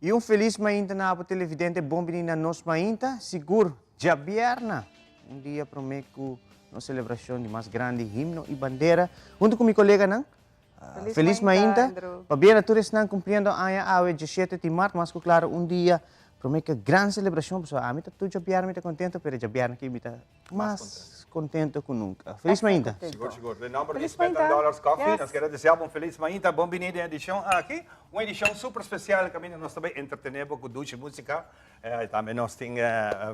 Y un feliz mainta na abo televidente, bon bini na Nos Mainta, sigur djabièrna, un dia prome cu nos celebracion di mas grandi himno y bandera, hunto cu mi coleganan. Feliz mainta, pabia na tur esnan cumpliendo aña awe djashete di mart, mas cu claro un dia prome cu gran celebracion, pasobra ami ta tur djabièrna mi ta contento, pero djabièrna aki mi ta Mas contento cu nunca. Feliz mainta. Sigur, sigur. Den nomber di Spend and Dollars Coffee, nos kier a desea bo un feliz mainta. Bon bini den edicion aki. Un edicion super special caminda nos ta bay entretene bo cu dushi musica. Tambe nos tin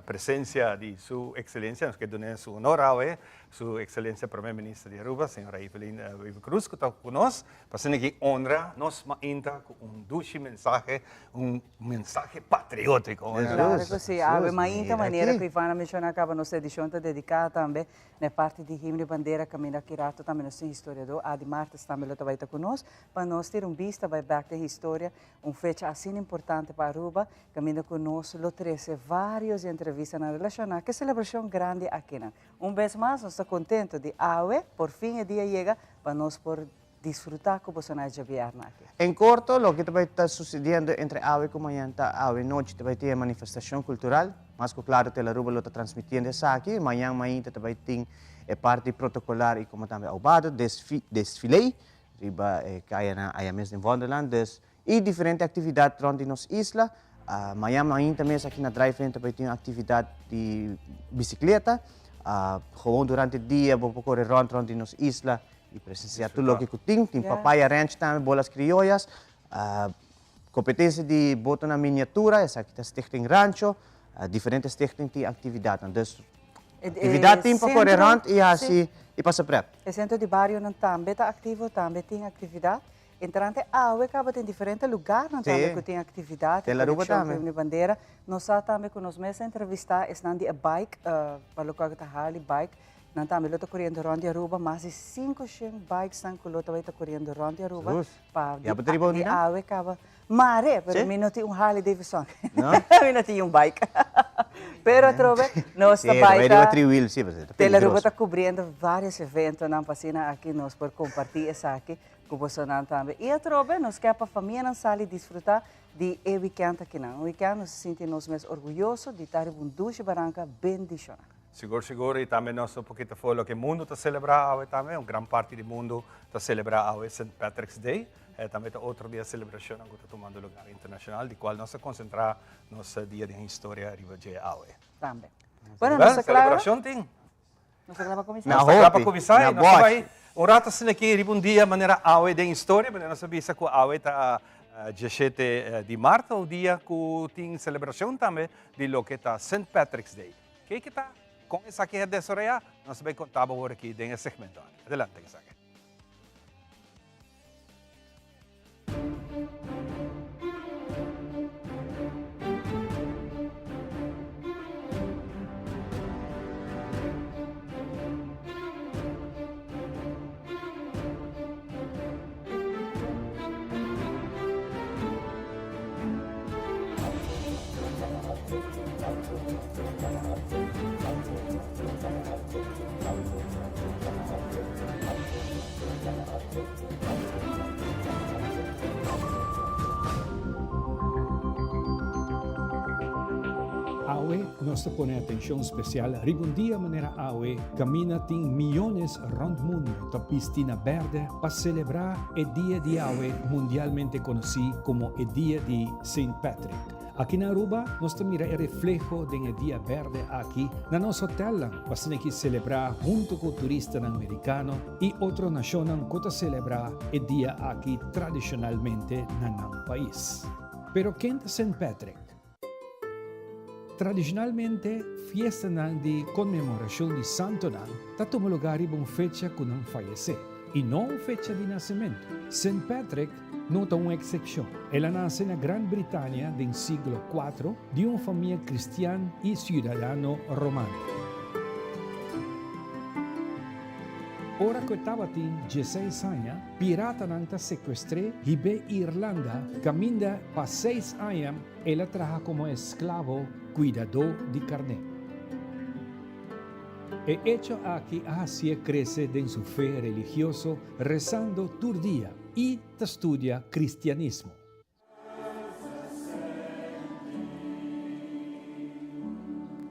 presencia di Su Excelencia, nos kier duna su honor awe, Su Excelencia Prome Minister di Aruba, Señora Evelyn Wever-Croes cu ta cu nos. Pa asina ki honra nos mainta cu un dushi mensahe, un mensahe patriotico. Claro cu si. Awe mainta manera cu Ivan a menciona caba nos edicion ta dedica tambe na e parti di himno y bandera caminda aki rato tambe nos tin historiador Adi Martes tambe lo ta bay ta cu nos pa nos tira un bista bay bek den historia un fecha asina importante pa Aruba caminda cu nos lo trece varios entrevistanan relaciona cu e celebracion grandi akinan. Un bes mas nos ta contento di awe por fin e dia yega pa nos por disfruta cu boso na e djabièrnè aki. En corto, loke ta bay ta sucediendo entre awe cu mañan ta awe nochi ta bay tin e manifestacion cultural. Mas cu claro Telaruba lo ta transmitiendo esaki. Mañan mainta ta bay tin e parti protocolar y como tambe aubado, desfile, riba e cayanan aya mes den Wonderland. Dus, y diferente actividad rond di nos isla. Mañan mainta mes aki na Drive-In ta bay tin un actividad di bicicleta. Gewoon durante dia bo por core rond rond di nos isla y presencia tur loke cu tin. Tin Papaya Ranch tambe, bolas criollas, competencia di botonan miniatura, esaki ta Stichting Rancho. Diferente stichting tin actividadnan. Dus actividad tin pa core rond y haci y pasa pret. E centro di barionan tambe ta activo, tambe tin actividad. Entrante awe caba tin diferente lugarnan tambe cu tin actividad y conexion cu Himno y Bandera. Nos sa tambe cu nos mes a entrevista esnan di e bike, pa locual cu ta Harley bike, nan tambe lo ta coriendo rond di Aruba, mas di 500 bikesnan cu lo ta bay ta coriendo rond di Aruba pa di awe caba. Mare, pero mi no tin un Harley Davidson, mi no tin un bike. Pero atrobe nos ta bay ta, Telaruba ta cubriendo varios eventonan pa asina aki nos por comparti esaki. Ku bosonan tambe. I atrobe nos ke pa famianan sali disfrutá di e wikènt akinan. Un wikènt nos ta sinti nos mes orguyoso di ta riba un dushi baranka bendishoná. Sigur sigur i tambe nos un pokito for loke mundu ta selebrá awe tambe. Un gran parti di mundu ta selebrá awe Saint Patrick's Day. Tambe ta otro dia selebrashonnan ku ta tumando lugar internashonal di kual nos ta konsentrá nos dia den historia riba dje awe. Tambe. Bueno, nos ta kla. Selebrashon tin. Nos ta kla pa kuminsá? Nos ta kla pa kuminsá i nos ta bai un rato asina aki riba un dia manera awe den historia, manera nos a bisa ku awe ta diashete di mart, un dia ku tin selebrashon tambe di loke ta Saint Patrick's Day. Ke ke ta? Kon esaki a desaroyá? Nos ta bai konta bo awor aki den e segmento aki. Adelante esaki. Awe nos ta pone atencion special riba un dia manera awe camina tin miyones rond mundo ta bisti na berde pa celebra e dia di awe mundialmente conoci como e dia di Saint Patrick. Aki na Aruba nos ta mira e refleho den e dia berde aki na nos hotelnan pa asina ki selebrá hunto ku turistanan merikano i otro nashonnan ku ta selebrá e dia aki tradishonalmente na nan pais. Pero ken ta Saint Patrick? Tradishonalmente fiestanan di konmemorashon di santonan ta tuma lugá riba un fecha ku nan fayesé i no un fecha di nasementu. Saint Patrick No ta un eksepshon. El a nase na Gran Britania den siglo cuatro di un famia cristian i ciudadano romano. Ora cu e tabatin dieseis aña, piratanan ta secuestr'é hib'é Irlanda caminda pa seis aña el a traha como esclavo cuidadó di carné. E echo aki a hacié crece den su fe religioso rezando tur dia. I ta studia kristianismo.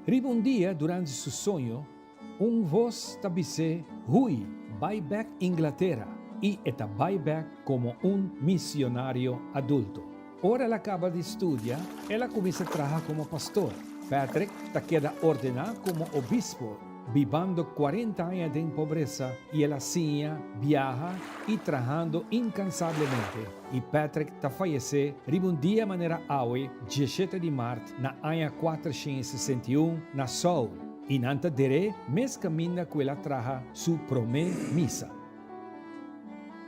Riba un dia durante su soño, un vos ta bis'é, Hui, bai bèk Inglatera, i e ta bai bèk komo un misionario adulto. Ora el a kaba di studia, el a kuminsá traha komo pastor. Patrick ta keda ordená komo obispo, bibando kuarenta aña den pobresa i el a siña biaha i trahando inkansablemente. I Patrick ta fayesé riba un dia manera awe, dieshete di mart na aña 461, na Saul, i nan ta der'é mes kaminda ku el a traha su promé misa.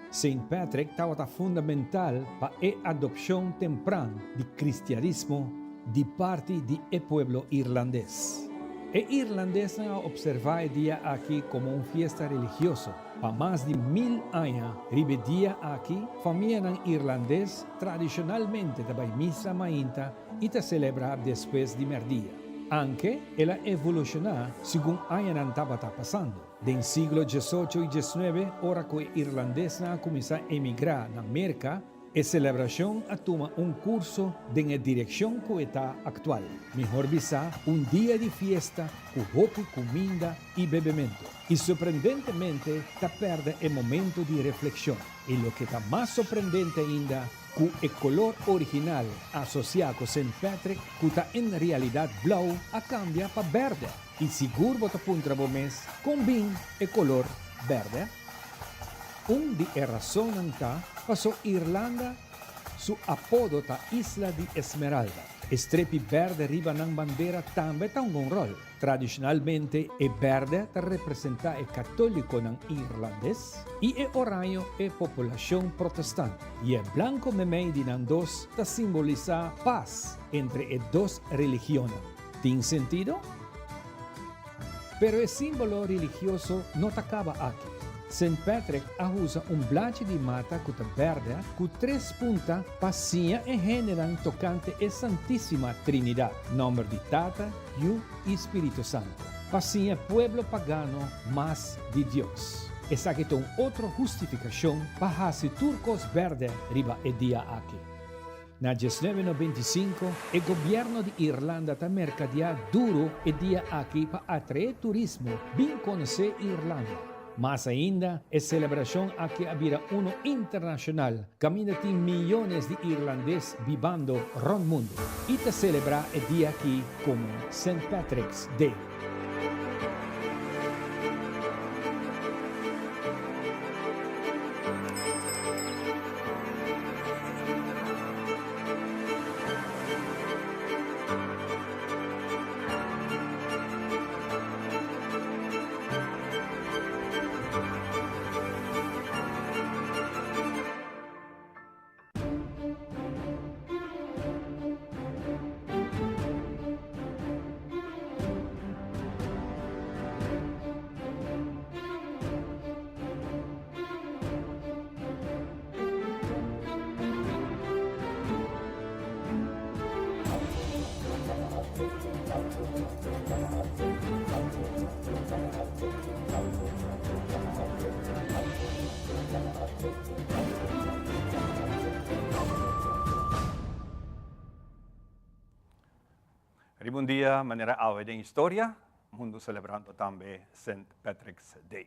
Saint Patrick tabata fundamental pa e adopshon tempran di kristianismo di parti di e pueblo irlandes. E irlandesnan a opservá e dia aki komo un fiesta religioso. Pa mas di mil aña riba e dia aki, famianan irlandes tradishonalmente ta bai misa mainta i ta selebrá despues di mèrdia. Anke el a evolushoná segun añanan tabata pasando. Den siglo diesocho i diesnuebe, ora ku e irlandesnan a kuminsá emigrá na Merka, e selebrashon a tuma un kurso den e direkshon ku e ta aktual, mihor bisá, un dia di fiesta ku hopi kuminda i bebementu. I sorprendentemente ta pèrdè e momento di reflekshon. I loke ta mas sorprendente ainda, ku e kolor original asosiá ku Sint Patrick, ku ta en realidat blou, a kambia pa bèrdè. I sigur bo ta puntra bo mes kon bin e kolor bèrdè? Un di e rasonnan ta paso Irlanda su apodo ta Isla di Esmeralda. E strepi bèrdè riba nan bandera tambe ta hunga un ròl. Tradishonalmente e bèrdè ta representá e katólikonan irlandes i e oraño e populashon protestant. I e blanko meimei di nan dos ta simbolisá pas entre e dos religionnan. Tin sentido? Pero e símbolo religioso no ta kaba aki. Sint Patrick a usa un blachi di mata ku ta bèrdè ku tres punta pa siña e hendenan tokante e Santísima Trinidat, nòmber di Tata, Yu i Spiritu Santu, pa siña pueblo pagano mas di Dios. Esaki ta un otro hustifikashon pa hasi tur kos bèrdè riba e dia aki. Na 1995, e gobièrnu di Irlanda ta merkadiá duru e dia aki pa atraé turismo bin konosé Irlanda. Mas ainda, e selebrashon aki a bira unu internashonal, kaminda tin miyones di irlandes bibando rònt mundu i ta selebrá e dia aki komo Saint Patrick's Day. Riba un dia manera awe den historia, mundu celebrando tambe Saint Patrick's Day.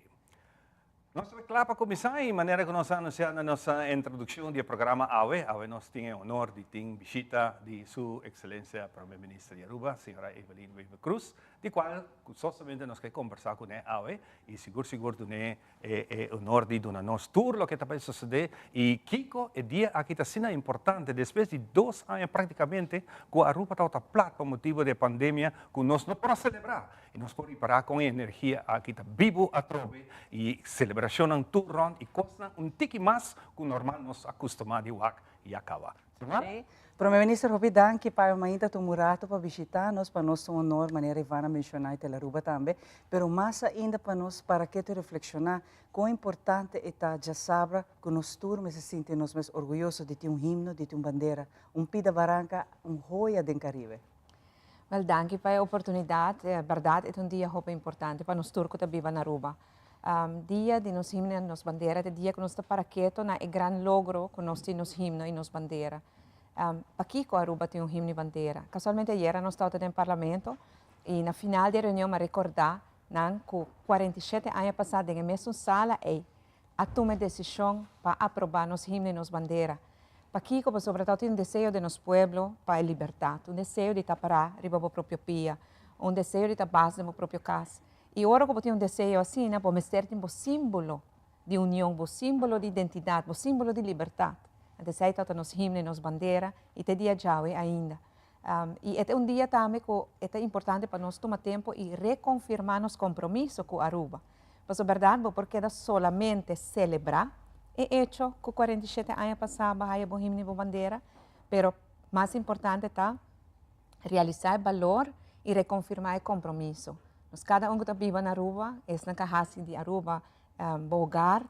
Nos ta kla pa kuminsá i manera ku nos a anunsiá na nos introdukshon di e programa awe, awe nos tin e honor di tin bishita di Su Ekselensia Prome Minister di Aruba, señora Evelyn Wever-Croes, di kual gustosamente nos ke kombersá kuné awe i sigur sigur dun'é e e honor di duna nos tur loke ta bai sosodé i kiko e dia aki ta asina importante despues di dos aña praktikamente ku Aruba tabata plat pa motibu di e pandemia ku nos no por a selebrá. I nos por ripará kon e energia aki ta bibu atrobe i selebrashonnan tur rònt i kosnan un tiki mas ku normal nos a kustumá di wak ya kaba. Simar? Sí. Prome Minister hopi danki pa e mainta tuma un rato pa bishita nos, pa nos ta un honor manera Ivana menshoná i Telaruba tambe, pero mas ainda pa nos para ketu reflekshoná kon importante e ta djasabra ku nos tur mester sinti nos mes orguyoso di tin un himno, di tin un bandera, un pida baranka, un hoya den Karibe. Wel danki pa e oportunidad. E berdad e ta un dia hopi importante pa nos tur cu ta biba na Aruba. Dia di nos himno y nos bandera ta e dia cu nos ta para keto na e gran logro cu nos tin nos himno y nos bandera. Pakico Aruba tin un himno y bandera? Casualmente ayera nos tabata den Parlamento y. I na final di e reunion mi a rekordá nan ku 47 aña pasá den e mesun sala ei a tuma e desishon pa aprobá nos himno i nos bandera. Pakiko? Pasobra tabatin un deseo den nos pueblo pa e libertat, un deseo di ta pará riba bo propio pia, un deseo di ta bas den bo propio kas. I ora ku bo tin un deseo asina, bo mester tin bo símbolo di union, bo símbolo di identidat, bo símbolo di libertat. Anto esei tabata nos himno i nos bandera i te dia djawe ainda. I e ta un dia tambe ku e ta importante pa nos tuma tempu i rekonfirmá nos kompromiso ku Aruba. Pasobra bèrdat bo por keda solamente selebrá e echo ku 47 aña pasá bo a haya bo himno i bo bandera, pero mas importante ta realisá e balor i rekonfirmá e kompromiso. Nos kada un ku ta biba na Aruba, esnan ku a hasi di Aruba bo hogar,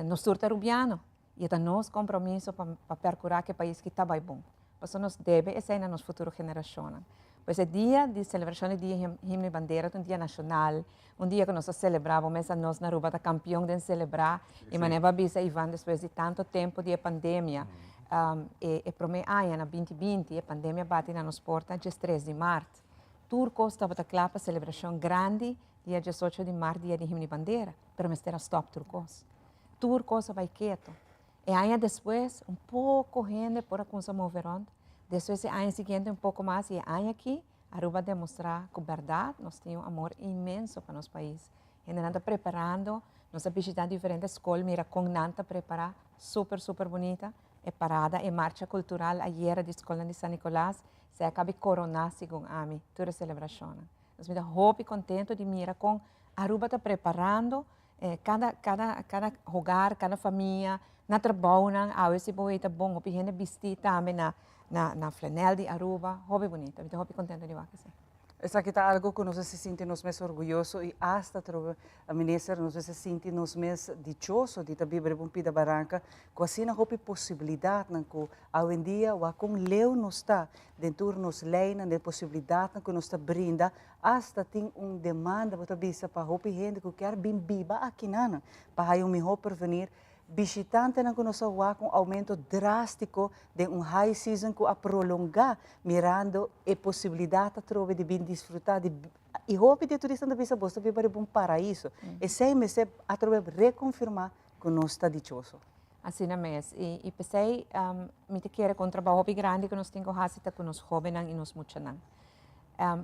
nos tur ta Arubiano. I e ta nos kompromiso pa pa perkurá ku e pais ki ta bai bon. Pasobra nos debe esei na nos futuro generashonnan. Pues e dia di selebrashon di Dia Himno i Bandera ta un dia nashonal, un dia ku nos ta selebrá, bo mesa nos na Aruba ta kampion den selebrá. I manera bo a bisa Ivan despues di tanto tempu di e pandemia, e e promé aña na binti binti e pandemia bati na nos porta diestres di mart. Tur kos tabata kla pa selebrashon grandi dia diesocho di mart, Dia di Himno i Bandera, pero mester a stòp tur kos. Tur kos a bai ketu. E aña despues, un poko hende por a kumsa move rònt. Despues e aña siguiente un poko mas i e aña aki Aruba a demostrá ku bèrdat nos tin un amor inmenso pa nos pais. Hendenan ta preparando, nos a bishitá diferente skol mira kon nan ta prepará, super super bunita. E parada, e marcha kultural ayera di skolnan di San Nicolas, esei a kabi koroná segun ami tur e selebrashonnan. Nos mi ta hopi kontentu di mira kon Aruba ta preparando Kada kada kada hogar, kada famia, na trabounan, awe si bo weta bon hopi hende bisti tambe na na na flanel di Aruba, hopi bunita, mi ta hopi contento di wak esei. Esaki ta algo cu nos mester sinti nos mes orguyoso y hasta trobe Minister nos mester sinti nos mes dichoso di ta biba riba un pida baranca cu asina hopi posibilidadnan cu awendia wak con leu nos ta den tur nos leynan, den posibilidadnan cu nos ta brinda. Asta tin un demanda, bo ta bisa, pa hopi hende ku kier bin biba akinanan pa haya un mihó porvenir. Bishitantenan ku nos a wak un oumento drástiko den un high season ku a prolongá mirando e posibilidat atrobe di bin disfrutá di i hopi di e turistanan ta bisa bos ta biba riba un paraiso. Esei mester atrobe rekonfirmá ku nos ta dichoso. Asina mes. I p'esei mi ta kere ku un trabou hopi grandi ku nos tin ku hasi ta ku nos hóbennan i nos muchanan.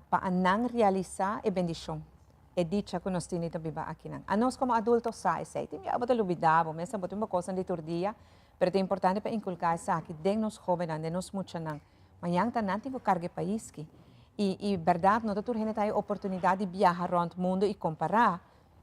Pa nan realisá e bendishon, e dicha ku nos tin di ta biba akinan. Anos komo adulto sa esei. Tin bia bo ta lubidá bo mes, bo tin bo kosnan di tur dia, pero ta importante pa inkulká esaki den nos hóbennan, den nos muchanan. Mañan ta nan tin ku karga e pais ki. I i bèrdat no ta tur hende ta haña oportunidat di biaha rònt mundu i kompará,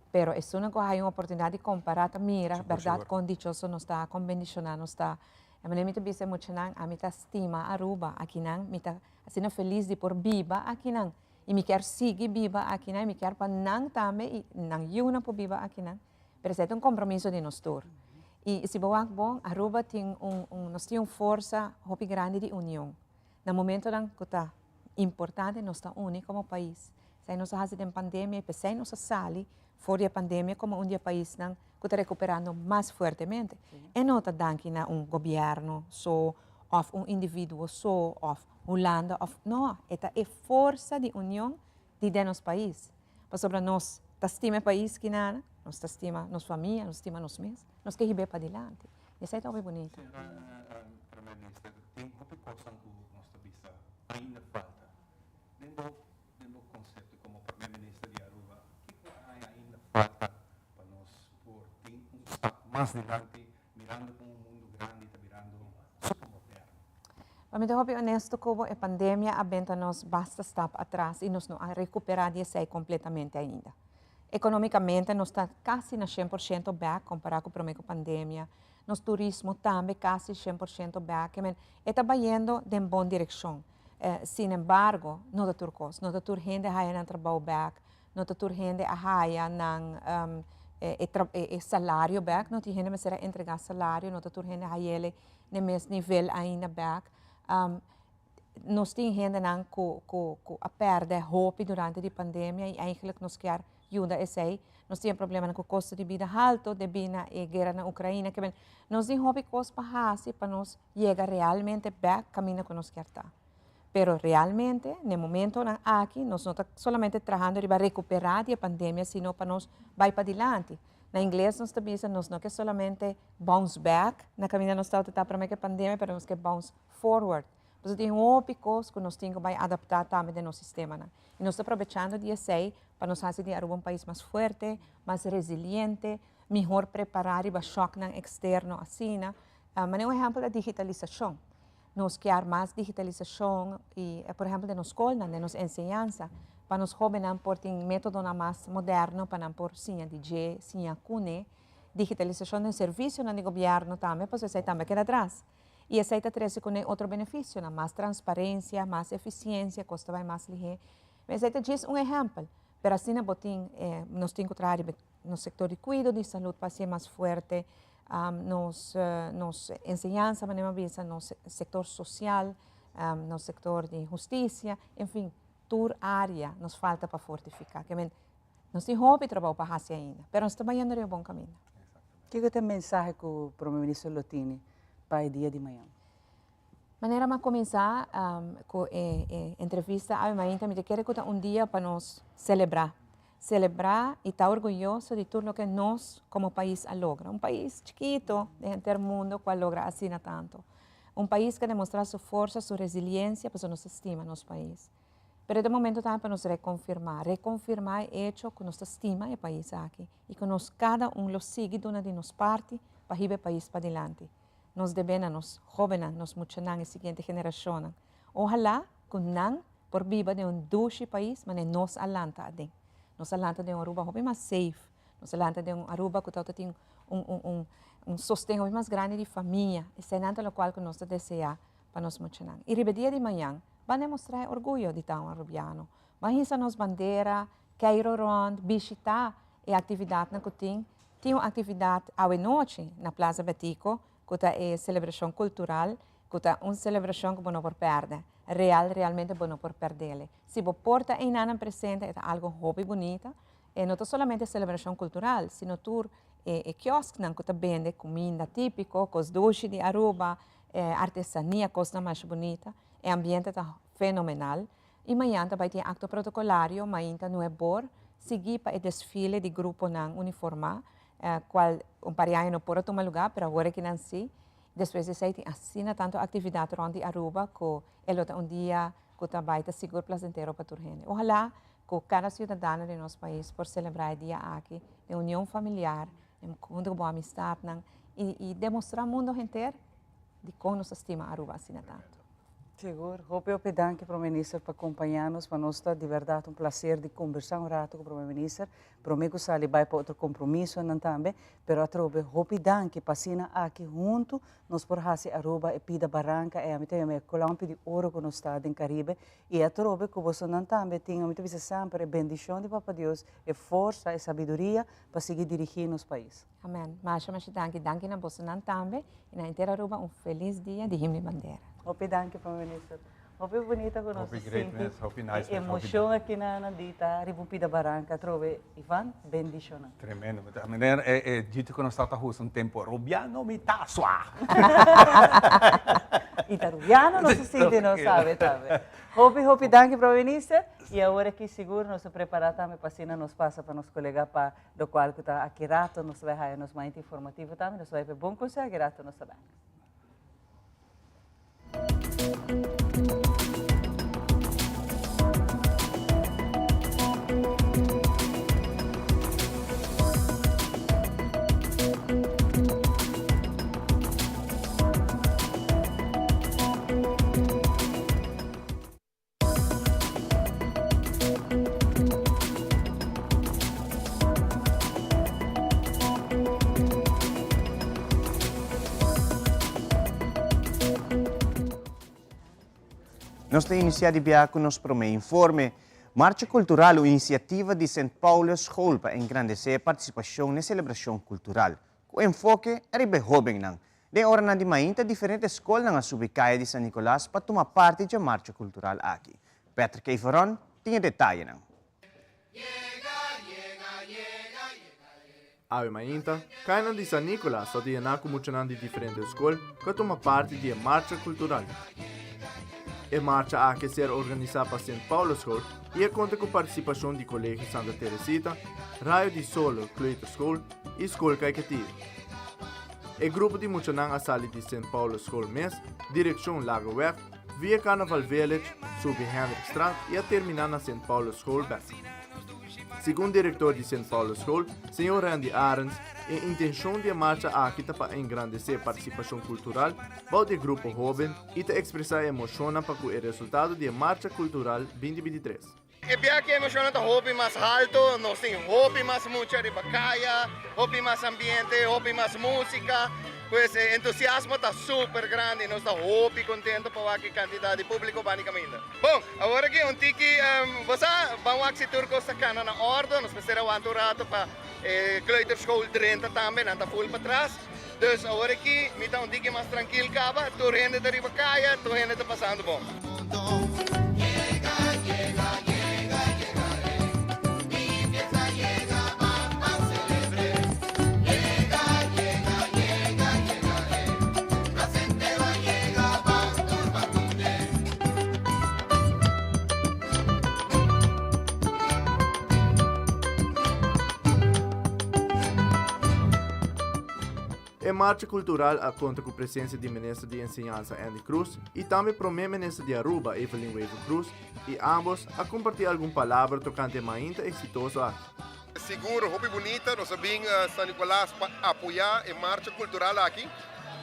pero esunnan ku a haña un oportunidat di kompará ta mira bèrdat kon dichoso nos ta, kon bendishoná nos ta. E manera mi ta bisa e muchanan, ami ta stima Aruba, akinan mi ta Asina felis di por biba akinan i mi kier sigui biba akinan i mi kier pa nan tambe i nan yunan por biba akinan. Pero esei ta un kompromiso di nos tur. I si bo wak bon, Aruba tin un, un, nos tin un forsa hopi grandi di union. Na momentonan ku ta importante nos ta uni komo pais. Esei nos a hasi den pandemia i p'esei nos a sali for di e pandemia komo un di e paisnan ku ta rekuperando mas fuertemente. E no ta danki na un gobièrnu so òf un individuo so òf Hulanda òf, no, e ta e forsa di union di den nos pais. Pasobra nos ta stima e pais kinana, nos ta stima nos famia, nos stima nos mes, nos ke hib'é padilanti. I esei ta hopi bunita. Señora Prome Minister, tin hopi kosnan ku nos ta bisa ainda falta. Den bo Den bo konsepto komo Prome Minister di Aruba, kiko a haña ainda falta pa nos por tin un stap mas dilanti mirando kon un mundu grandi ta birando super moderno? Pa mi ta hopi honesto ku bo, e pandemia a benta nos basta stap atras i nos no a rekuperá di esei kompletamente ainda. Ekonomikamente nos ta kasi na 100% bèk kompará ku promé ku pandemia. Nos turismo tambe kasi 100% bèk. E ta bayendo den bon direkshon. Sin embargo, no ta tur kos. No ta tur hende a haya nan trabou bèk, no ta tur hende a haya nan e salario bèk. No tin hende mester a entregá salario, no ta tur hende a hay'el n'e mes nivel ainda bèk. Nos tin hendenan ku ku ku a pèrdè hopi durante di pandemia i eigentlik nos kier yuda esei. Nos tin e problemanan ku kosto di bida haltu debí na e guera na Ukraina. Ke men, nos tin hopi kos pa hasi pa nos yega realmente bek kaminda ku nos kier ta. Pero realmente, na e momentonan aki, nos no ta solamente trahando riba recuperá di e pandemia, sino pa nos bai padilanti. Na ingles nos ta bisa nos no ke solamente bounce back na kaminda nos tabata ta promé ku e pandemia, pero nos ke bounce forward. Pasobra tin hopi kos ku nos tin ku bai adaptá tambe den nos sistemanan. I nos ta probechando di esei pa nos hasi di Aruba un pais mas fuerte, mas resiliente, mihor prepará riba shòknan eksterno asina. Manera un ehèmpel ta digitalisashon. Nos kier mas digitalisashon i por ehèmpel den nos skolnan, den nos enseñansa, pa nos hóbennan por tin métodonan mas moderno pa nan por siña di dje, siña kuné. Digitalisashon den servisionan di gobièrnu tambe, pasobra esei tambe a keda atras. I esei ta trese kuné otro benefisionan, mas transparensia, mas efisiensia, kos ta bai mas lihé. Esei ta djis un ehèmpel, pero asina bo tin, nos tin ku traha riba nos sector di cuido di salud pa hacié mas fuerte, nos nos enseñansa manera mi a bisa, nos sector social, nos sector di husticia, en fin, tur area nos falta pa fortifica. Ke men, nos tin hopi trabou pa haci ainda, pero nos ta bayendo riba bon caminda. Kiko ta e mensahe ku Prome Minister lo tini pa e dia di mañan? Manera mi a kuminsá ku e entrevista awe mainta, mi ta kere ku ta un dia pa nos selebrá. Selebrá i ta orguyoso di tur loke nos komo pais a logra. Un pais chikito den henter mundo ku a logra asina tantu. Un pais ku a demostrá su forsa, su resiliensia, pasobra nos ta stima nos pais. Pero e ta momento tambe pa nos rekonfirmá, rekonfirmá e echo ku nos ta stima e pais aki i ku nos kada un lo sigui duna di nos parti pa hiba e pais padilanti. Nos debe na nos hóbennan, nos muchanan, e siguiente generashonnan. Ohalá ku nan por biba den un dushi pais manera nos a lanta aden. Nos a lanta den un Aruba hopi mas safe. Nos a lanta den un Aruba ku tabata tin un un un un sosten hopi mas grandi di famia. Eseinan ta lokual ku nos ta deseá pa nos muchanan. I riba e dia di mañan, ban demostrá e orguyo di ta un arubiano. Ban hisa nos bandera, keiro rònt, bishitá e aktividatnan ku tin. Tin un aktividat awenochi na Plaza Betico ku ta e selebrashon kultural, ku ta un selebrashon ku bo no por pèrdè. Real, realmente bo no por pèrdele. Si bo por ta einanan presente e ta algu hopi bunita. E no ta solamente selebrashon kultural, sino tur e e kiosknan ku ta bende kuminda típiko, kos dushi di Aruba, artesania, kosnan masha bunita. E ambiente ta fenomenal. I mañan ta bai tin akto protokolario mainta nuebor, sigui pa e desfile di gruponan uniformá, kual un par di aña no por a tuma lugá, pero awor aki nan sí. Despues di esei tin asina tantu aktividat rònt di Aruba ku e lo ta un dia ku ta bai ta sigur plasentero pa tur hende. Ohalá ku kada siudadano di nos pais por selebrá e dia aki den union familiar, huntu ku bo amistatnan i demostrá mundo henter dikon nos ta stima Aruba asina tantu. Sigur. Hopi hopi danki Prome Minister pa kompañá nos. Pa nos ta di bèrdat un plaser di kombersá un ratu ku Prome Minister. Prome ku sali bai pa otro kompromisonan tambe, pero atrobe hopi danki pa asina aki huntu nos por hasi Aruba e pida baranka e ami ta yama e klòmpi di oro ku nos ta den Karibe i atrobe ku bosonan tambe tin ami ta bisa semper e bendishon di Papa Dios, e forsa, e sabiduria pa sigui dirigí nos pais. Amen. Masha masha danki. Danki na bosonan tambe y na henter Aruba un feliz dia di Himno y Bandera. Hopi danki Prome Minister. Hopi bunita cu nos a sinti e emocion aki na Nandita riba un pida baranca atrobe. Ivan, bendicionnan. Tremendo. Meneer, e djito cu nos tabata usa un tempo, Rubiano mi ta swa. Y ta Rubiano nos a sinti nos sabe tambe. Hopi hopi danki Prome Minister. Y awor aki sigur nos a prepara tambe pa asina nos pasa pa nos colega pa Locual cu ta aki rato nos ta bay haya nos mainta informativo tambe, nos ta bay pa e bon conseho aki rato nos ta bay. Nos ta inicia di bia cu nos prome informe. Marcha Cultural, un iniciativa di Sint Paulus School pa engrandece e participacion n'e celebracion cultural, cu enfoke ariba e hobennan. Den oranan di mainta diferente skolnan a subi kaya di San Nicolas pa tuma parti dje marcha kultural aki. Patrick Everon tin e detayenan. Awe mainta, kayanan di San Nicolas ta yená ku muchanan di diferente skol ku a tuma parti di e marcha kultural. E marcha aki a ser organisá pa Sint Paulusschool i a konta ku partisipashon di Kolegio Santa Teresita, Rayo di Solo Kleuterschool i Skol Kaiketio. E grupo di muchanan a sali di Sint Paulusschool mes, direkshon Lagoweg, via Carnaval Village, subi Hendrikstraat i a terminá na Sint Paulusschool bèk. Segun direktor di Sint Paulusschool, señor Randy Arends, e intenshon di e marcha aki ta pa engrandesé partisipashon kultural bou di e grupo hóben i ta ekspresá e emoshonnan pa ku e resultado di e Marcha Kultural 2023. E bia ku e emoshonnan ta hopi mas haltu, nos tin hopi mas mucha riba kaya, hopi mas ambiente, hopi mas músika, pues e entusiasmo ta super grandi, nos ta hopi kontento pa wak e kantidat di públiko bani kaminda. Bon, awor aki un tiki, bo sa, ban wak si tur kos ta kana na òrdu, nos mester a wanta un rato pa e kleuterschool drenta tambe, nan ta ful patras. Dus awor aki mi ta un tiki mas trankil kaba, tur hende ta riba kaya, tur hende ta pasando bon. E marcha cultural a conta cu presencia di Minister di Enseñansa Endy Croes y tambe Prome Minister di Aruba Evelyn Wever-Croes y ambos a comparti algun palabra tocante e mainta exitoso aki. Sigur hopi bunita, nos a bin San Nicolas pa apoya e marcha cultural aki.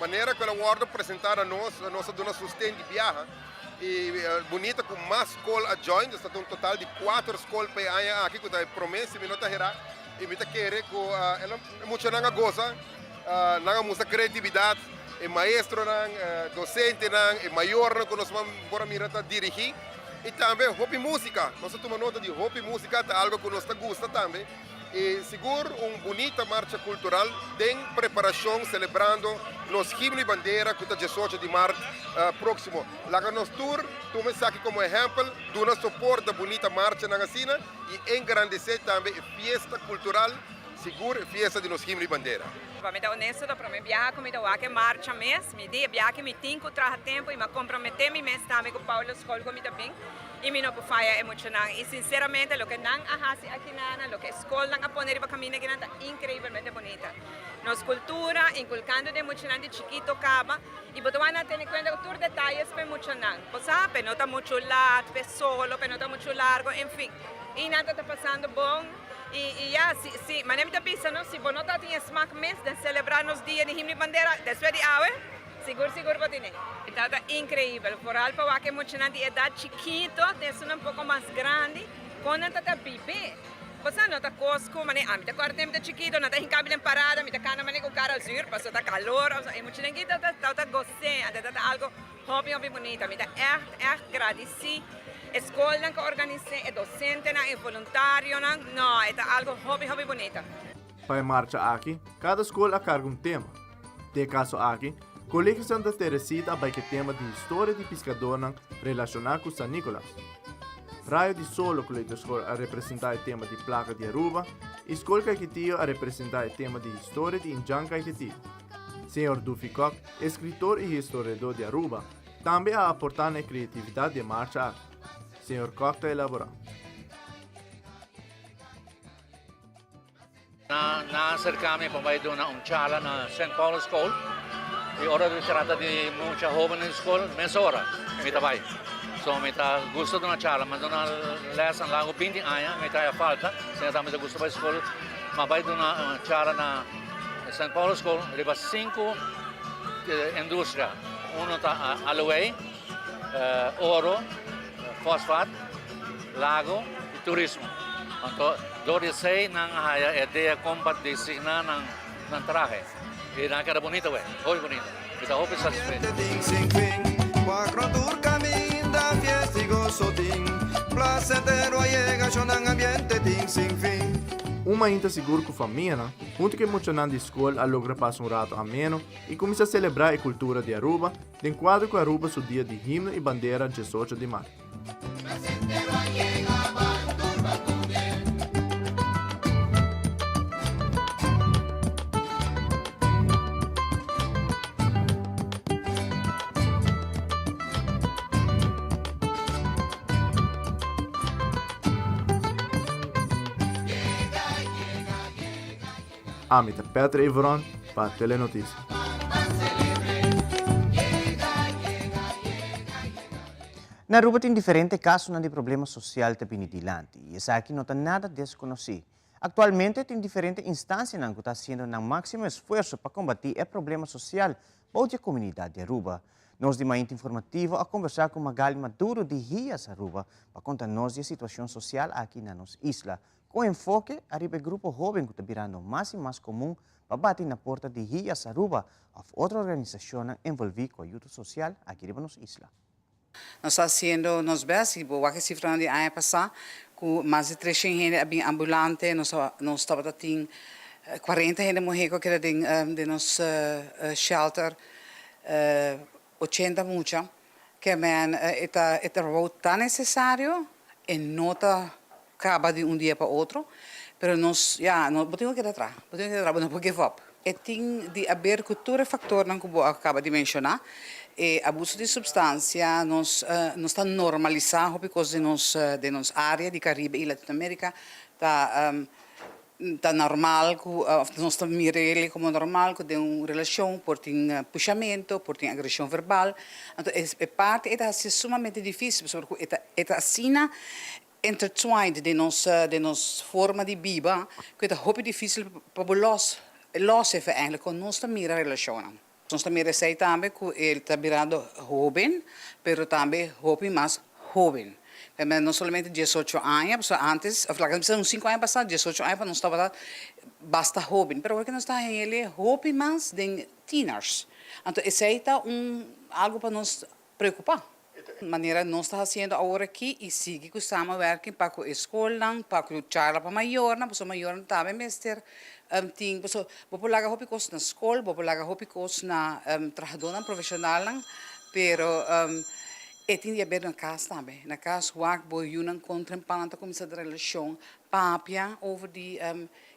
Manera cu el a wordo presenta na nos, nos a duna sosten di biaha y bunita cu mas scol a join, dus ta un total di cuater scol pa e aña aki cu ta e prome si mi no ta hera. Y mi ta kere cu e muchanan a goza, nan a mustra creatividad, e maestronan, docentenan, e mayornan cu nos por a mira ta dirigi. Y tambe hopi musica, nos a tuma nota di hopi musica, ta algo cu nos ta gusta tambe. Y sigur un bunita marcha cultural den preparacion celebrando nos himno y bandera cu ta diesocho di maart proximo. Laga nos tur tuma esaki como ehempel, duna soporte bunita marchanan asina. I engrandesé tambe e fiesta kultural, sigur e fiesta di nos himno i bandera. Pa mi ta honesto ta prome biaha ku mi ta wak e marcha mes, mi di e biaha ki mi tin ku traha tempu i mi a komprometé mi mes tambe ku Paulus School ku mi ta bin i mi no por faya e muchanan i sinseramente loke nan a hasi akinana, loke e skolnan a pone riba kaminda akinan ta inkreibelmente bunita. Nos kultura, inkulkando den muchanan di chikito kaba i bo ta wak nan tene kuenta ku tur detayes pa e muchanan. Bo sa, p'e no ta muchu lat, p'e solo, p'e no ta muchu largo, en fin. I nan ta ta pasando bon. I, i ya, si, si, manera mi ta bisa no, si bo no ta tin e smak mes den selebrá nos dia di himno i bandera, despues di awe, sigur sigur bo tine. E tabata inkreibel, foral pa wak e muchanan di edat chikito, te esunnan poko mas grandi, kon nan ta ta bib'é. Bo sa, no ta kos ku manera ami ta kòrda tempu ta chikito, nan ta hinka mi den parada, mi ta kana manera ku kara zür, pasobra ta kalor, e muchanan aki tabata tabata gos'é, anto tabata algo Hopi hopi bunita. Mi ta ègt ègt gradisí e skolnan ku a organis'é, e dosentenan, e voluntarionan. No, e ta algu hopi hopi bunita. Pa e marcha aki, kada skol a karga un tema. Den e kaso aki, Kolegio Santa Teresita a bai ku e tema di historia di piskadornan relashoná ku San Nikolas. Rayo di Solo Kleuterschool a representá e tema di Plaka di Aruba i Skol Kaiketio a representá e tema di historia di Indjan Kaiketio. Señor Duffy Kok, eskritor i historiadó di Aruba, tambe a aportá na e kreatividat di e marcha aki. Señor Kok ta elaborá. Nan a aserká mi pa bai duna un charla na Sint Paulus School i ora di trata di mucha hóben den skol mesora mi ta bai. So mi ta gusta duna charla, mi a duna lès na lago binti aña, mi ta haya falta, asina ta mi ta gusta bai skol, mi a bai duna charla na Sint Paulus School riba sinku industria, uno ta aloe, oro, fosfat, lago y turismo. Anto dor di esey nan a haya e idea con pa designa nan nan trahe y nan a keda bunito wey, hopi bunito. Mi ta hopi satisfecho. Un mainta sigur cu famianan Huntu ku e muchanan di skol a logra pasa un rato ameno i kuminsá selebrá e kultura di Aruba den kuadro ku Aruba su dia di himno i bandera diesocho di mart. Ami ta Peter Everon pa Telenoticia. Na Aruba tin diferente casonan di problema social ta bini dilanti y esaki no ta nada desconoci. Actualmente tin diferente instancianan cu ta haciendo nan maximo esfuerso pa combati e problema social bou di e comunidad di Aruba. Nos di Mainta Informativo a conversa cu Magali Maduro di Hias Aruba pa conta nos di e situacion social aki na nos isla, cu enfoke ariba e grupo hoben cu ta birando mas y mas comun pa bati na porta di Hias Aruba of otro organisacionnan envolvi cu ayudo social aki riba nos isla. Nos ta hasiendo nos best y bo wak e cifranan di aña pasa cu mas di treshen hende a bin ambulante, nos nos tabata tin cuarenta hende muhe cu a keda den den nos shelter, ochenta mucha, ke men e ta e trabou ta necesario, e no ta caba di un dia pa otro, pero nos ya no bo tin cu keda traha, bo tin cu keda traha, bo no por give up. E tin di haber cu tur e factornan cu bo a caba di menciona, e abuso di substancia, nos nos ta normalisa hopi cos den nos den nos area di Caribe y Latinoamerica, ta ta normal cu of nos ta mira el como normal cu den un relacion por tin pushamento, por tin agresion verbal, anto e parti e ta haci sumamente dificil pasobra cu e ta e ta asina intertwined den nos den nos forma di biba cu e ta hopi dificil pa bo los los efe eigenlijk con nos ta mira relacionnan. Nos ta mira esey tambe cu el ta birando hoben pero tambe hopi mas hoben. No solamente diesocho aña pasobra antes of laga nos bisa un cinco aña pasa diesocho aña pa nos tabata basta hoben pero awor ke nos ta haña el hopi mas den tieners. Anto esey ta un algo pa nos preocupa. Manera nos ta haciendo awor aki y sigui cu samenwerking pa cu e scolnan, pa cu charla pa mayornan, pasobra mayornan tambe mester tin, pasobra bo por laga hopi cos na scol, bo por laga hopi cos na trahadornan profesionalnan, pero e tin di haber na cas tambe. Na cas wak bo yunan con trempan ta cuminsa den relacion, papia over di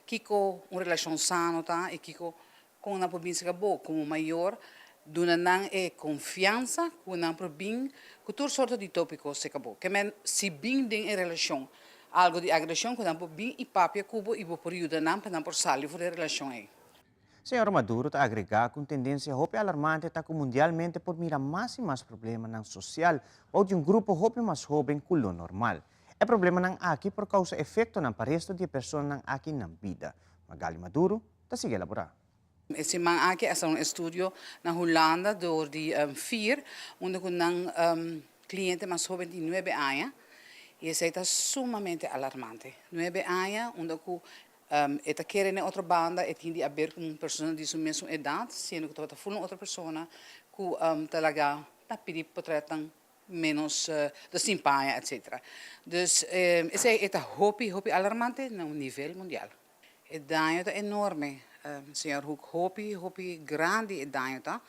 kico un relacion sano ta y kico Kon nan por bin serka bo komo mayor, duna nan e konfiansa ku nan por bin ku tur sorto di topiko serka bo. Ke men si bin den e relashon algu di agreshon ku nan por bin i papia ku bo i bo por yuda nan pa nan por sali for di e relashon ei. Señor Maduro ta agregá ku un tendensia hopi alarmante ta ku mundialmente por mira mas i mas problemanan sosial bou di un grupo hopi mas hóben ku lo normal. E problemanan aki por kousa efektonan pa resto di e personanan aki nan bida. Magali Maduro ta sigui elaborá. E siman aki a sa un estudio na Hulanda door di fir unda ku nan kliente mas hoben tin nuebe aña i esei ta sumamente alarmante. Nuebe aña unda ku e ta kere na e otro banda e tin di aber ku un persona di su mesun edat siendo ku tabata ful un otro persona ku ta laga ta pidi potretnan menos de sin paña etcetera. Dus esei e ta hopi hopi alarmante na un nivel mundial. E daño ta enorme, señor Hoek, hopi, hopi grandi e daño ta.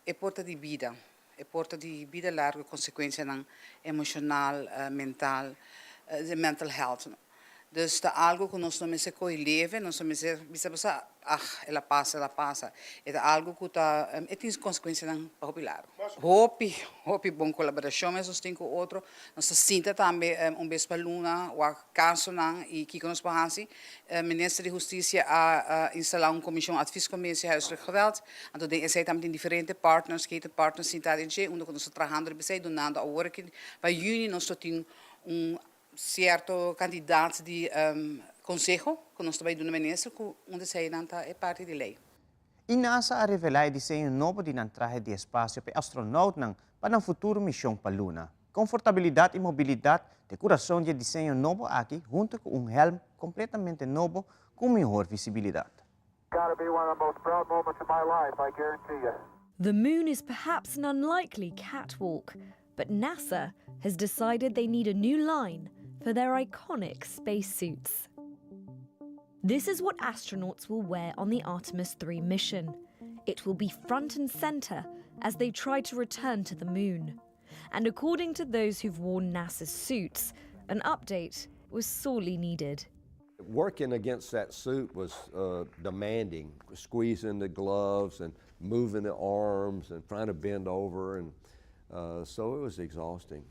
E por ta di bida, e por ta di bida largo, consecuencianan emocional, mental, de mental health. Dus ta algo ku nos no mester kohe leve, nos no mester bisa boso, ah, el a pasa, el a pasa. E ta algo ku ta, e tin konsekuensianan pa hopi largu. Hopi, hopi bon kolaborashon mes nos tin ku otro. Nos ta sinta tambe un bes pa luna wak kasonan i kiko nos por hasi. Minister di Hustisia a instalá un komishon adviescommissie huiselijk geweld. Anto den esei tambe tin diferente partners, ketenpartners sintá den dje, unda ku nos ta trahando riba esei, dunando awor aki pa yüni nos lo tin un Cierto cantidad di conseho cu nos ta bay duna minister cu un di eseynan ta e parti di ley. I NASA a revelá e diseño nobo di nan trahe di espasio pa e astronautnan pa nan futuro mishon pa luna. Konfortabilidat i mobilidat ta e kurason di e diseño nobo aki huntu ku un hèlm kompletamente nobo ku mihor visibilidat. The moon is perhaps an unlikely catwalk, but NASA has decided they need a new line for their iconic spacesuits. This is what astronauts will wear on the Artemis 3 mission. It will be front and center as they try to return to the moon. And according to those who've worn NASA's suits, an update was sorely needed. Working against that suit was uh, demanding, squeezing the gloves and moving the arms and trying to bend over, and uh, so it was exhausting.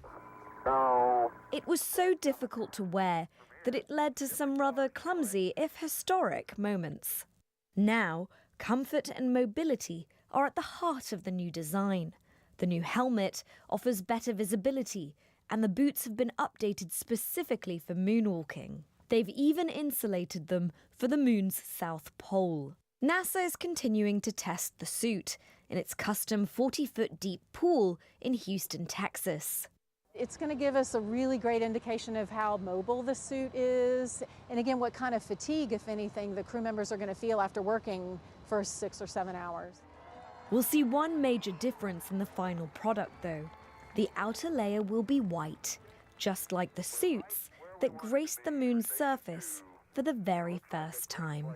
It was so difficult to wear that it led to some rather clumsy, if historic, moments. Now, comfort and mobility are at the heart of the new design. The new helmet offers better visibility, and the boots have been updated specifically for moonwalking. They've even insulated them for the moon's south pole. NASA is continuing to test the suit in its custom 40 foot deep pool in Houston, Texas. It's going to give us a really great indication of how mobile the suit is, and again, what kind of fatigue, if anything, the crew members are going to feel after working for six or seven hours. We'll see one major difference in the final product, though. The outer layer will be white, just like the suits that graced the moon's surface for the very first time.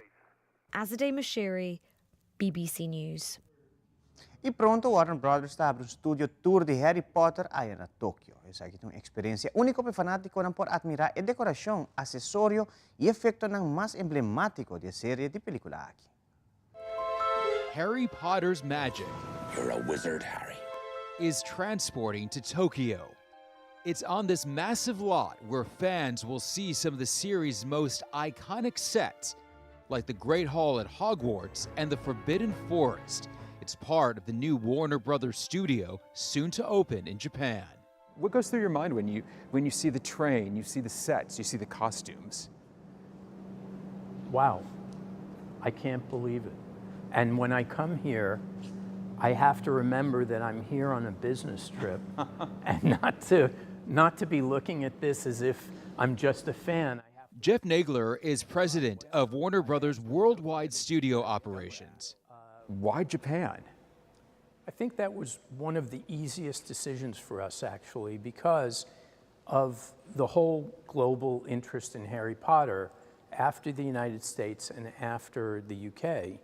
Azadeh Mashiri, BBC News. Y pronto Warner Brothers ta habri un studio tour di Harry Potter aya na Tokyo. Esaki ta un experiencia unico pa fanaticonan por admira e decoracion, accesorio y efectonan mas emblematico di e serie di pelicula aki. Harry Potter's magic. You're a wizard, Harry. Is transporting to Tokyo. It's on this massive lot where fans will see some of the series' most iconic sets, like the Great Hall at Hogwarts and the Forbidden Forest. It's part of the new Warner Brothers studio soon to open in Japan. What goes through your mind when you when you see the train, you see the sets, you see the costumes? Wow. I can't believe it. And when I come here, I have to remember that I'm here on a business trip and not to not to be looking at this as if I'm just a fan. Jeff Nagler is president of Warner Brothers Worldwide Studio Operations. Why Japan? I think that was one of the easiest decisions for us, actually, because of the whole global interest in Harry Potter after the United States and after the UK.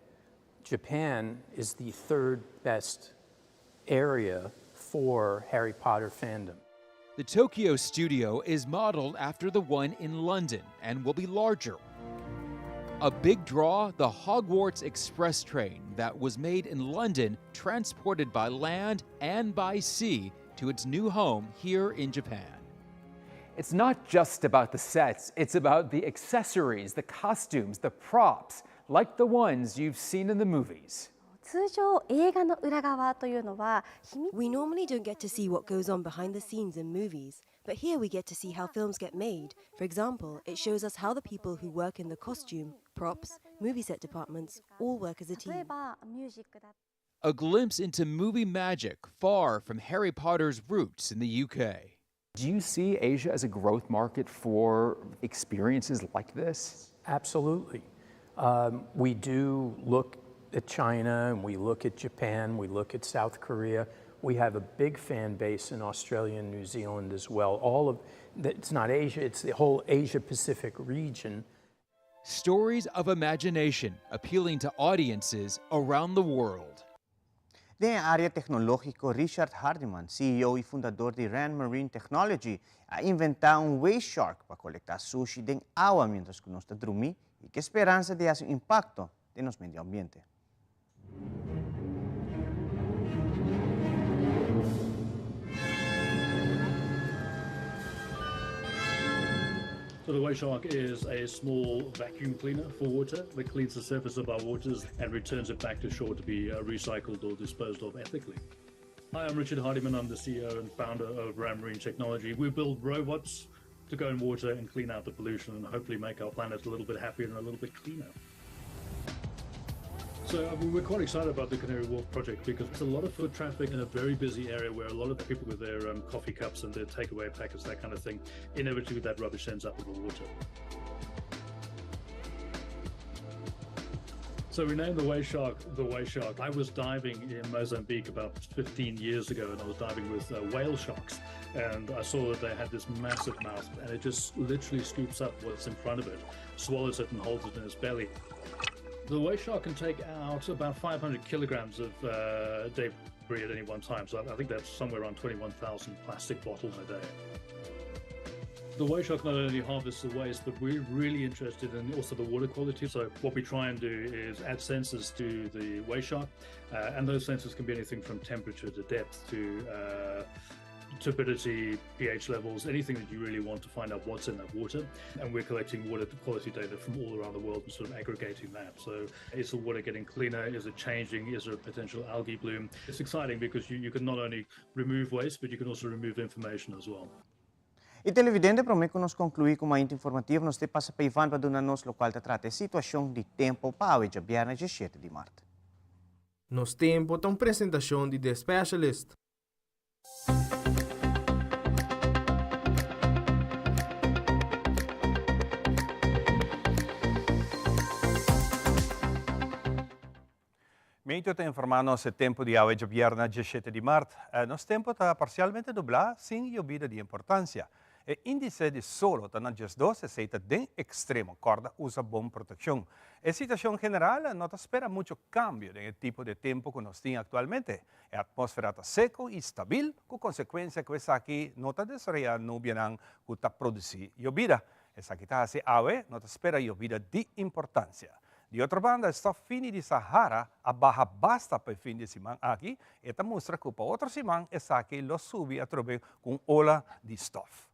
Japan is the third best area for Harry Potter fandom. The Tokyo studio is modeled after the one in London and will be larger. A big draw the Hogwarts Express train that was made in London, transported by land and by sea to its new home here in Japan. It's not just about the sets, it's about the accessories, the costumes, the props, like the ones you've seen in the movies. We normally don't get to see what goes on behind the scenes in movies, but here we get to see how films get made. For example, it shows us how the people who work in the costume, props, movie set departments all work as a team. A glimpse into movie magic far from Harry Potter's roots in the UK. Do you see Asia as a growth market for experiences like this? Absolutely. Um, we do look at China and we look at Japan, we look at South Korea. We have a big fan base in Australia and New Zealand as well. All of it's not Asia, it's the whole Asia Pacific region. Stories of imagination appealing to audiences around the world. Den area tecnologico, Richard Hardiman, CEO y fundador di Rand Marine Technology, a inventa un Waste Shark pa colecta sushi den awa mientras cu nos ta drumi y cu speransa di haci un impacto den nos medio ambiente. So the Waste Shark is a small vacuum cleaner for water that cleans the surface of our waters and returns it back to shore to be uh, recycled or disposed of ethically. Hi, I'm Richard Hardiman. I'm the CEO and founder of Ram Marine Technology. We build robots to go in water and clean out the pollution and hopefully make our planet a little bit happier and a little bit cleaner. So I mean, we're quite excited about the Canary Wharf project because it's a lot of foot traffic in a very busy area where a lot of people with their um, coffee cups and their takeaway packets, that kind of thing, inevitably that rubbish ends up in the water. So we named the Waste Shark the Waste Shark. I was diving in Mozambique about 15 years ago, and I was diving with uh, whale sharks, and I saw that they had this massive mouth, and it just literally scoops up what's in front of it, swallows it, and holds it in its belly. The waste shark can take out about 500 kilograms of uh, debris at any one time, so I think that's somewhere around 21,000 plastic bottles a day. The waste shark not only harvests the waste, but we're really interested in also the water quality. So what we try and do is add sensors to the waste shark, uh, and those sensors can be anything from temperature to depth to uh, turbidity, pH levels, anything that you really want to find out what's in that water. And we're collecting water quality data from all around the world and sort of aggregating that. So is the water getting cleaner? Is it changing? Is there a potential algae bloom? It's exciting because you, you can not only remove waste, but you can also remove information as well. E televidente prome cu nos conclui cu Mainta Informativo nos te pasa pa Ivan pa duna nos locual ta trata e situacion di tempo pa awe djabierne diesshete di mart. Nos Tempo ta un presentacion di The Specialist. Meteo ta informá nos e tempu di awe djabièrnè diesshete di mart. Nos tempu ta parsialmente nublá sin yobida di importansia. E índise di solo ta na 12, esei ta den ekstremo. Kòrda usa bon protekshon. E situashon general no ta spera muchu kambio den e tipo di tempu ku nos tin aktualmente. E atmósfera ta seko i stabil, ku konsekuensia ku esaki no ta desaroyá nubianan ku ta produsí yobida. Esaki ta hasi awe no ta spera yobida di importansia. Di otro banda, e stof fini di Sahara a baha basta pa e fin di siman aki. E ta mustra ku pa otro siman esaki lo subi atrobe ku un ola di stof.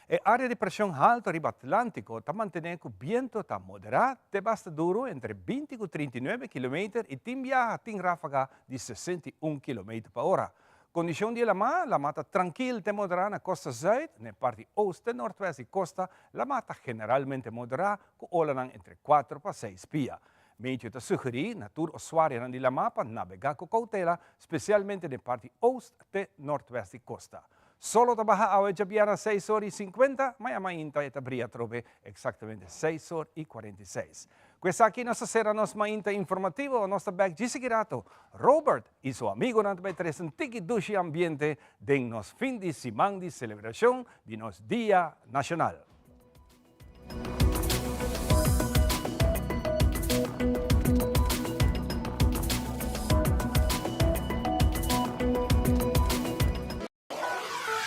E área di preshon haltu riba Atlántiko ta mantené ku bientu ta moderá te basta duru entre 20 ku 39 kilometer i tin biaha tin ráfaga di 61 kilometer pa ora. Kondishon di e lamá, Lamá ta trankil te moderá na kosta zùit, na e parti oost te nortwèst di kosta, lamá ta generalmente moderá ku olanan entre kuater pa seis pia. Meteo ta sugerí na tur usuarionan di lamá pa nabegá ku koutela, spesialmente den parti oost te nortwèst di kosta. Solo ta baha awe djabièrnè seis or i sinkuenta, maña mainta e ta bria atrobe eksaktamente seis or i 46. Ku esaki nos ta sera nos mainta informativo, nos ta bèk djis aki rato. Robert i su amigonan ta bai trese un tiki dushi ambiente den nos fin di siman di selebrashon di nos Dia Nashonal.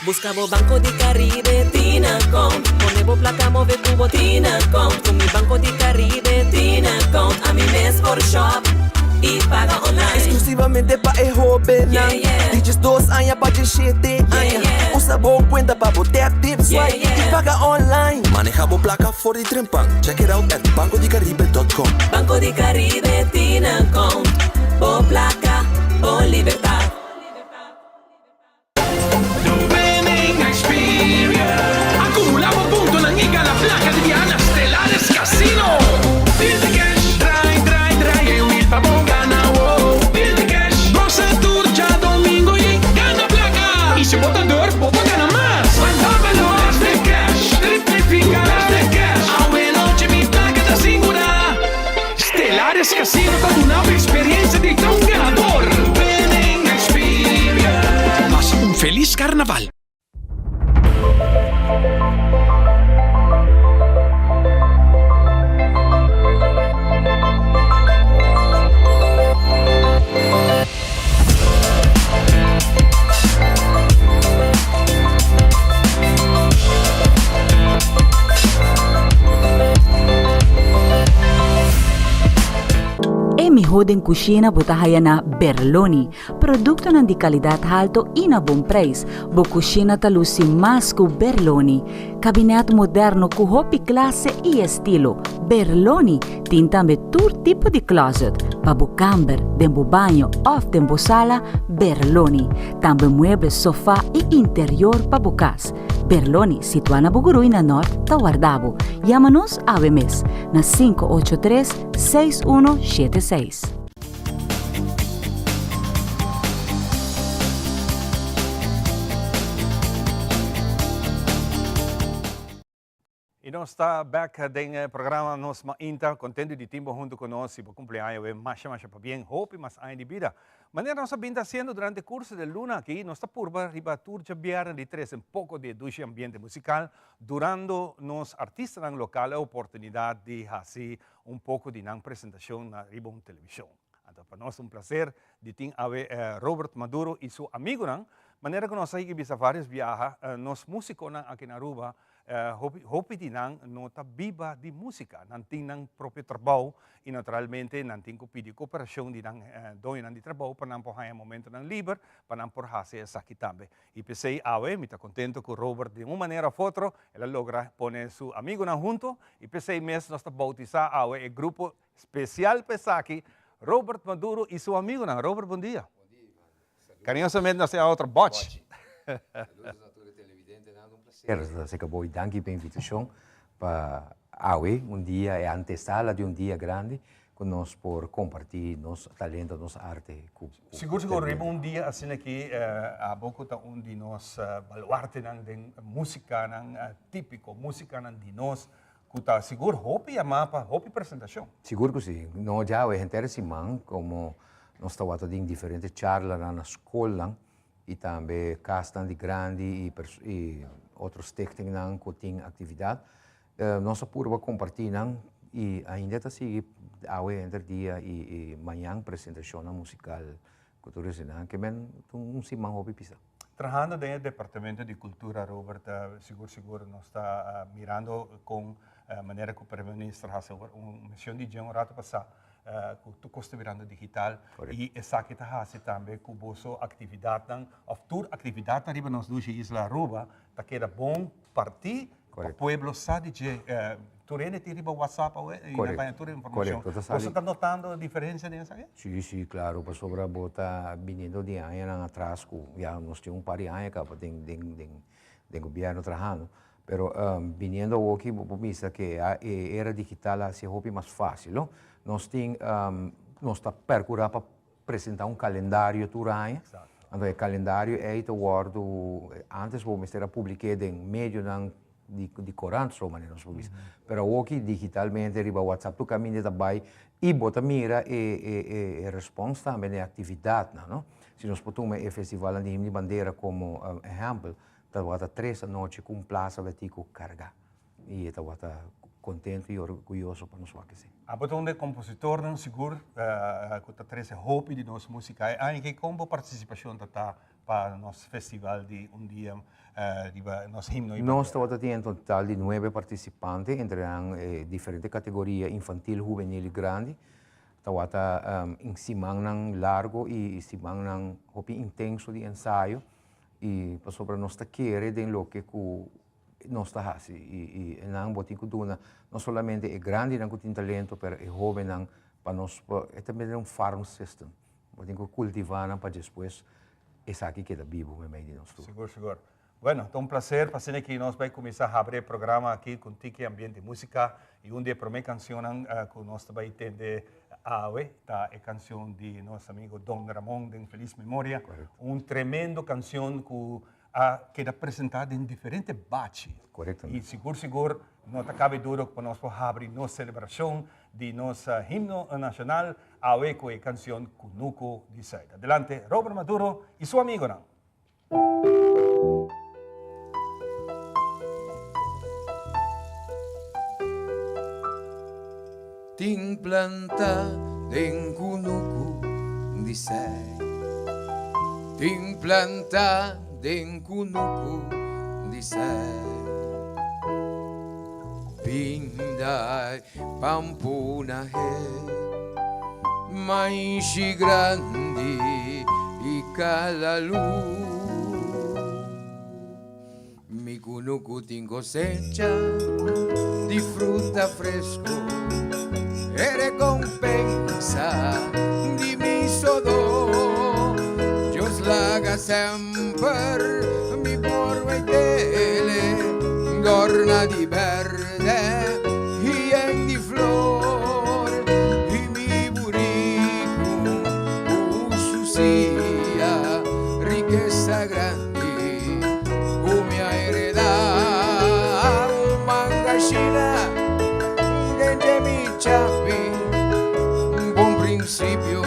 Busca bo Banco di Caribe Tinacom Pone bo placa move cu bo Tinacom Cu mi Banco di Caribe Tinacom Ami mes por shop y paga online Exclusivamente pa e hobennan Yeah, yeah. Di 12 aña pa 17 aña Yeah, yeah. Usa bo cuenta pa bo tap, tip, swipe Yeah, yeah. y paga online Maneha bo placa for di trempan Check it out at bancodicaribe.com Banco di Caribe Tinacom Bo placa, bo libertad. The winning experience. Acumula bo puntonan y gana placa di biaha na Stellares Casino. Build the cash, draai, draai, draai e wiel pa bo gana, wow. Build the cash, goza tur djadomingo y gana placa. Y si bo ta durf, bo por gana mas. Want dámelo, that's the cash. Triple finga, that's the cash. Awe nochi mi placa ta sigura. Stellares Casino ta duna bo experiencia di ta un ganador. Winning experience. Pasa un feliz carnaval. E miho den cushina bo ta haya na Berloni. Productonan di calidad halto y na bon prijs. Bo cushina ta luci mas cu Berloni. Kabinet moderno cu hopi clase y estilo. Berloni tin tambe tur tipo di closet. Pa bo kamber, den bo baño of den bo sala, Berloni. Tambe mueble, sofa y interior pa bo cas. Berloni, situá na Bugurui na Nort, ta warda bo. Yama nos awe mes na 583 6176. Y nos ta bek den e programa Nos Mainta, contento di tin bo hunto cu nos y bo cumpleaños awe masha masha pabien, hopi mas aña di bida. Manera nos a bin ta haciendo durante curso di luna aki, nos ta purba riba tur djabièrnè di trece un poco di e dushi ambiente musical, durando nos artistanan local e oportunidad di haci un poco di nan presentacion na riba un television. Anto pa nos ta un placer di tin awe Robert Maduro y su amigonan. Manera cu nos a higi bisa varios biaha, nos musiconan aki na Aruba. Hopi hopi di nan no ta biba di músika, nan tin nan propio trabou i naturalmente nan tin ku pidi koperashon di nan doñonan di trabou pa nan por haña momentonan liber pa nan por hasi esaki tambe. I p'esei awe mi ta kontento ku Robert di un manera òf otro el a logra pone su amigunan hunto i p'esei mes nos ta boutisá awe e grupo spesial pa esaki, Robert Maduro i su amigunan. Robert, bon dia. Cariñosamente nos ta otro Bochi. Saludos na tur e televidentenan, un placer ta seca bo y danki pa e invitacion pa awe, un dia, e antesala di un dia grandi cu nos por comparti nos talento, nos arte cu Sigur sigur riba un dia asina aki abo cu ta un di nos baluartenan den musicanan tipico, musicanan di nos cu ta sigur hopi yama pa hopi presentacion. Sigur cu si. No djawe henter e siman como nos tawata den diferente charlanan na scolnan y tambe casnan di grandi y otro stichtingnan cu tin actividad. Nos a purba comparti nan y ainda ta sigui awe henter dia y mañan presentacionnan musical Ku tur eseinan ke men un siman hopi pisa. Trahando den e departamento di cultura Robert, sigur sigur nos ta mirando con manera cu Prome Minister haci un mencion di dje un rato pasa cu tur cos ta birando digital y esaki ta haci tambe cu boso actividadnan of tur actividadnan riba nos dushi isla Aruba ta keda bon parti pa pueblo sa di dje. Tur hende tin riba WhatsApp awe y nan ta haña tur e informacion. Boso ta notando diferencia den esaki? Si, si, claro, pasobra bo ta biniendo di añanan atras cu ya nos tin un par di aña caba den den den den gobierno trahando, pero biniendo awoki bo por bisa cu e era digital a haci hopi mas facil, no? Nos tin, nos ta percura pa presenta un calendario tur aña, anto e calendario ey ta wordo, antes bo mester a publike den medionan di corant so manera nos por bisa, pero awoki digitalmente riba WhatsApp tur caminda ta bay y bo ta mira e respons tambe na e actividadnan, no? Si nos por tuma e festivalnan di Himno di Bandera como ehempel, tabata tres anochi cu un plaza betico carga. I e tabata kontentu i orguyoso pa nos wak esei. Abo ta un di e kompositornan sigur ku ta trese hopi di nos músika. E aña aki kon bo partisipashon ta ta pa nos festival di un dia riba nos himno i bandera? Nos tabata tin en total di nuebe partisipante, entre nan e diferente kategoria infantil, hubenil i grandi. Tabata in simannan largo i simannan hopi intenso di ensayo i pasobra nos ta kere den loke ku nos ta hasi y y nan bo tin cu duna no solamente e grandinan cu tin talento pero e hobennan pa nos por e ta mester un farm system bo tin cu cultiva nan pa despues esaki keda bibo meimei di nos tur. Sigur sigur. Bueno, ta un placer pa asina aki nos bai cuminsa habri e programa aki cu un tiki ambiente musica y un di e prome cancionnan cu nos ta bai tende awe ta e cancion di nos amigo Don Ramon den feliz memoria. Un tremendo cancion cu a keda presentá den diferente bachi. Korektamente. I sigur sigur no ta kabe duro pa nos por habri nos selebrashon di nos himno nashonal awe ku e kansion Kunuku di Suid. Adelante Robert Maduro i su amigonan. Tin planta den kunuku di sei. Tin planta den kunuku di sei. Pinda pampuna he. Maishi grandi i kalalu. Mi kunuku tin kosecha di fruta fresco E recompensa di mi sodó Dios laga semper mi por weitele Dorna di berde i yen di flor I mi buriku ku su sia rikesa grandi Ku mi a heredá un mangashina den dje mi chapi, un bon prinsipio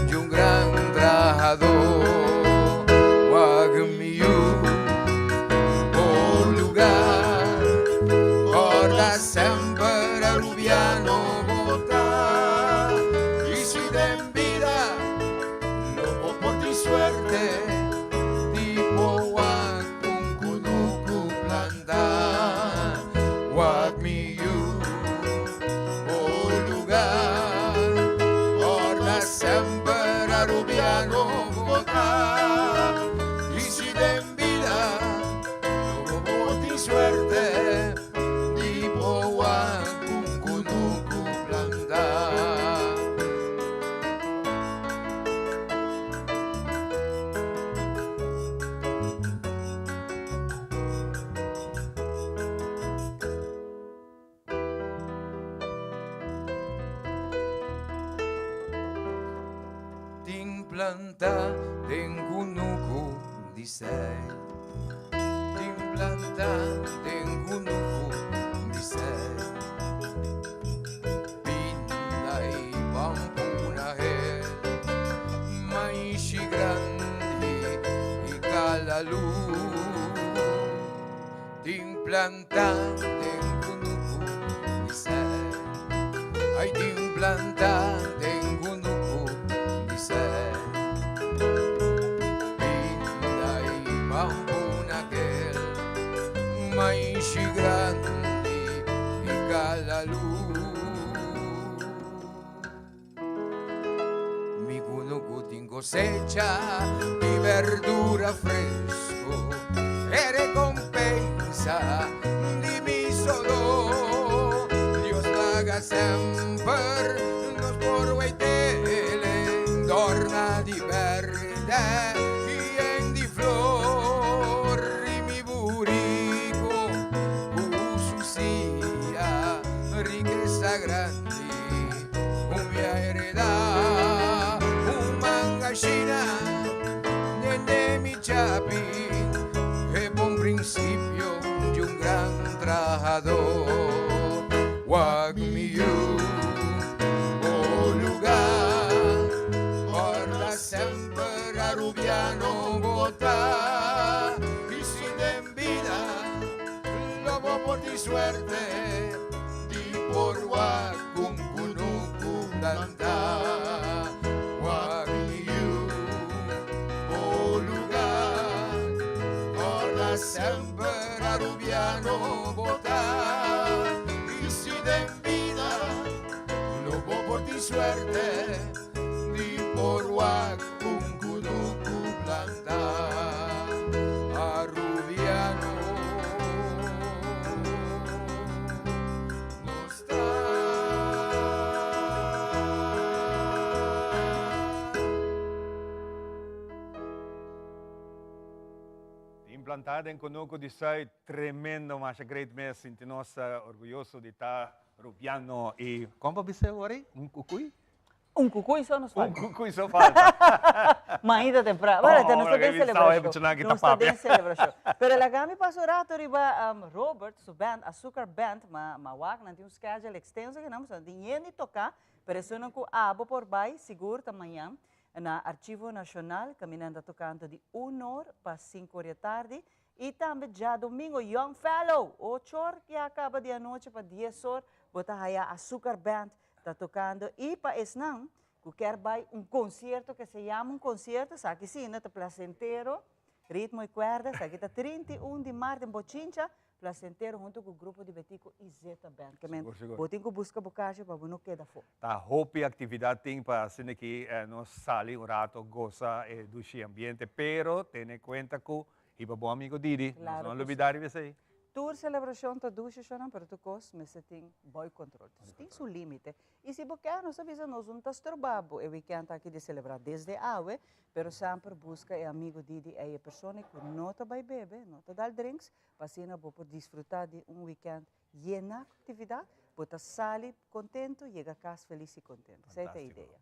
di un gran trahadó. Wak mi yu, bo lugá di Zuid. Tin planta den kunuku di Zuid. Pinda i pampuna hel. Maishi grandi i kalalu. Tin planta den kunuku di Zuid. Ai tin planta den kunuku di Zuid. Pinda i pampuna hel. Maishi grandi i kalalu. Mi kunuku tin cosecha di berdura fresco e recompensa di mi sodó. Dios laga semper nos por weitele dorna di berde i yen di flor i mi burico cu su sia rikesa grandi. Un mi a heredá un mangashina Nene mi chapi E bon principio di un gran trahadó Wak mi yu bo lugá Kòrda semper Arubiano bo ta I si den bida lo bo por tin suerte Di por wak un kunuku plantá. Wak mi yu, bo lugá. Kòrda semper Arubiano bo ta. I si den bida lo bo por tin suerte di por wak un kunuku plantá. Arubiano. Nos ta. Tin plantá den Conuco di Zuid, tremendo, masha great mes, sinti nos orguyoso di ta Rubiano y, con pa bisa awor ey? Un cucuy? Un cucuy so nos falta. Un cucuy so falta. Mainta temprano. Bueno, oh, nos ta den celebracion. Nos ta den celebracion. Pero laga mi pasa un rato riba um, Robert, su band, Azúcar Band, ma, ma wak, nan tin un schedule extenso que nan, tin yen di toca, pero esun cu abo por bay, sigur ta mañan, na Archivo Nacional, caminda ta tocando di 1 or pa 5 or di tardi, y tambe djadomingo, Young Fellow, 8 or ya caba di anochi pa 10 or, bo ta haya Azúcar Band Ta tocando y pa esnan cu kier bay un concierto que se yama un concierto, esaki si no ta placentero, ritmo y cuerda, esaki ta 31 di maart den Bochincha, placentero hunto cu grupo di Betico y Zeta Band. Ke men Sigur, sigur. bo tin cu busca bo kashi pa bo no keda afo. Ta hopi actividad tin pa asina ki nos sali un rato goza e dushi ambiente, pero tene cuenta cu hiba bo amigo Didi, nos Claro no cu si. lubida riba esey. Tur celebracion ta dushi shonan pero tur cos mester tin boy control. Dus tin su limite. Y si bo kier nos ta bisa nos no ta stroba bo e weekend aki di celebra desde awe pero semper busca e amigo di di ey e persona cu no ta bay bebe, no ta dal drinks pa asina bo por disfruta di un weekend yena cu actividad, bo ta sali contento yega cas feliz y contento. Esey ta e idea.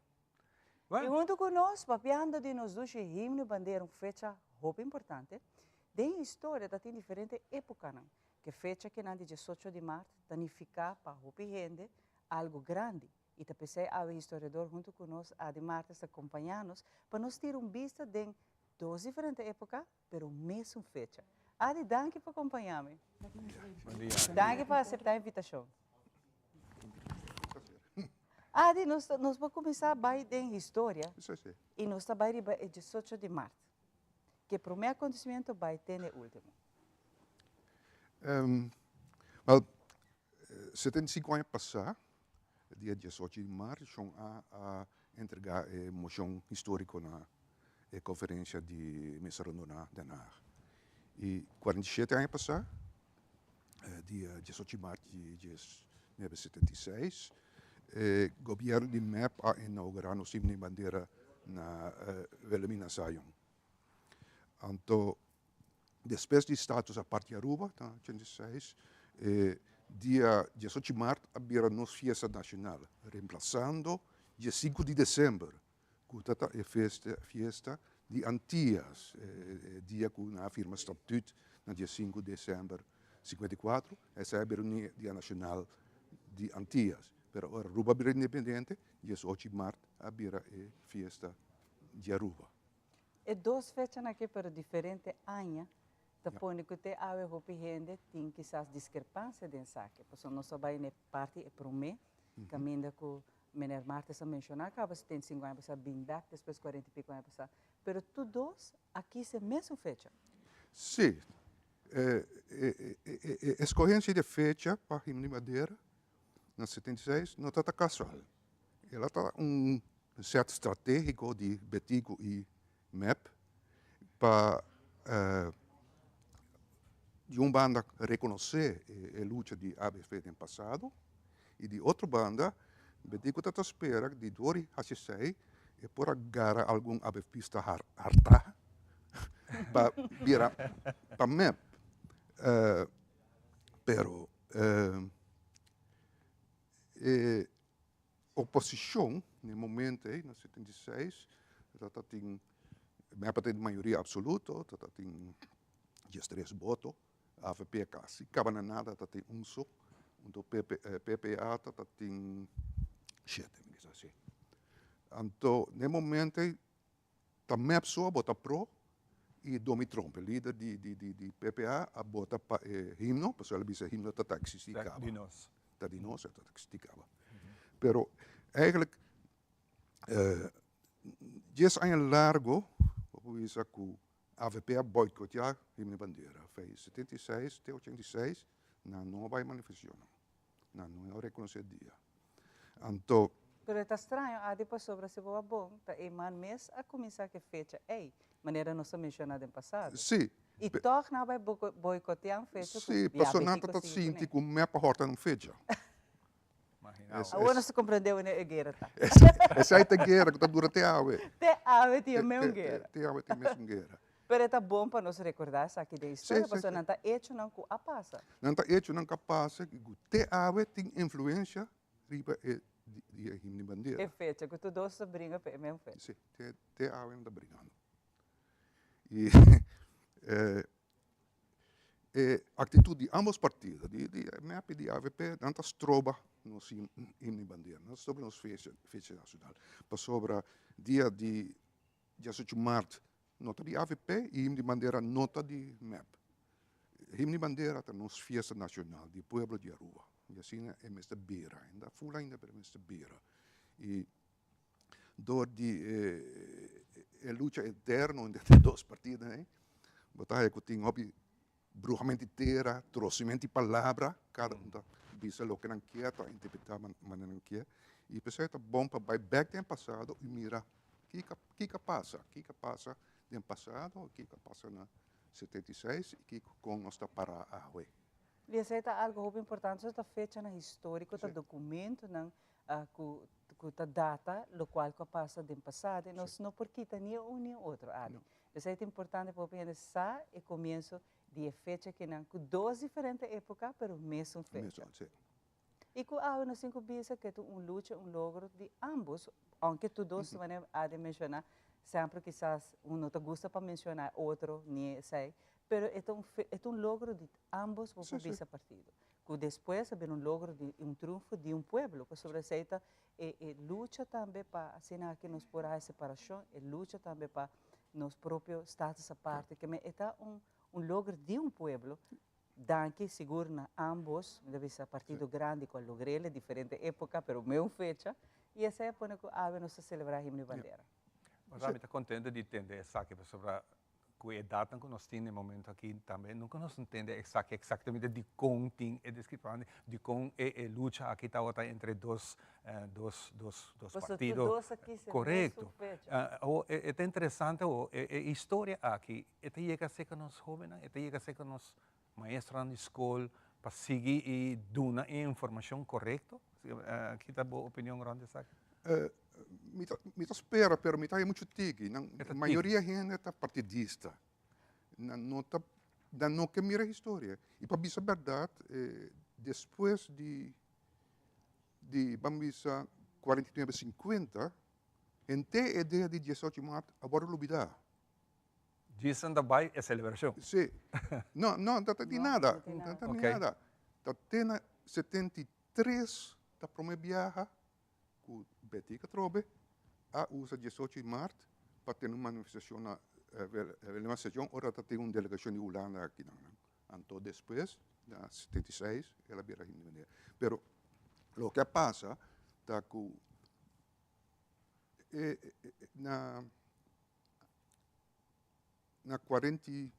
Y hunto cu nos, papiando di nos dushi himno y bandera, un fecha hopi importante, den historia ta tin diferente epocanan, ke fecha kinan di diesocho di maart ta nifica pa hopi hende algo grandi, y ta pesey awe historiador hunto cu nos Adi Martes ta compaña nos pa nos tira un bista den dos diferente epoca, pero mesun fecha. Adi, danki pa compaña mi. Danki pa acepta invitacion. Adi, nos ta, nos por cuminsa bay den historia. Sí, sí. Y nos ta bay riba e diesocho di maart. Ke prome acontecimiento bay te n'e ultimo. Um, wel, 75 aña pasá, dia 18 di maart, Shon A a entrega e mocion historico na e conferencia di Mesa Rondo na Den Haag. Y 47 aña pasá, dia 18 di maart di 1976, e gobierno di mep a inaugura nos himno y bandera na Wilhelmina Zion. Anto despues di status apart di Aruba na 86, e dia 18 di maart a bira nos fiesta nacional, reemplazando dia 5 di december, cu ta ta e fiesta di Antias, e dia ku nan a firma statuut na dia sinku desèmber 54, esei a bira un dia nashonal di Antias. Pero ora Aruba a bira independente, 18 di mart a bira e fiesta di Aruba. E dos fechanan aki pero diferente aña ta pone ku te awe hopi hende tin kisas diskrepansia den esaki. Pasobra nos a bai na e parti e promé kaminda ku Meneer Martes a menshoná kaba 75 aña pasá bin bèk despues 40 i piko aña pasá. Pero tur dos a kis e mesun fecha. Sí. E eskohensia di e fecha pa Himno di Bandera na 76 no tabata kasual. El a ta un set stratégiko di Betico i mep pa di un banda rekonosé e lucha di ABV den pasado i di otro banda Betico ta ta spera di dor di hasi esei e por a gara algun ABVista hartá pa bira pa mep. Pero e Oposicion na e momento ey, na 76, ta tin, mep a tin mayoria absoluto, ta tin 13 boto, avp casi caba na nada, ta tin un so, anto PPA ta tin shete, mi kisa si. Anto na e momento ey Ta mep so a bota pro y Domi Tromp, e lider di di PPA a bota pa e himno, pasobra el a bisa e himno ta ta existi caba. Ta di nos. Ta di nos, e ta ta existi caba. Pero eigenlijk dies aña largo bo por bisa cu avp a boycotea himno di bandera. Fei 76 te 86 nan no a bay manifestacionnan. Nan no a reconoce dia. Anto. Pero e ta straño, Adi, pasobra si bo a bon, ta e man mes a cuminsa cu e fecha ey, manera nos a menciona den pasado. Sí. Y toch nan a bay boicotea un fecha cu Sí, pasobra nan ta sinti cu mep a horta nan fecha. Awor nos ta comprende wanneer e guera ta. Esey ta e guera cu ta dura te awe. Te awe tin e mesun guera. Te awe tin e mesun guera. Pero e ta bon pa nos rekordá esaki den historia, pasobra nan ta echonan ku a pasa. Nan ta echonan ku a pasa i ku te awe tin influensia riba e dia himno di bandera. E fecha, ku tur dos ta bringa pa e mesmu fecha. Si, te awe nan ta bringando. I e aktitut di ambos partido, di mep i di avp, nan ta stroba nos himno di bandera, nan ta stroba nos fecha nashonal. Pasobra dia di 18 mart no ta di avp y himno di bandera no ta di mep. Himno di bandera ta nos fiesta nacional di pueblo di Aruba y asina e mester bira. E no ta full ainda pero e mester bira. Y door di e lucha eterno entre e dos partidonan ey bo ta haya cu tin hopi Bruhamento di tera, trocimento di palabra, cada un ta bisa loke nan kier, ta interpreta manera nan kier. Y p'esei ta bon pa bai bek den pasado y mira kiko kiko a pasa, kiko a pasa den pasado, kiko a pasa na 76 y kiko con nos ta para awe. Y esei ta algo hopi importante, esei ta fechanan historico, ta documentonan cu cu ta data locual cu a pasa den pasado y nos no por kita ni e un ni e otro, Adi. P'esei ta importante pa hopi hende sa e komienso di e fecha kinan ku dos diferente époka pero mesun fecha. Mesun, si. I ku awe nos tin ku bisa ku e ta un lucha, un logro di ambos, ounke tur dos manera Adi a menshoná, semper kisas un no ta gusta pa menshoná e otro ni esei, pero e ta un e ta un logro di ambos bo por bisa partido. Ku despues a bira un logro di un triunfo di un pueblo, pasobra esei ta E e lucha tambe pa asina aki nos por haci separacion, e lucha tambe pa nos propio status aparte, ke men e ta un un logro di un pueblo, danki sigur na ambos, mi ta bisa partido grandi cu a logr'el e diferente epoca, pero meun fecha, y esey a pone cu awe nos ta celebra Himno y Bandera. Mi ta contento di tende esaki pasobra Ku e edatnan ku nos tin na e momento aki tambe nunka nos no tende esaki eksaktamente dikon tin e diskrepante, dikon e e lucha aki tabata entre dos dos dos dos partido. Korekto. Awor e ta interesante awor e e historia aki e ta yega serka nos hóbennan, e ta yega serka nos maestronan di skol pa sigui i duna e informashon korekto? Ki ta bo opinion rònt esaki? Mi ta, mi ta spera, pero mi ta haña muchu tiki. Nan, mayoria hende ta partidista. Nan no ta, nan no ke mira historia. I pa bisa bèrdat, despues di, di ban bisa 49, 50, henter e dia di 18 mart a wòrdu lubidá. Djis ta bai e selebrashon. Si. No, no, no ta di nada. No ta di nada. Ta te na 73 ta prome biaha ku Betico atrobe a usa 18 di mart pa tene un manifestashon na Willemstad ora ta tin un delegashon di Hulanda akinan. Anto despues, na 76, el a bira independiente. Pero loke a pasa ta ku na na 42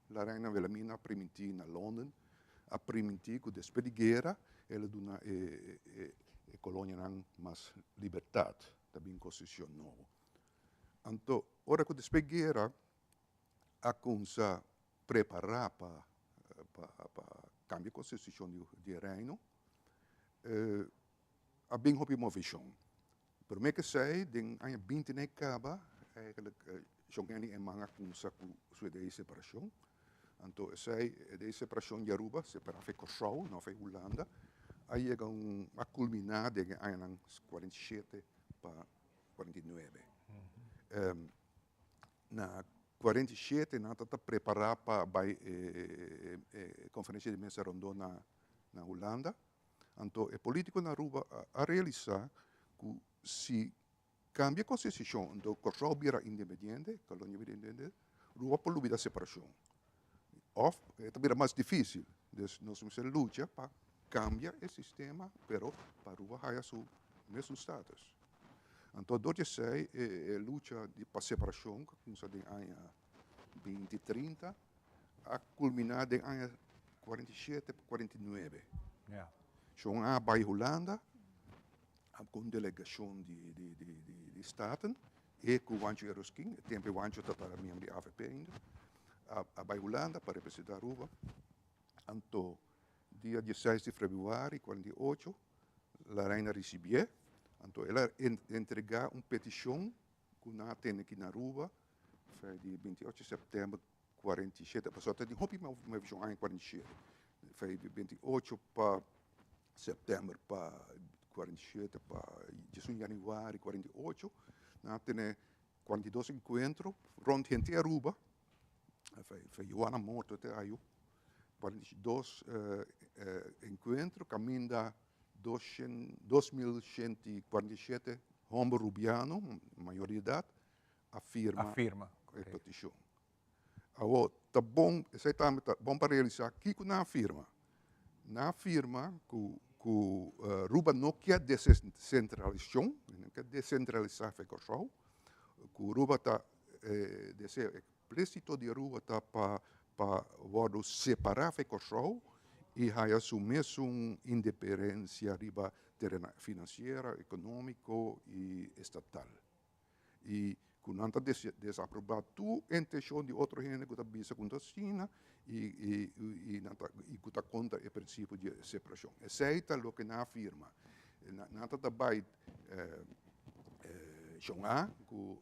la reina Wilhelmina a primintí na London, a primintí ku despues di guera el a duna e e kolonianan mas libertat, ta bin konstitushon nobo. Anto ora ku despues guera a kumsa prepará pa pa kambia konstitushon di e reino, a bin hopi moveshon. Promé ku esei, den aña binti na e kaba, eigenlijk Shon Henny Eman a kumsa ku su idea di separashon. Anto esei, e idea di separashon di Aruba, separá for Kòrsou, no for Hulanda, a yega un, a kulminá den e añanan 47 pa 49. Na 47 nan ta prepará pa bai e konferensia di mesa rondó na Hulanda. Anto e polítiko na Aruba a realisá ku si kambia konstitushon anto Kòrsou bira independiente, kolonia bira independiente, Aruba por lubida separashon òf e ta bira mas difísil. Dus nos mester lucha pa kambia e sistema pero pa Aruba haya su mesun status. Anto dor di esei e lucha di pa separashon ku a kuminsá den aña binti trinta a kulminá den aña 47 pa 49. Shon a bai Hulanda ku un delegashon di Staten e ku Wancho Eroskin, e tempu Wancho tabata miembro di avp ainda, a bai Hulanda pa representá Aruba. Anto dia dieseis di februari 48 la reina risibié, anto el a entregá un petishon ku nan a tene aki na Aruba fe di 28 sèptèmber 47, pasobra ta tin hopi movishon aña 47, fe di 28 pa sèptèmber pa 47 pa 11 yanüari 48, nan a tene 42 enkuentro rònt henter Aruba, fe Juana Morto te ayu, 42 enkuentro kaminda 2147 hòmber rubiano, mayor di edat, a firma e petishon. Awor, ta bon, esei tambe ta bon pa realisá kiko nan a firma. Nan a firma ku ku Aruba no kier desentralisashon, no kier desentralisá fe Kòrsou, ku Aruba ta deseo eksplísito di Aruba ta pa pa wòrdu separá fe Kòrsou i haya su mesun independensia riba tereno finansiero, ekonómiko i estatal. I ku nan ta desaprobá tur intenshon di otro hende ku ta bisa ku no ta asina i nan ta i ku ta kontra e prinsipio di separashon. Esei ta loke nan a firma. Nan ta ta bai Shon A ku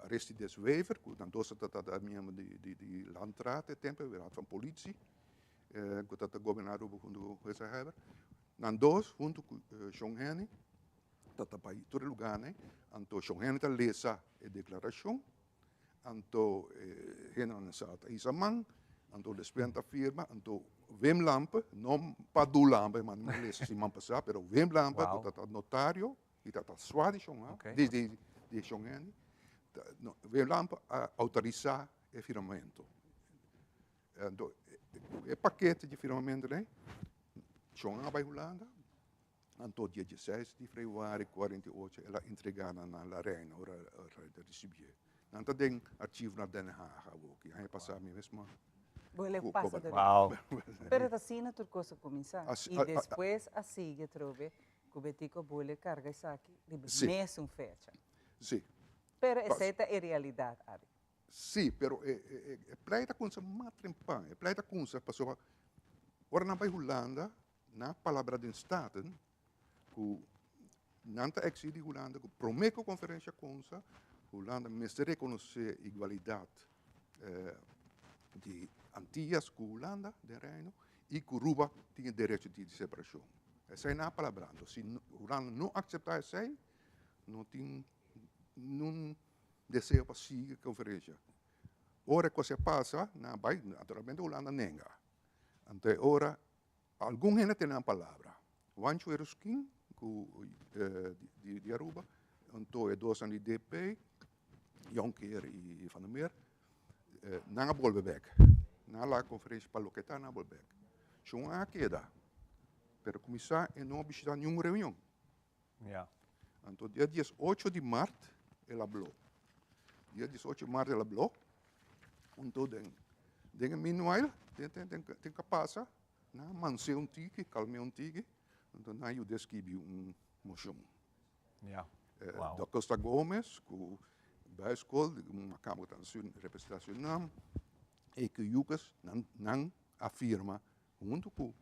Aristides Wever, ku nan dos ta ta miembro di Landraad e tempu, Raad van Politie, ku ta ta goberná Aruba huntu ku Gezaghebber. Nan dos huntu ku Shon Henny ta ta bai tur e lugánan, anto Shon Henny ta lesa e deklarashon, anto e hendenan sa ta hisa man, anto despues nan ta firma, anto Wim Lampe, no Padu Lampe, ma mi lesa siman pasá, pero Wim Lampe ku ta ta notario i ta ta swa di Shon A, di di di Shon Henny, Wim Lampe a outorisá e firmamentu. Anto e pakete di firmamentu ei, Shon A bai Hulanda, Anto dia dieseis di februari 48 el a entregá nan na la reina ora el a risibié. Nan ta den archivo na Den Haag awoki. Aña pasá mi mes a Bo el a pasa den. Wow. Pero ta asina tur kos a kuminsá. I despues a sigui atrobe ku Betico Bule karga esaki riba e mesun fecha. Sí. Pero esei ta e realidat, Adi. Sí, pero e plei ta kunsa mas trempan. E plei ta kunsa pasobra ora nan bai Hulanda Na palabra den Staten ku nan ta eksigi di Hulanda ku promé ku konferensha konsa, Hulanda mester rekonosé igualidat di Antias ku Hulanda den Reino i ku Ruba tin e derecho di separashon. Esei nan a palabrá. Anto si Hulanda no akseptá esei, no tin nun. deseo pa sigui konferensia. Ora e kos a pasa, nan a bai, naturalmente Hulanda a nenga. Anto e ora algun hende a tene nan palabra. Juancho Eruskin ku di Aruba, anto e dosnan di DP, Jonker i Van der Meer, nan a bolbe bek. Nan a laga konferensia pa loke ta, nan a bolbe bek. Shon a keda, pero kuminsá e no a bishitá niun reunion. Anto dia 18 di mart el a blo. Dia 18 di mart el a blo. Anto den den e meanwhile, den den den den ka pasa, nan a mans'é un tiki, kalm'é un tiki, anto nan a yud'é skibi un moshon. Wow. Da Costa Gomez ku bai skol, makamba ku ta representá Surinam, e ku Yucas, nan nan a firma Huntu ku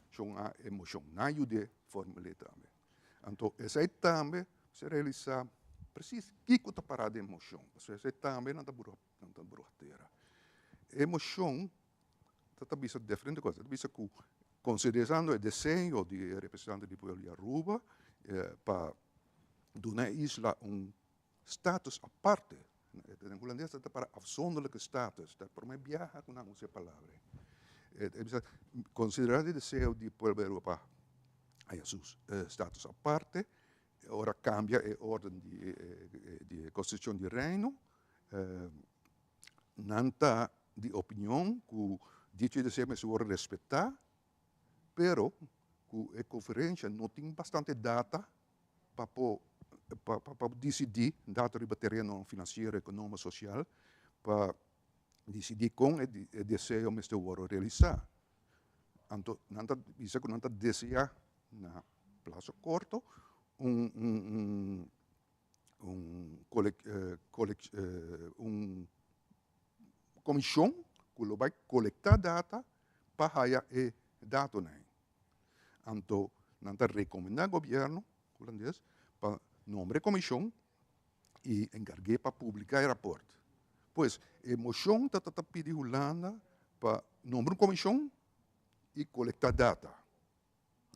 shon a e moshon nan yud'é formul'é tambe. Anto esei tambe se realisá presis kiko ta pará den moshon, pasobra esei tambe nan ta bruha nan ta bruha tera. E moshon ta ta bisa diferente kos, ta bisa ku konsiderando e deseo di e representante di pueblo di Aruba pa duna e isla un Status aparte, den hulandes ta para afzonderlijke status, ta prome biaha ku nan usa e palabra ei. E bisa, konsiderá di deseo di pueblo di Aruba pa haya su status aparte, ora kambia e orden di e konstitushon di Reino, nan ta di opinion ku dicho deseo mester wòrdu respetá, pero ku e konferensha no tin bastante data pa por pa pa disidí data riba tereno finansiero, ekonómiko, sosial pa disidí kon e deseo mester wòrdu realisá. Anto nan ta bisa ku nan ta deseá na plaso korto un un un un kolek kolek un komishon ku lo bai kolektá data pa haya e datonan. Anto nan ta rekomendá gobièrnu hulandes pa nombra e komishon i enkarg'é pa publiká e rapòrt. Pues e moshon ta ta pidi Hulanda pa nombra un komishon i kolektá data.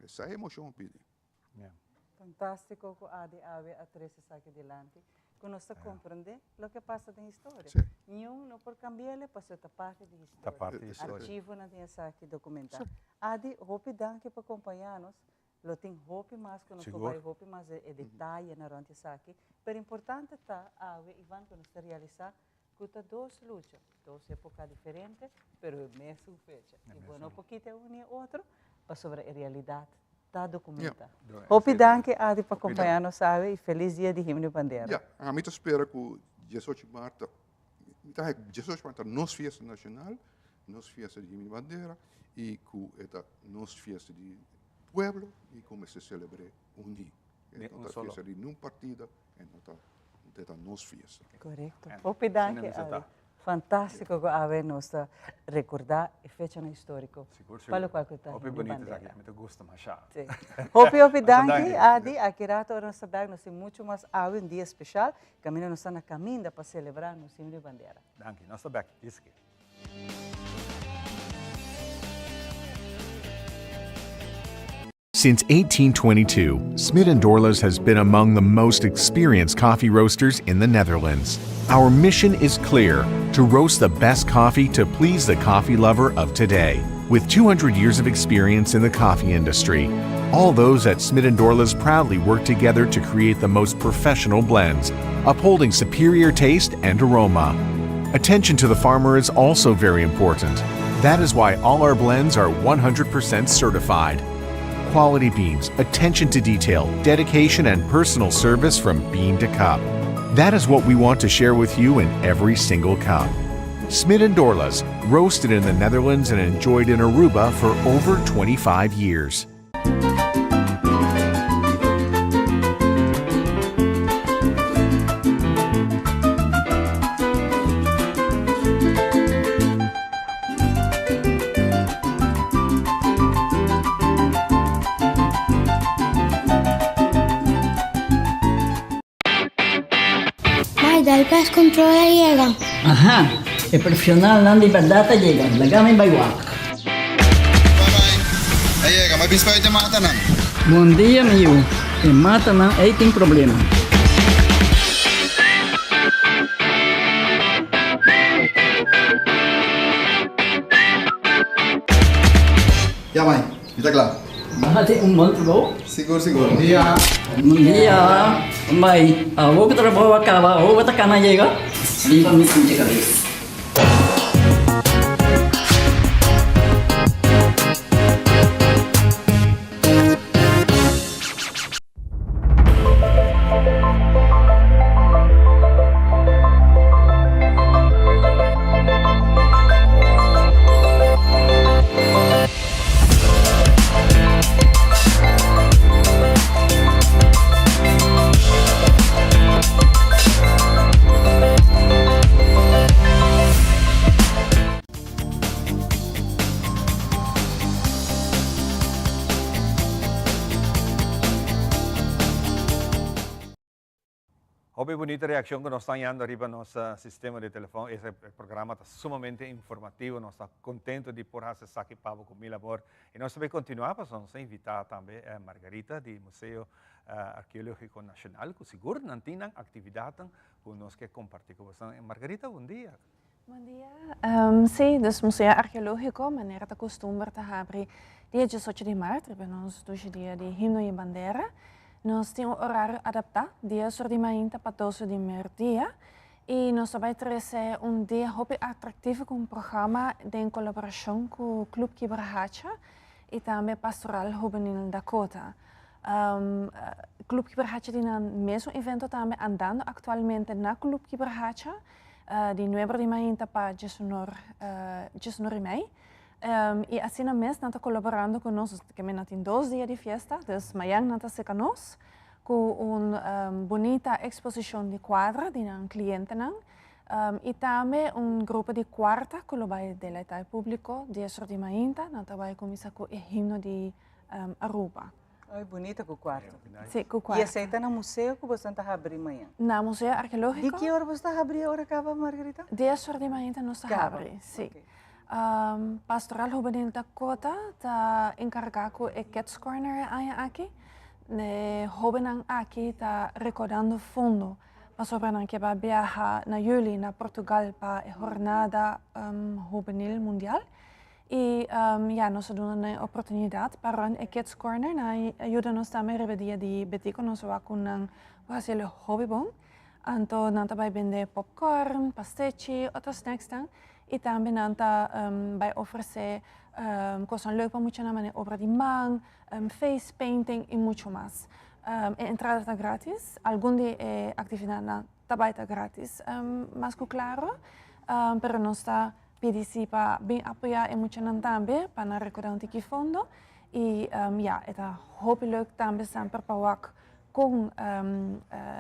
Esei e moshon a pidi. Fantástiko ku Adi awe a trese esaki dilanti, ku nos ta komprendé loke a pasa den historia. Niun no por kambi'el pasobra ta parti di historia. Archivonan tin esaki dokumentá. Adi, hopi danki pa kompañá nos. Lo tin hopi mas ku nos por bai hopi mas e detayenan rònt esaki. Pero importante ta awe, Ivan, ku nos ta realisá ku ta dos lucha, dos époka diferente, pero e mesun fecha. I bo no por kita e un ni e otro, pasobra e realidat ta dokumentá. Hopi danki, Adi, pa kompañá nos awe i felis dia di Himno i Bandera. Ya, ami ta spera ku diesocho di mart ta, mi ta haña ku diesocho di mart ta nos fiesta nashonal, nos fiesta di Himno i Bandera i ku e ta nos fiesta di pueblo i ku mester selebr'é uní. E no ta fiesta di niun partido, e no ta. Te ta nos fiesta. Correcto. Hopi danki Adi. Fantástico cu awe nos ta recorda e fechanan historico. Sigur, sigur. Pa locual cu ta Hopi Himno bonito Bandera. esaki, mi ta gusta masha. Si. Hopi, hopi Masha danki danki. Adi. Aki rato ora nos ta bek nos tin mucho mas awe, un dia special. Caminda nos ta na caminda pa celebra nos Himno y Bandera. Danki. Nos ta bek diski. Since 1822, Smit & Dorlas has been among the most experienced coffee roasters in the Netherlands. Our mission is clear, to roast the best coffee to please the coffee lover of today. With 200 years of experience in the coffee industry, all those at Smit & Dorlas proudly work together to create the most professional blends, upholding superior taste and aroma. Attention to the farmer is also very important. That is why all our blends are 100% certified. Quality beans, attention to detail, dedication, and personal service from bean to cup. That is what we want to share with you in every single cup. Smit and Dorlas, roasted in the Netherlands and enjoyed in Aruba for over 25 years. Mai, dal pest control a yega. Aha, e profesionalnan di berdad a yega, laga mi bai wak. A yega, ma bis bai te matanan. Bon dia mi yu, e matanan ei tin problema. Ya mai, mi ta kla. Nan tin un bon trabou. Sigur, sigur. Bon dia. Bon dia. Mai, awor ku trabou a kaba, awor bo ta kana yega? Riba mi sinti kabes. Hopi bunita reaccion cu nos ta hañando riba nos sistema di telefon. Ese programa ta sumamente informativo. Nos ta contento di por haci esaki pa bo cu mi labor. Y nos ta bay continua pasobra nos ta invita tambe Margarita di Museo Arqueologico Nacional cu sigur nan tin nan actividadnan cu nos ke comparti cu boso. Margarita, bon dia. Bon dia. Sí, dus Museo Arkeológiko, manera ta kustumber ta habri dia diesocho di mart, riba nos dushi dia di Himno i Bandera. Nos tin un orario adaptá, dies or di mainta pa dos or di merdia, i nos ta bai trese un dia hopi atraktivo ku un programa den kolaborashon ku Club Kibrahacha i tambe Pastoral Hubenil Dakota. Club Kibrahacha tin nan mesun evento tambe andando aktualmente na Club Kibrahacha. Di nuebe di mainta pa diesunor, diesunor i mei. I asina mes nan ta kolaborando ku nos, ke men nan tin dos dia di fiesta, dus mayan nan ta seka nos ku un bunita eksposishon di kuadra di nan klientenan i tambe un grupo di kuarta ku lo bai deleitá e públiko diesor di mainta, nan ta bai kuminsá ku e himno di Aruba. Ay, bunita cu cuarto. Sí, cu cuarto. Y esey ta na museo cu boso ta habri mañan? Na Museo Arqueológico. Di ki ora boso ta habri ora caba, Margarita? Dies or di mainta nos ta habri, sí. Pastoral Juvenil Dakota ta encarga cu e Kids Corner e aña aki. E hobennan aki ta recordando fondo pasobra nan ke ba biaha na juli na Portugal pa e Jornada Juvenil Mundial. I ya, nos a duna nan e oportunidat pa run e Kids Corner. Nan a yuda nos tambe riba dia di Betico, nos a wak ku nan por hasi el hopi bon. Anto nan ta bai bende popcorn, pastechi, otro snacksnan. I tambe nan ta bai ofresé kosnan leuk pa muchanan manera obra di man, face painting i muchu mas. E entrada ta gratis. Algun di e aktividatnan ta bai ta gratis mas ku klaro, pero nos ta Pidi si pa bin apoya e muchanan tambe pa nan recorda un tiki fondo y ya e ta hopi leuk tambe semper pa wak con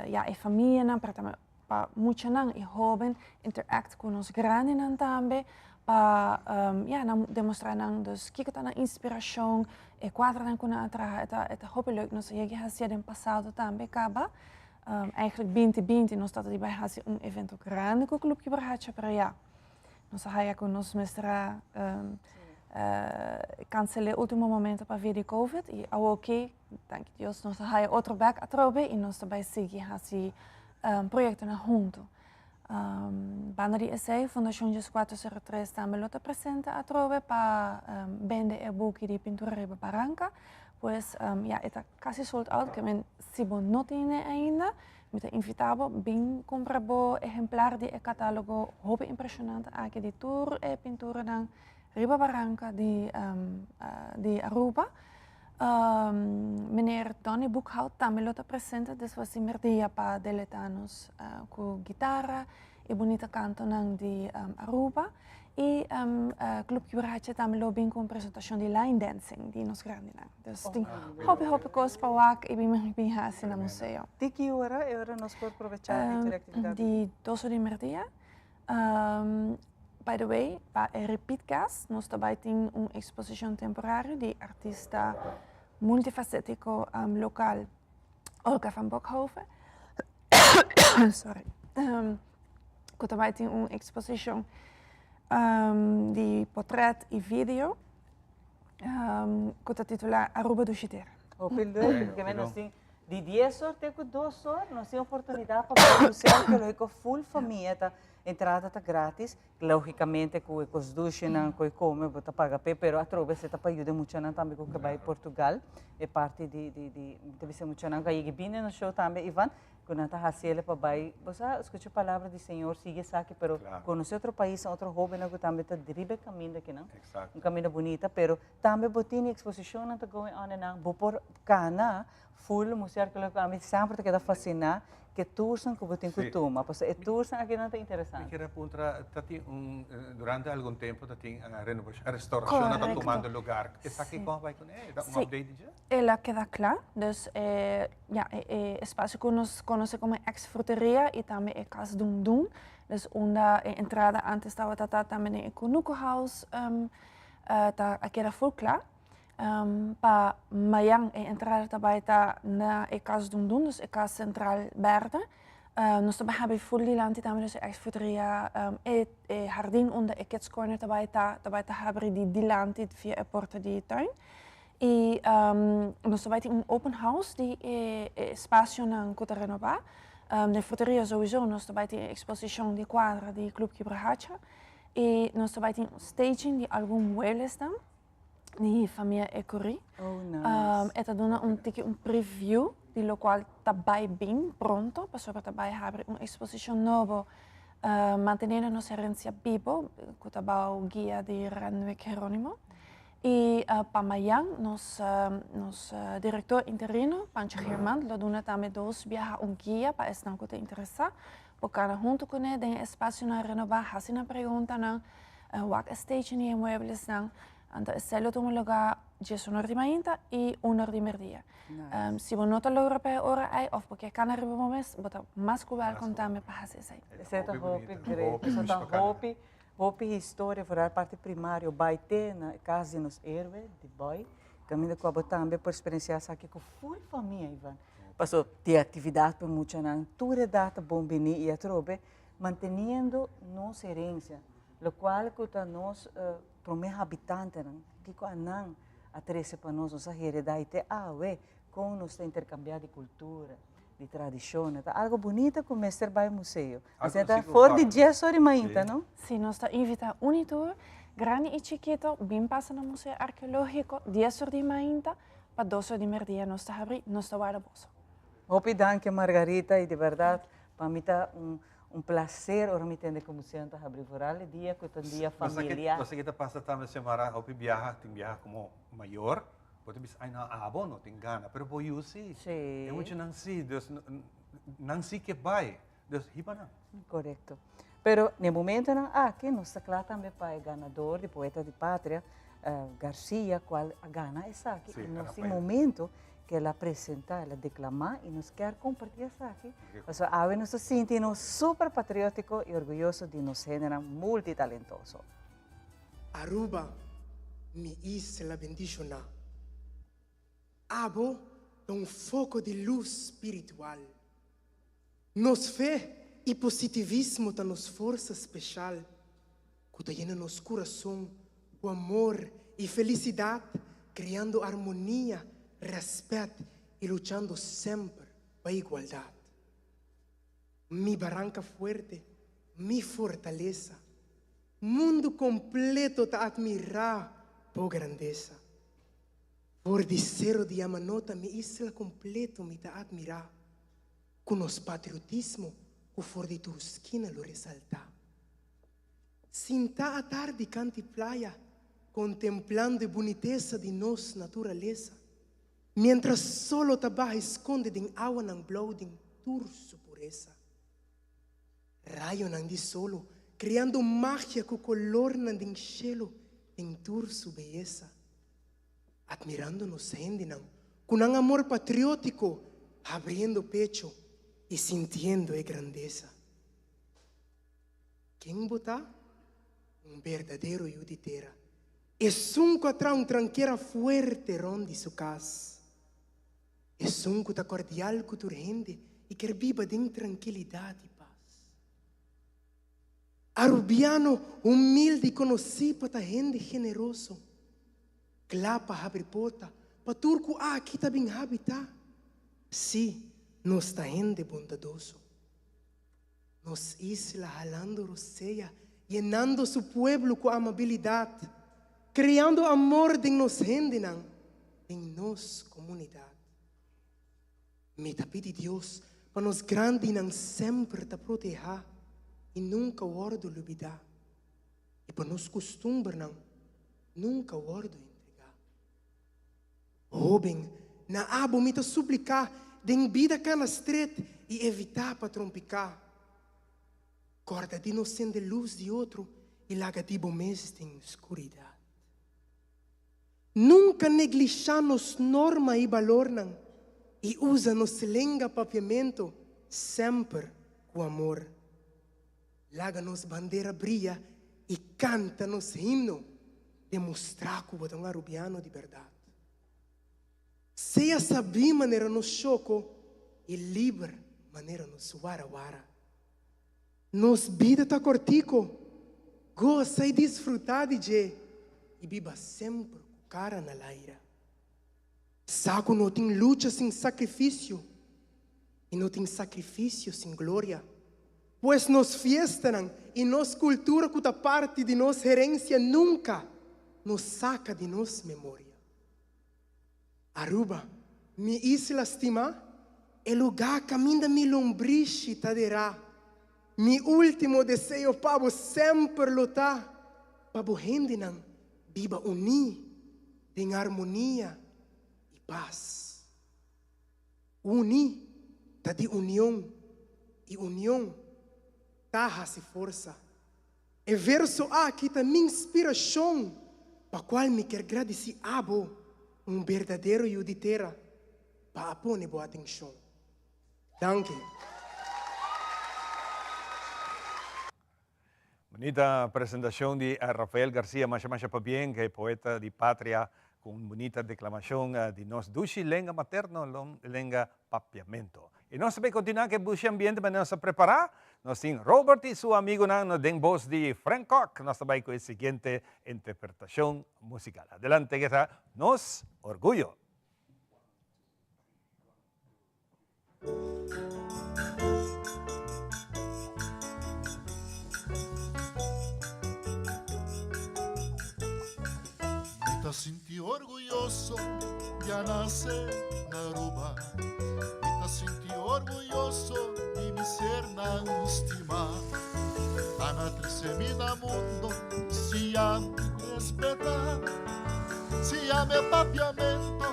ya e famianan pero tambe pa muchanan y hoben interact cu nos grandinan tambe pa ya nan demostra nan dus kico ta nan inspiracion e cuadranan cu nan a traha e ta e ta hopi leuk nos a yega hacia den pasado tambe caba eigenlijk binti binti nos tata di bay haci un evento grandi cu Club Kibrahacha pero ya Nos a haya cu nos mester a cancela e ultimo momento pa via di covid y awoki, danki Dios, nos a haya otro bek atrobe y nos ta bay sigui haci proyectonan hunto. Banda di esey, Fundacion 1403 tambe lo ta presente atrobe pa bende e buki di pintura riba baranca. Pues ya e ta casi sold out, ke men si bo no tene ainda, Mi ta invitá bo bin kumpra bo ehemplar di e katálogo hopi impreshonante aki di tur e pinturanan riba baranka di di Aruba. Meneer Donny Boekhout tambe lo ta presente despues di merdia pa deleitá nos ku gitara e bunita kantonan di Aruba. I Club Kibrache tambe lo bin ku un presentashon di line dancing di nos grandinan. Dus tin hopi hopi kos pa wak i bin bin hasi na museo. Di ki ora e ora nos por probechá di tur e aktividat? Di dos or di merdia. By the way, pa e repeat guest nos ta bai tin un eksposishon temporario di artista multifasétiko lokal Olga van Bokhoven. Sorry. Ku ta bai tin un eksposishon di potret i video. ku ta titulá Aruba Dushi Tera. Hopi leuk, porque men nos tin Di 10 or te ku 2 or, nos tin oportunidat pa bai Museo Arkeológiko full famia ta entrada ta gratis. Lógikamente ku e kos dushinan ku e kome bo ta paga p'e, pero atrobe esei ta pa yuda e muchanan tambe ku ke bai Portugal. E parti di di di mi ta bisa e muchanan ku a yega bini nos show tambe Ivan, ku nan ta hasi el pa bai, bo sa skucha palabra di Señor, sigui esaki, pero konosé otro paisnan, otro hóbennan ku tambe ta riba e kaminda akinan. Un kaminda bunita, pero tambe bo tin e eksposishonnan ta going on einan, bo por kana full Museo Arkeológiko, ami semper ta keda fasiná ku e toersnan ku bo tin ku tuma, pasobra e toersnan akinan ta interesante. Mi kier a puntra, ta tin un, durante algun tempu ta tin renovashon, restaurashonnan ta tumando lugar. Esaki kon a bai kuné? Ta un update di dje? El a keda kla, dus e, ja, e espasio ku nos konosé komo ex fruteria i tambe e kas Dun Dun, dus unda e entrada antes tabata ta tambe den e Kunuku House, ta a keda full kla. Pa mayan e entrada ta bai ta na e kas Dun Dun, dus e kas sentral bèrdè. Nos ta bai habri full dilanti tambe, dus e ex fruteria, e hardin unda e kids corner ta bai ta, ta bai ta habri di dilanti via e porta di tuin. I nos ta bai tin un open house di e espasionan ku ta renobá. Den fruteria souiso nos ta bai tin e eksposishon di kuadra di Club Kibrahacha i nos ta bai tin staging di algun mueblesnan di famia Ecury. Oh, nice. E ta duna un tiki un preview di lokual ta bai bin pronto pasobra ta bai habri un eksposishon nobo Manteniendo nos herencia bibo ku ta bao guia di Renwick Heronimo. I pa mayan nos nos direktor interino Pancho Geerman lo duna tambe dos biaha un guia pa esnan ku ta interesá por kana huntu kuné den e espasionan renobá, hasi nan preguntanan, wak e station i e mueblesnan. Anto esei lo tuma lugá diesunor di mainta i unor di merdia. Si bo no ta logra pa e ora ei òf bo ke kana riba bo mes, bo ta mas ku wèlkom tambe pa hasi esei. Esei ta hopi great. Esei ta hopi Hopi historia foral parti primario bai te na e cas di nos héroe, di Boy, caminda cu abo tambe por experiencia esaki cu full famia, Ivan. Paso tin actividad pa muchanan, tur edad ta bon bini y atrobe manteniendo nos herencia, locual cu ta nos prome habitantenan, kico anan a trece pa nos, nos a hereda y te awe con nos ta intercambia di cultura. Di tradishon. Ta algo bunita ku mester bai museo. Asina ta for di dies ora di mainta, no? Si, nos ta invitá un i tur, grandi i chikito, bin pasa na Museo Arkeológiko dies or di mainta pa dos or di merdia nos ta habrí, nos ta warda boso. Hopi danki Margarita i di bèrdat pa mi ta un un plaser ora mi tende ku museo ta habrí vooral e dia ku ta un dia familiar. Nos a kita pasa tambe Xiomara hopi biaha tin biaha komo mayor. Bo ta bisa, ay no, abo no tin gana, pero bo yu si. Sí. E muchanan si, dus nan si ke bai, dus hiba nan. Korekto. Pero n'e momentonan aki nos ta kla tambe pa e ganador di Poeta di Patria, Garcia, kual a gana esaki. Sí, I nos tin Rafael. momento ku el a presentá, el a deklamá i nos kier kompartí esaki. Pasobra awe nos ta sinti nos super patriótiko i orguyoso di nos hendenan multitalentoso. Aruba, mi isla bendishoná. Abo ta un foko di lus spiritual. Nos fe i positivismo ta nos forsa speshal ku ta yena nos kurason ku amor i felisidat, kreando armonia, rèspèt i luchando semper pa igualdat. Mi baranka fuerte, mi fortalesa. Mundu kompleto ta atmirá bo grandesa. For di Sero di Yamanota mi isla kompleto mi ta atmirá ku nos patriotismo ku for di tur skina lo resaltá. Sintá atardi kanti playa kontemplando e bunitesa di nos naturalesa miéntras solo ta baha i skonde den awanan blou den tur su puresa. Rayonan di solo, kreando magia ku kolornan den shelu den tur su beyesa. Atmirando nos hendenan ku nan amor patriótiko habriendo pecho i sintiendo e grandesa. Ken bo ta? Un berdadero yu di tera. Esun ku a traha un trankera fuerte rònt di su kas. Esun ku ta kordial ku tur hende i ker biba den trankilidat i pas. Arubiano humilde i konosí pa ta hende generoso, kla pa habri porta pa tur ku aki ta bin habitá. Sí, nos ta hende bondadoso. Nos isla halando rosea, yenando su pueblo ku amabilidat, kreando amor den nos hendenan, den nos komunidat. Mi ta pidi Dios pa nos grandinan semper ta protehá i nunka wòrdu lubidá, i pa nos kustumbernan nunka wòrdu entregá. Hóben, na abo mi ta supliká, den bida kana stret i evitá pa trompiká. Kòrda di no sende lus di otro i laga di bo mes den skuridat. Nunka neglishá nos norma i balornan i usa nos lenga papiamentu semper ku amor. Laga nos bandera bria i kanta nos himno, demostrá ku bo ta un Arubiano di bèrdat. Sea sabí manera nos shoko i liber manera nos warawara. Nos bida ta kòrtiku, gosa i disfrutá di dje i biba semper ku kara na laira. Sa ku no tin lucha sin sakrifisio i no tin sakrifisio sin gloria. Pues nos fiestanan i nos kultura ku ta parti di nos herensia nunka no saka di nos memoria. Aruba, mi isla stimá, e lugá kaminda mi lombrishi ta derá. Mi último deseo pa bo semper lo ta pa bo hendenan biba uní den armonia i pas. Uni ta di union i union ta hasi forsa. E verso aki ta mi inspirashon pa kual mi kier gradisí abo, un berdadero yu di tera, pa a pone bo atenshon. Danki. Bunita presentacion di Rafael Garcia, masha masha pabien ke poeta di patria cu un bunita declamacion di nos dushi lenga materno, lenga papiamento. Y nos ta bay continua ke bushi ambiente manera nos a prepara. Nos tin Robert y su amigonan no den bos di Frank Kock. Nos ta bay cu e siguiente interpretacion musical. Adelante ke ta Nos Orguyo. Mi ta sinti orguyoso di a nase na Aruba. Mi ta sinti orguyoso di mi sernan stima. Nan a trese mi na mundo siña mi respeta. Siña mi e papiamento,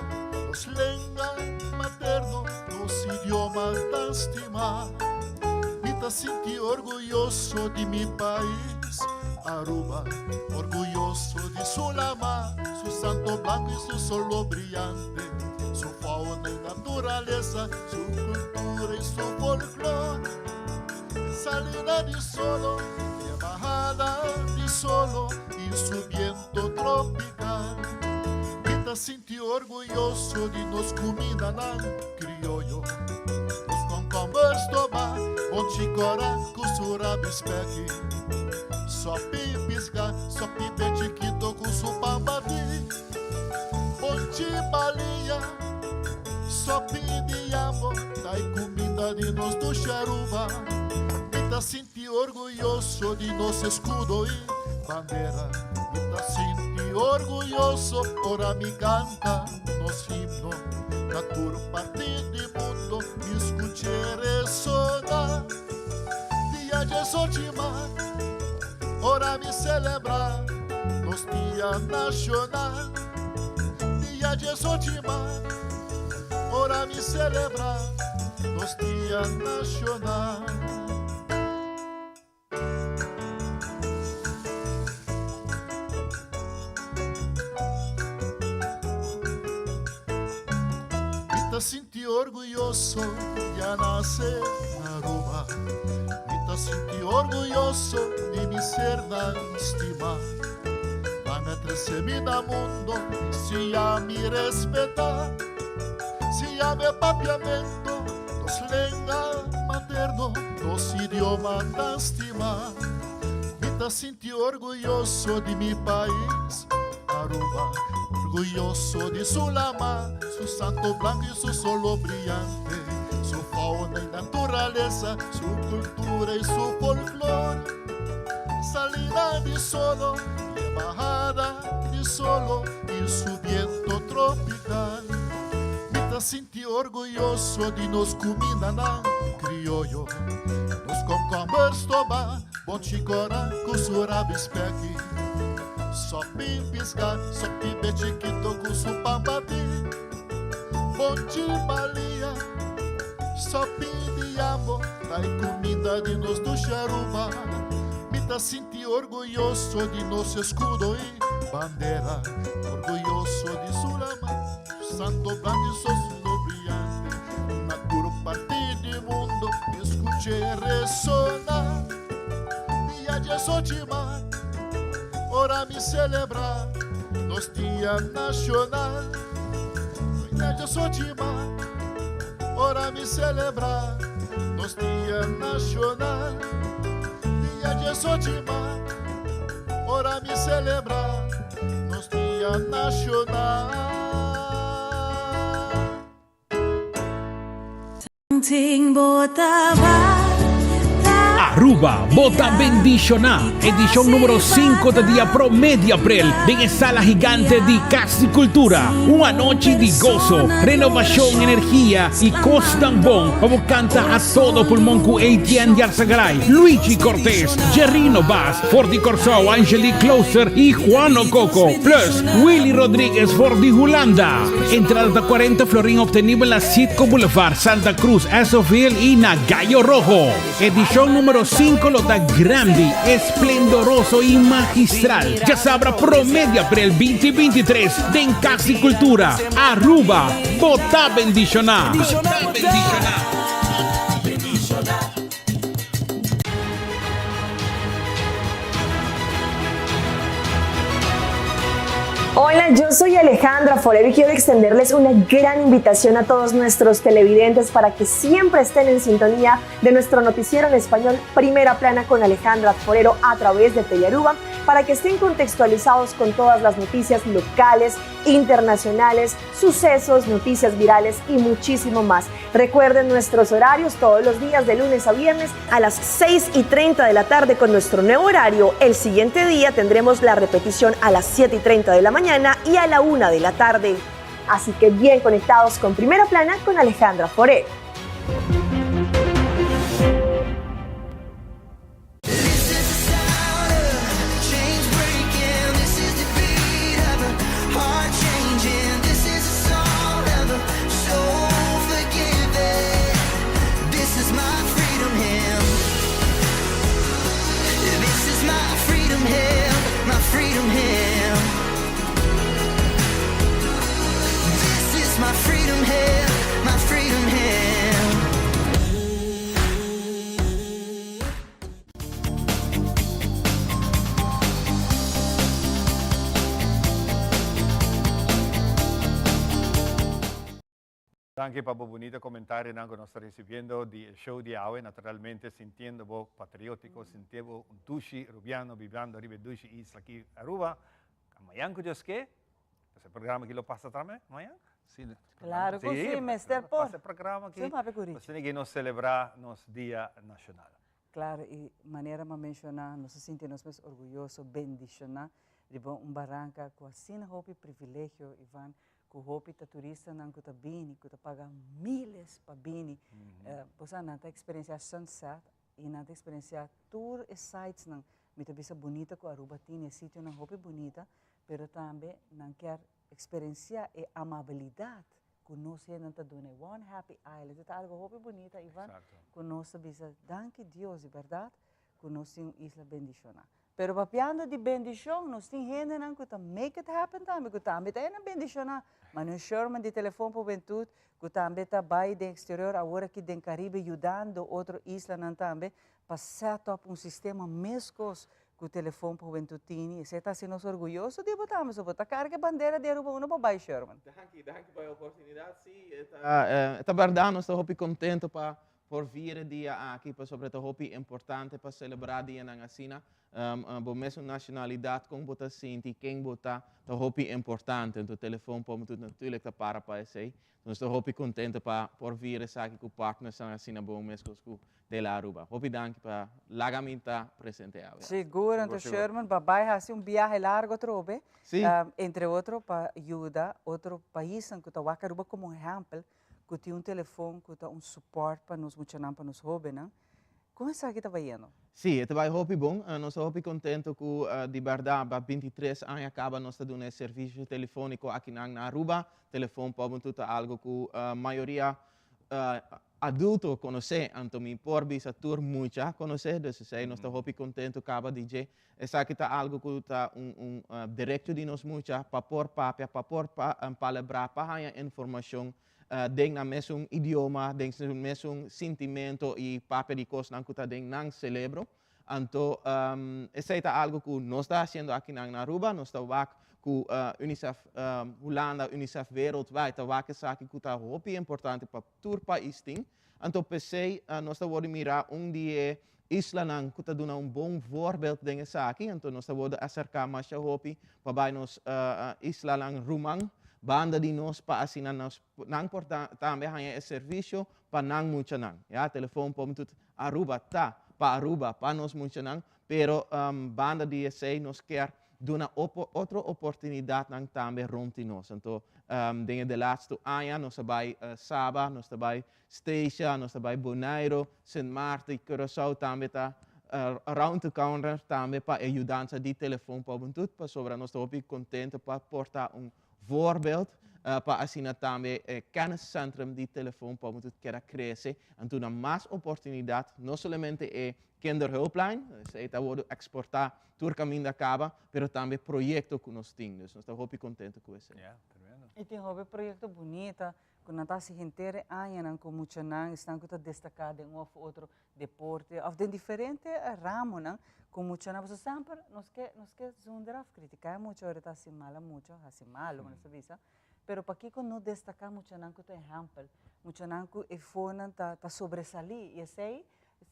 nos lenga materno, nos idioma tan stima. Mi ta sinti orguyoso di mi pais, Aruba, orguyoso di su lama, su santo blanco y su solo briyante, su fauna y naturalesa, su cultura y su folklor. E salida di solo, e bahada di solo y su viento tropical. Mi ta sinti orguyoso di nos cumindanan crioyo. Nos concomber stoba, bonchi cora cu su rabi speki. Sopi pisca, sopi pe chikito cu su pan bati. Bonchi balia, sopi di yambo, ta e cuminda di nos dushi Aruba. Mi ta sinti orguyoso di nos escudo y bandera. Mi ta sinti orguyoso ora mi canta nos himno. Na tur parti di mundo mi scuche resona. Dia diesochi maart, ora mi celebra nos dia nacional. Dia diesochi maart, ora mi celebra nos dia nacional. Mi ta sinti orguyoso di a nase na Aruba. Mi ta sinti orguyoso di mi sernan stima. Nan a trese mi na mundo, siña mi respeta. Siña mi e papiamento, nos lenga materno, nos idioma tan stima. Mi ta sinti orguyoso di mi pais, Aruba. Orguyoso di su lama, su santo blanco y su solo brillante, su fauna y naturaleza, su cultura y su folclore. Salida di solo y bajada di solo y su viento tropical. Mi ta sinti orguyoso di nos cumindanan crioyo, nos concomber stoba, bonchi cora cu su rabi speki, sopi pisca, sopi be chikito cu su pan bati, bonchi balia, sopi di yambo, ta e cuminda di nos dushi Aruba. Mi ta sinti orguyoso di nos escudo y bandera, orguyoso di su lama, su santo blanco y su solo brillante. Na tur parti di mundo mi scuche resona dia diesochi maart, ora mi celebra nos dia nacional. Dia diesochi maart, ora mi celebra nos dia nacional. Dia diesochi maart, ora mi celebra nos dia nacional. Aruba, bo ta bendiciona! Edicion numero cinco ta dia prome di april den e sala gigante di Cas di Cultura. Un anochi di gozo, renovacion, energia y cosnan bon pa bo canta a todo pulmon cu Etienne Yarzagaray, Luigi Cortez, Jerrino Baas, for di Corsou, Angelique Klooster y Juano Coco, plus Willy Rodriguez for di Hulanda. Entrada ta 40 florin obtenibel na Citgo Boulevard, Santa Cruz, Esso Hill y na Gallo Rojo. Edicion numero 5 lo ta grandi, esplendoroso y magistral. Djasabra prome di april 2023 den Cas di Cultura, Aruba. Bo ta bendiciona! Hola, yo soy Alejandra Forero y quiero extenderles una gran invitación a todos nuestros televidentes para que siempre estén en sintonía de nuestro noticiero en español Primera Plana con Alejandra Forero a través de Telearuba, para que estén contextualizados con todas las noticias locales, internacionales, sucesos, noticias virales y muchísimo más. Recuerden nuestros horarios todos los días de lunes a viernes a las 6 y 30 de la tarde con nuestro nuevo horario. El siguiente día tendremos la repetición a las 7 y 30 de la mañana y a la 1 de la tarde. Así que bien conectados con Primera Plana con Alejandra Forero. Danki pa bo bunita comentarionan cu nos ta recibiendo di e show di awe. Naturalmente sintiendo bo patriotico, sintiendo bo un dushi Rubiano bibando riba e dushi isla aki Aruba. Mañan cu Dios ke, e programa aki lo pasa tambe mañan? Sí, Claro cu sí, mester por. Pasa e programa aki. Sí, papia cu Richie. Nos tin cu nos celebra nos Dia Nacional. Claro, y manera m'a menciona, nos ta sinti nos mes orguyoso, bendiciona riba un baranca cu asina hopi privilegio, Ivan, cu hopi ta turistanan cu ta bini, cu ta paga miles pa bini. Bo sa, nan ta experiencia sunset y nan ta experiencia tur e sitesnan, mi ta bisa bunita cu Aruba tin, e sitionan hopi bunita, pero tambe nan kier Experencia e amabilidad cu nos hendenan ta duna. E One Happy Island. E ta algo hopi bunita, Ivan, cu nos ta bisa danki Dios di berdad cu nos tin un isla bendiciona. Pero papiando di bendicion, nos tin hendenan cu ta make it happen tambe, cu tambe ta hendenan bendiciona. Manuel Sherman di Telefon pa Hubentud, cu tambe ta bay den exterior awor aki den Caribe yudando otro islanan tambe pa set up un sistema mescos Ku telefon pa hubentud tini, esei ta hasi nos orguyoso di bo tambe, so bo ta karga e bandera di Aruba uno pa bai Sherman. Danki, danki pa e oportunidat. Sí, e ta, e ta bèrdat, nos ta hopi kontento pa por vier e dia aki, pasobra ta hopi importante pa celebra dianan asina. Bo mesun nacionalidad, con bo ta sinti, ken bo ta, ta hopi importante. Anto Telefon Pa Hubentud natuurlijk ta para pa esey. Nos ta hopi contento pa por vier esaki cu partnersnan asina bon mescos cu Tele Aruba. Hopi danki pa laga mi ta presente awe. Sigur, anto Sherman, pa bay haci un biahe largo atrobe, entre otro pa yuda otro paisnan cu ta wak Aruba como ehempel, cu tin un telefon cu ta un support pa nos muchanan, pa nos hobennan. Con esaki ta bayendo? Sí, e ta bay hopi bon. Nos ta hopi contento cu di berdad ba 23 aña caba nos ta duna e servicio telefonico akinan na Aruba. Telefon pa Ubuntu ta algo cu mayoria adulto conoce, anto mi por bisa tur mucha conoce, dus esey nos ta hopi contento caba di dje. Esaki ta algo cu ta un derecho di nos mucha pa por papia, pa por palabra, pa haya informacion den nan mesun idioma, den su mesun sintimento y papia di cosnan cu ta den nan celebro. Anto esey ta algo cu nos ta haciendo akinan na Aruba, nos ta wak cu UNICEF Hulanda, UNICEF wereldwijd ta wak esaki cu ta hopi importante pa tur pais tin. Anto p'esey nos ta wordo mira un di e islanan cu ta duna un bon voorbeeld den esaki, anto nos ta wordo acerca masha hopi pa bay nos islanan ruman banda di nos pa asina nos nan por tambe haña e servicio pa nan muchanan. Ya, Telefon Pom Tut Aruba ta pa Aruba, pa nos muchanan, pero banda di esey nos kier duna otro oportunidadnan tambe rond di nos. Anto den e de laatste aña nos a bay Saba, nos ta bay Statia, nos ta bay Bonaire, Sint Maarten, Curaçao tambe ta around the corner tambe pa e yudansa di Telefon pa Hubentud, pasobra nos ta hopi contento pa por ta un voorbeeld pa asina tambe e kenniscentrum di Telefon pa Hubentud keda crece en duna mas oportunidad, no solamente e kinderhulplijn, esey ta wordo exporta tur caminda caba, pero tambe proyecto cu nos tin. Dus nos ta hopi contento cu esey. Ja, tremendo. Y tin hopi proyecto bunita cu nan ta haci henter e añanan cu muchanan, esnan cu ta destaca den un of otro deporte of den diferente ramonan cu muchanan, pasobra semper nos ke nos ke zonder af critica e mucha ora ta haci mal a mucha, haci malo nos ta bisa, pero pakico no destaca muchanan cu ta ehempel, muchanan cu e fonan ta ta sobresali y esey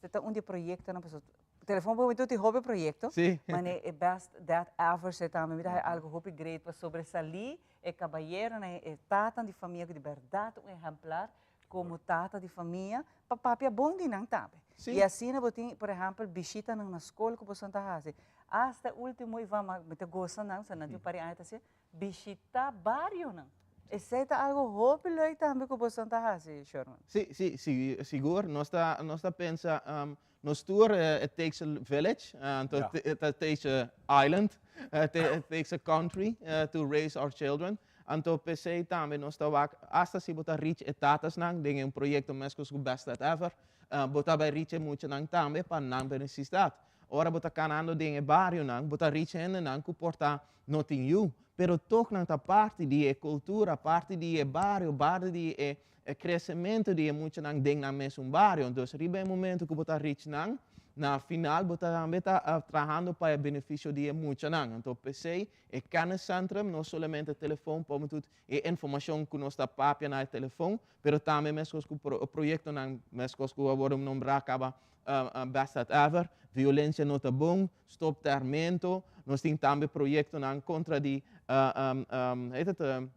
ta un di e proyectonan pasobra Telefon pa Hubentud tin hopi proyecto, mane e best dad ever se tambe mi ta haci algo hopi great pa sobresali e cabayeronan, e tatan di famia cu di berdad un ehemplar como tata di famia pa papia bon di nan tambe. Y asina bo tin, por ehempel, bishitanan na scol cu boso ta haci. Hasta ultimo, Ivan, ma mi ta goza nan, sa nan tin un par di aña ta haci, bishita barionan. Esey ta algo hopi leuk tambe cu boso ta haci, Sherman. Sí, sí, sí, sigur. Nos ta, nos ta pensa, nos tur, it takes a village, anto it takes a island, it takes a country to raise our children. Anto p'esei tambe nos ta wak, asta si bo ta reach e tatasnan den e un proyekto meskos ku Best Dad Ever, bo ta bai reach e muchanan tambe pa nan benesisdat. Ora bo ta kanando den e barionan, bo ta reach hendenan ku por ta no tin yu, pero tog nan ta parti di e kultura, parti di e bario, parti di e kresementu di e muchanan den nan mesun bario. Dus riba e momento ku bo ta reach nan, na final bo ta tambe ta trahando pa e benefisio di e muchanan. Anto p'esei E kenniscentrum, no solamente telefon pa tut e informacion cu nos ta papia na e telefon, pero tambe mescos cu proyectonan, mescos cu a wordo nombra caba Best Dad Ever, Violencia no ta bon, Stop Termento, nos tin tambe proyectonan contra di, heet het,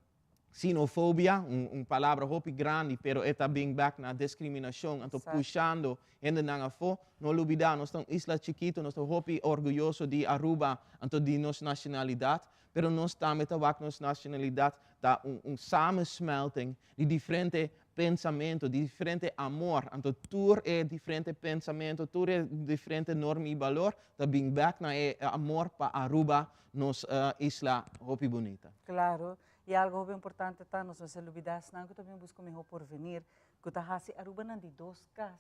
Xenofobia, un palabra hopi grandi, pero e ta bin bek na discriminacion, anto pushando hendenan afo. No lubida, nos ta un isla chikito, nos ta hopi orguyoso di Aruba, anto di nos nacionalidad, pero nos tambe ta wak nos nacionalidad ta un samensmelting di diferente pensamento, di diferente amor, anto tur e diferente pensamento, tur e diferente norma y balor ta bin bek na e amor pa Aruba, nos isla hopi bunita. Claro, Y algo hopi importante ta, nos mester lubida esnan cu ta bin busca un miho porvenir, cu ta haci Aruba nan di dos cas.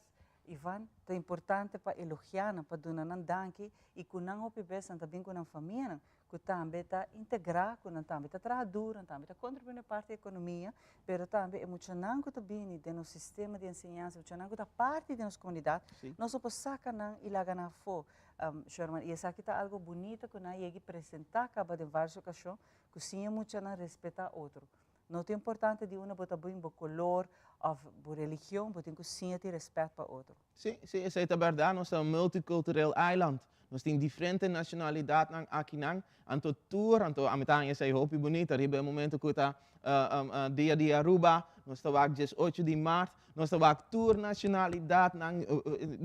Ivan, ta importante pa elogia nan, pa duna nan danki y cu nan hopi bes nan ta bin cu nan famianan, cu tambe ta integra, cu nan tambe ta traha duro, nan tambe ta contribui na e parti di economia, pero tambe e muchanan cu ta bini den nos sistema di enseñansa, muchanan cu ta parti di nos comunidad, nos no por saca nan y laga nan afo, Sherman. Y esaki ta algo bunita cu nan a yega y presenta caba den varios ocasion, Ku siña muchanan respetá otro. No ta importante di unda bo ta bin, bo color of bo religion, bo tin cu siña tin respet pa otro. Sí, sí, esei ta bèrdat. Nos ta un multicultureel eiland. Nos tin diferente nacionalidadnan akinan. Anto tur, anto ami ta haña esei hopi bunita riba e momento ku ta Dia di Aruba, nos ta wak 18 di mart, nos ta wak tur nacionalidadnan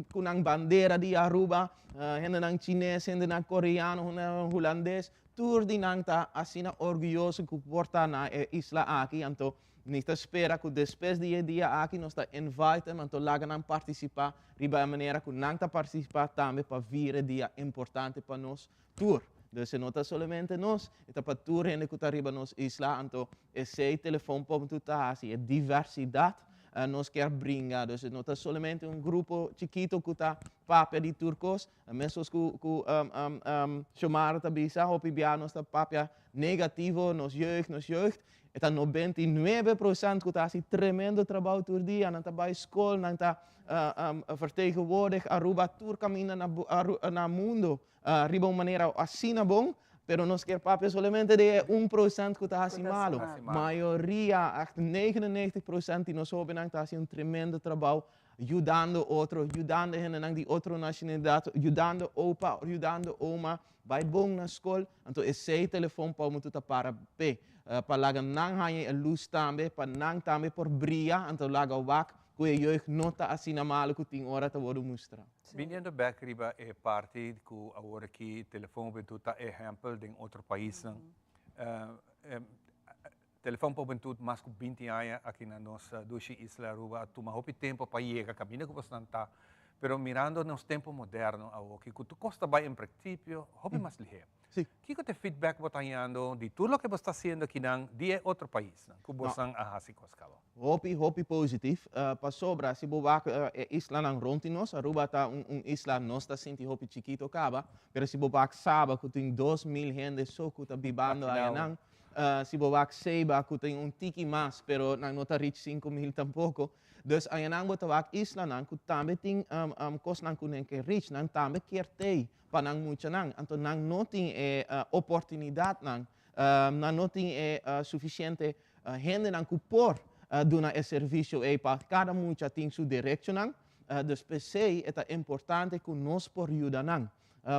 ku nan bandera di Aruba, hendenan chines, hendenan koreano, hendenan hulandes, tur di nan ta asina orguyoso ku por ta na e isla aki. Anto Mi ta spera ku despues di e dia aki nos ta invite nan anto laga nan partisipá riba e manera ku nan ta partisipá tambe pa vira e dia importante pa nos tur. Dus e no ta solamente nos, e ta pa tur hende ku ta riba nos isla. Anto esei Telefon Pop ta hasi, e diversidat nos kier bringa. Dus e no ta solamente un grupo chikito ku ta papia di tur kos. Meskos ku ku Xiomara ta bisa, hopi bia nos ta papia negativo, nos jeugd, nos jeugd. E ta 99 procent cu ta haci tremendo trabao tur dia, nan ta bay school, nan ta vertegenwoordig Aruba tur caminda na na mundo riba un manera asina bon, pero nos kier papia solamente di e un procent cu ta haci malo. Mayoria, echt 99 procent di nos hobennan ta haci un tremendo trabao yudando otro, yudando hendenan di otro nacionalidad, yudando opa, yudando oma, bai bon na skol, anto esei telefon pa mutu ta para p'e, pa laga nan haña e lus tambe, pa nan tambe por bria, anto laga wak ku e jeugd no ta asina malu ku tin ora ta wordu mustra. Biniendo bek riba e parti ku awor aki telefon hubentud ta ehèmpel den otro paisnan, Telefon pa Hubentud mas ku 20 aña aki na nos dushi isla Aruba a tuma hopi tempo pa yega kaminda ku bosnan ta, pero mirando nos tempo moderno awoki ku tur kos ta bai en principio hopi mas lihé. Kiko ta e feedback bo ta hañando di tur loke bo sta hasiendo akinan di e otro paisnan ku bosnan a hasi kos kaba? Hopi, hopi positif, pasobra si bo wak e islanan rond di nos, Aruba ta un isla nos ta sinti hopi chikito kaba, pero si bo wak Saba ku tin 2000 hende so ku ta bibando ayanan, Si bo wak Seiba ku tin un tiki mas pero nan no ta reach 5000 tampoko. Dus añanan bo ta wak islanan ku tambe tin kosnan ku nan ke reach, nan tambe kier tei pa nan muchanan. Anto nan no tin e oportunidatnan, nan no tin e sufisiente hendenan ku por duna e servisio ei pa kada mucha tin su derechonan. Dus p'esei e ta importante ku nos por yuda nan.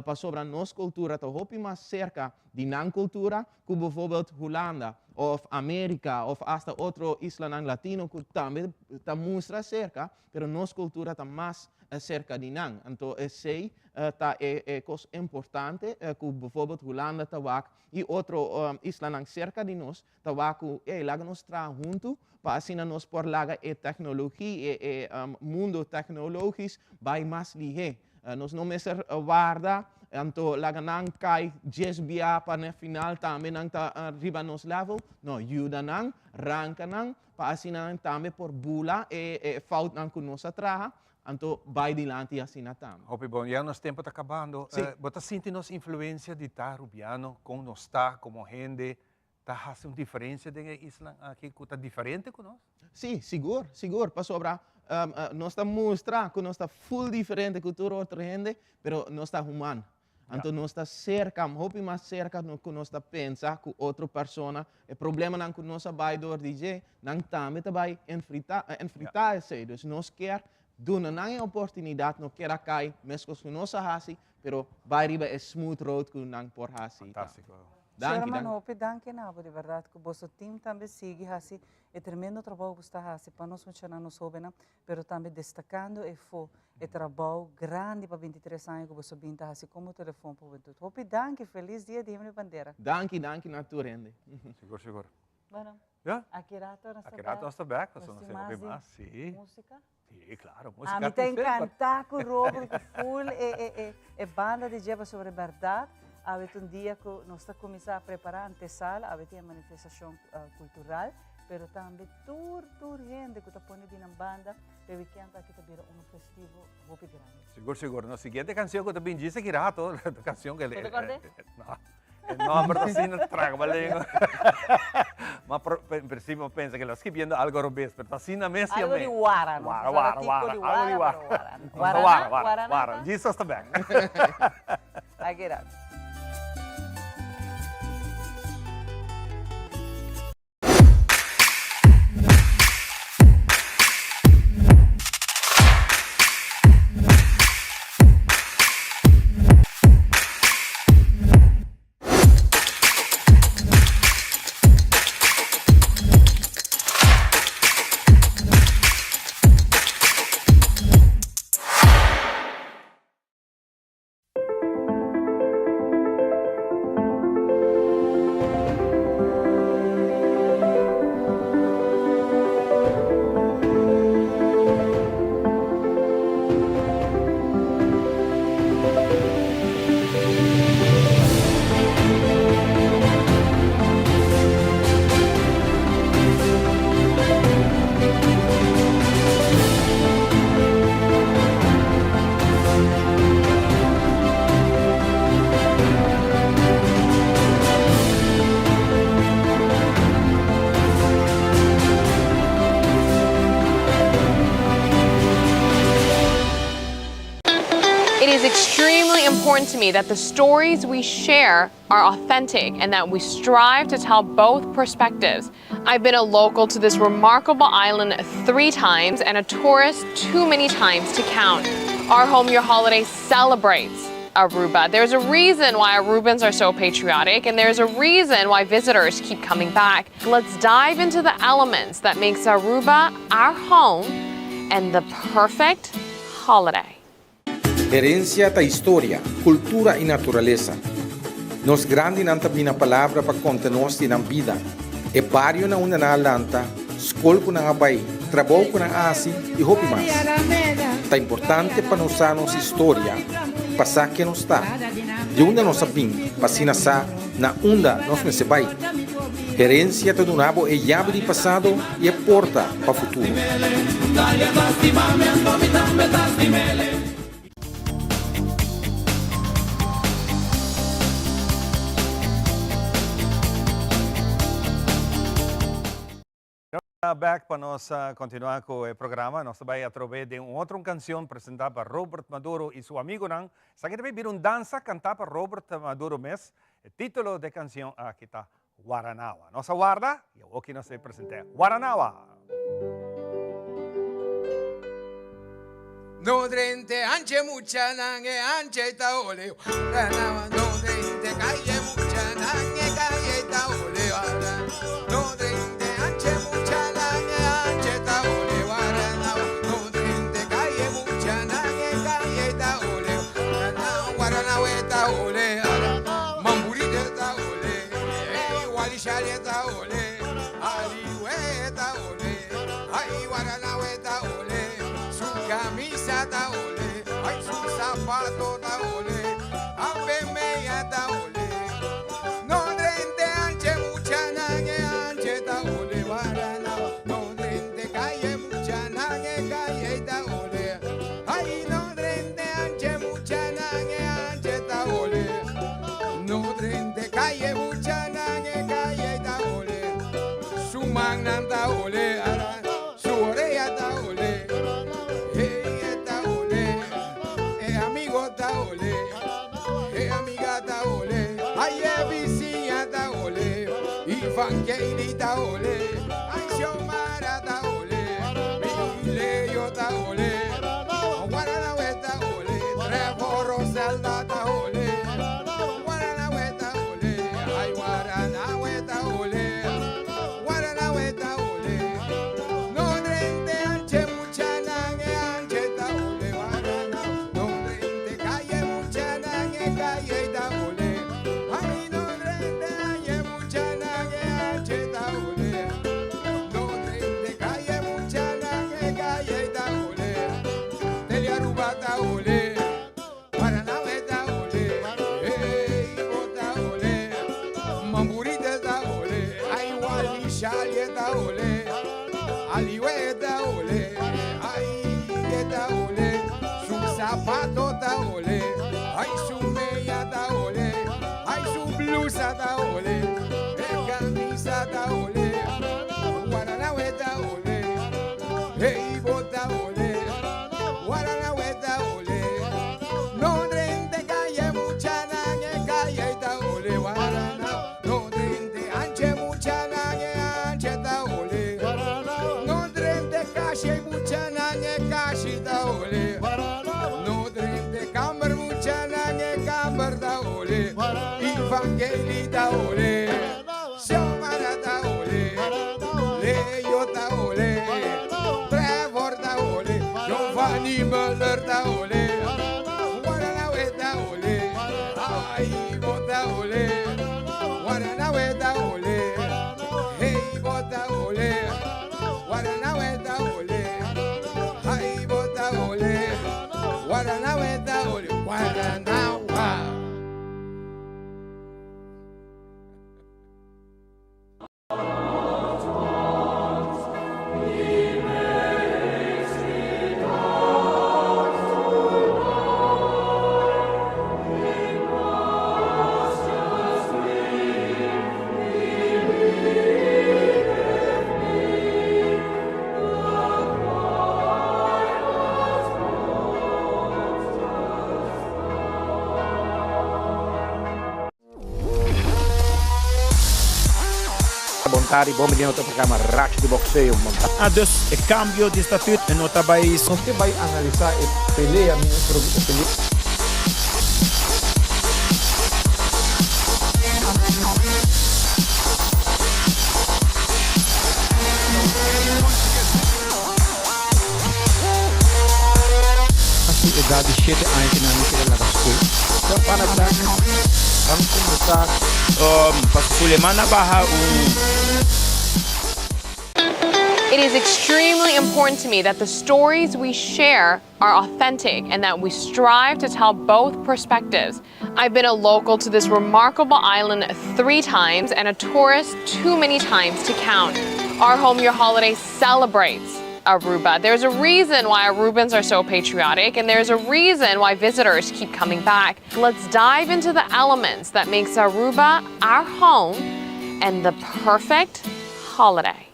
Pasobra nos kultura ta hopi mas serka di nan kultura ku bijvoorbeeld Hulanda òf Amerika òf asta otro islanan latino ku tambe ta mustra serka, pero nos kultura ta mas serka di nan. Anto esei ta e kos importante ku bijvoorbeeld Hulanda ta wak i otro islanan serka di nos ta wak ku, ey, laga nos traha huntu pa asina nos por laga e teknologi, e mundo teknologis bai mas lihé. Nos no mester warda, anto laga nan kai djes bia pa na final tambe nan ta riba nos level. No, yuda nan, ranka nan, pa asina nan tambe por bula e foutnan ku nos a traha, anto bai dilanti asina tambe. Hopi bon. Ya nos tempo ta kabando. Bo ta sinti nos influensia di ta Rubiano, kon nos ta komo hende, Ta hasi un diferencia den e islan aki cu ta diferente cu nos? Sí, sigur, sigur, pasobra nos ta mustra cu nos ta full diferente cu tur otro hende, pero nos ta human. Anto nos ta cerca, hopi mas cerca cu nos ta pensa cu otro persona. E problemanan cu nos a bay door di dje, nan tambe ta bay enfrita, enfrita esey. Dus nos kier duna nan e oportunidad, no kier a cay mescos cu nos a haci, pero bay riba e smooth road cu nan por haci. Fantastico. Danki, Sherman, danki. hopi danki na bo, di berdad cu boso team tambe sigui haci e tremendo trabou cu sta haci pa nos muchanan, nos hobennan, pero tambe destacando e fo e trabou grandi pa 23 aña cu boso bin ta haci como Telefon pa Hubentud. Hopi danki, feliz dia di Himno y Bandera. Danki, danki na tur hende. Sigur, sigur. Bueno, Ja. aki rato nos ta Aki rato bek. nos ta bek, Nos pasobra nos tin tin hopi mas di mas, sí. musica. Sí, claro, música A mi ta tin semper. encantá cu Robert cu full e, e, e, e banda di dje pasobra e berdad awe ta un dia cu nos ta cuminsa a prepara antesala, awe tin e manifestacion cultural, pero tambe tur, tur hende cu ta pone di nan banda pa e weekend aki ta bira unu festivo hopi grandi. Sigur, sigur. Nos siguiente cancion cu ta bin djis aki rato, ta cancion cu. Bo ta corda? No. E nomber ta asina traga pa lengua. Ma en principio mi pensa que lo escribiendo algo robes, pero ta asina mes Algo di wara, no? Wara, wara, wara. Algo di wara. Wara, wara, wara, wara. Jesus ta back. Aki rato. important to me that the stories we share are authentic and that we strive to tell both perspectives. I've been a local to this remarkable island three times and a tourist too many times to count. Our Home Your Holiday celebrates Aruba. There's a reason why Arubans are so patriotic and there's a reason why visitors keep coming back. Let's dive into the elements that makes Aruba our home and the perfect holiday. Herencia ta historia, cultura y naturalesa. Nos grandinan ta bini na palabra pa conta nos di nan bida, e bario na unda nan a lanta, scol cu nan a bay, trabou cu nan a haci y hopi mas. Ta importante pa nos sa nos historia pa sa ken nos ta, di unda nos a bin pa asina sa na unda nos mester bay. Herencia ta duna bo e yabi di pasado y e porta pa futuro. Back pa nos continua cu e programa. Nos ta bay atrobe den un otro cancion presenta pa Robert Maduro y su amigonan. Esaki ta bay bira un danza canta pa Robert Maduro mes. E titulo de cancion aki ta Waranawa. Nos a warda y awoki nos ta presenta Waranawa. No drente anche mucha nange anche ta ole Waranawa. No drente calle mucha nange calle ta ole Waranawa. No drente anche mucha nange anche ta ole Waranawa. No drente calle mucha nange calle ta ole Waranawa. Waranawa ta ole Mamburite ta ole Hey Wali Shale ta ole Ali ta ole Ay Waranawa ta ole Su camisa ta ole Ay su zapato ta ole Ape meya ta ole No drente anche mucha nange anche ta ole Waranawa. No drente calle mucha nange calle ta ole Ay no drente anche mucha nange anche ta ole No drente calle mucha nange calle ta ole Su man ta ole ara su oreja ta ole Hey ta ole Eh amigo ta ole Eh amiga ta ole Ay eh vizinha ta ole Ivangeli ta ole Ay Xiomara ta ole Mileyo ta ole Guaranawe ta ole Trevor Roselda ta ole Guaranawe ta ole Ay Guaranawe ta ole Guaranawe ta ole No drente anche mucha nange anche ta ole Guarana. No drente calle mucha nange calle ta ole Ay no drente anche mucha nange anche ta ole No drente calle mucha nange calle ta ole Tele Aruba ta ole Guaranawe ta ole Hey bota ole Mamburite ta ole Ay Wali Shale ta ole Aliwe ta ole Ay ta ole Su zapato ta ole Ay su meya ta ole Ay su blusa ta ole E camisa ta ole Guaranawe ta ole Hey bota ole Guaranawe ta ole No drente calle mucha nange calle ta ole Guarana. No drente anche mucha nange anche ta ole No drente calle mucha nange calle ta ole No drente kamber mucha nange kamber ta ole Evangeli ta ole Xiomara ta ole Leo ta ole Trevor ta ole Giovanni Muller ta ole Guaranawe ta ole Ay bota ole Guaranawe ta ole Hey bota ole Guaranawe ta ole Ay bota ole Guaranawe ta ole Guaranawa. tardi, bon bini na otro programa Racho di Boxeo. Ah, dus e cambio di statuut no ta bay. Nos ke bai analisa e pelea mi pero e pelea. Na su edad di shete aña cu nan a keda laga school. Ya pana bek, ban cuminsa. Paso Suleman a baha un. It is extremely important to me that the stories we share are authentic and that we strive to tell both perspectives. I've been a local to this remarkable island three times and a tourist too many times to count. Our Home Your Holiday celebrates Aruba. There's a reason why Arubans are so patriotic and there's a reason why visitors keep coming back. Let's dive into the elements that makes Aruba our home and the perfect holiday.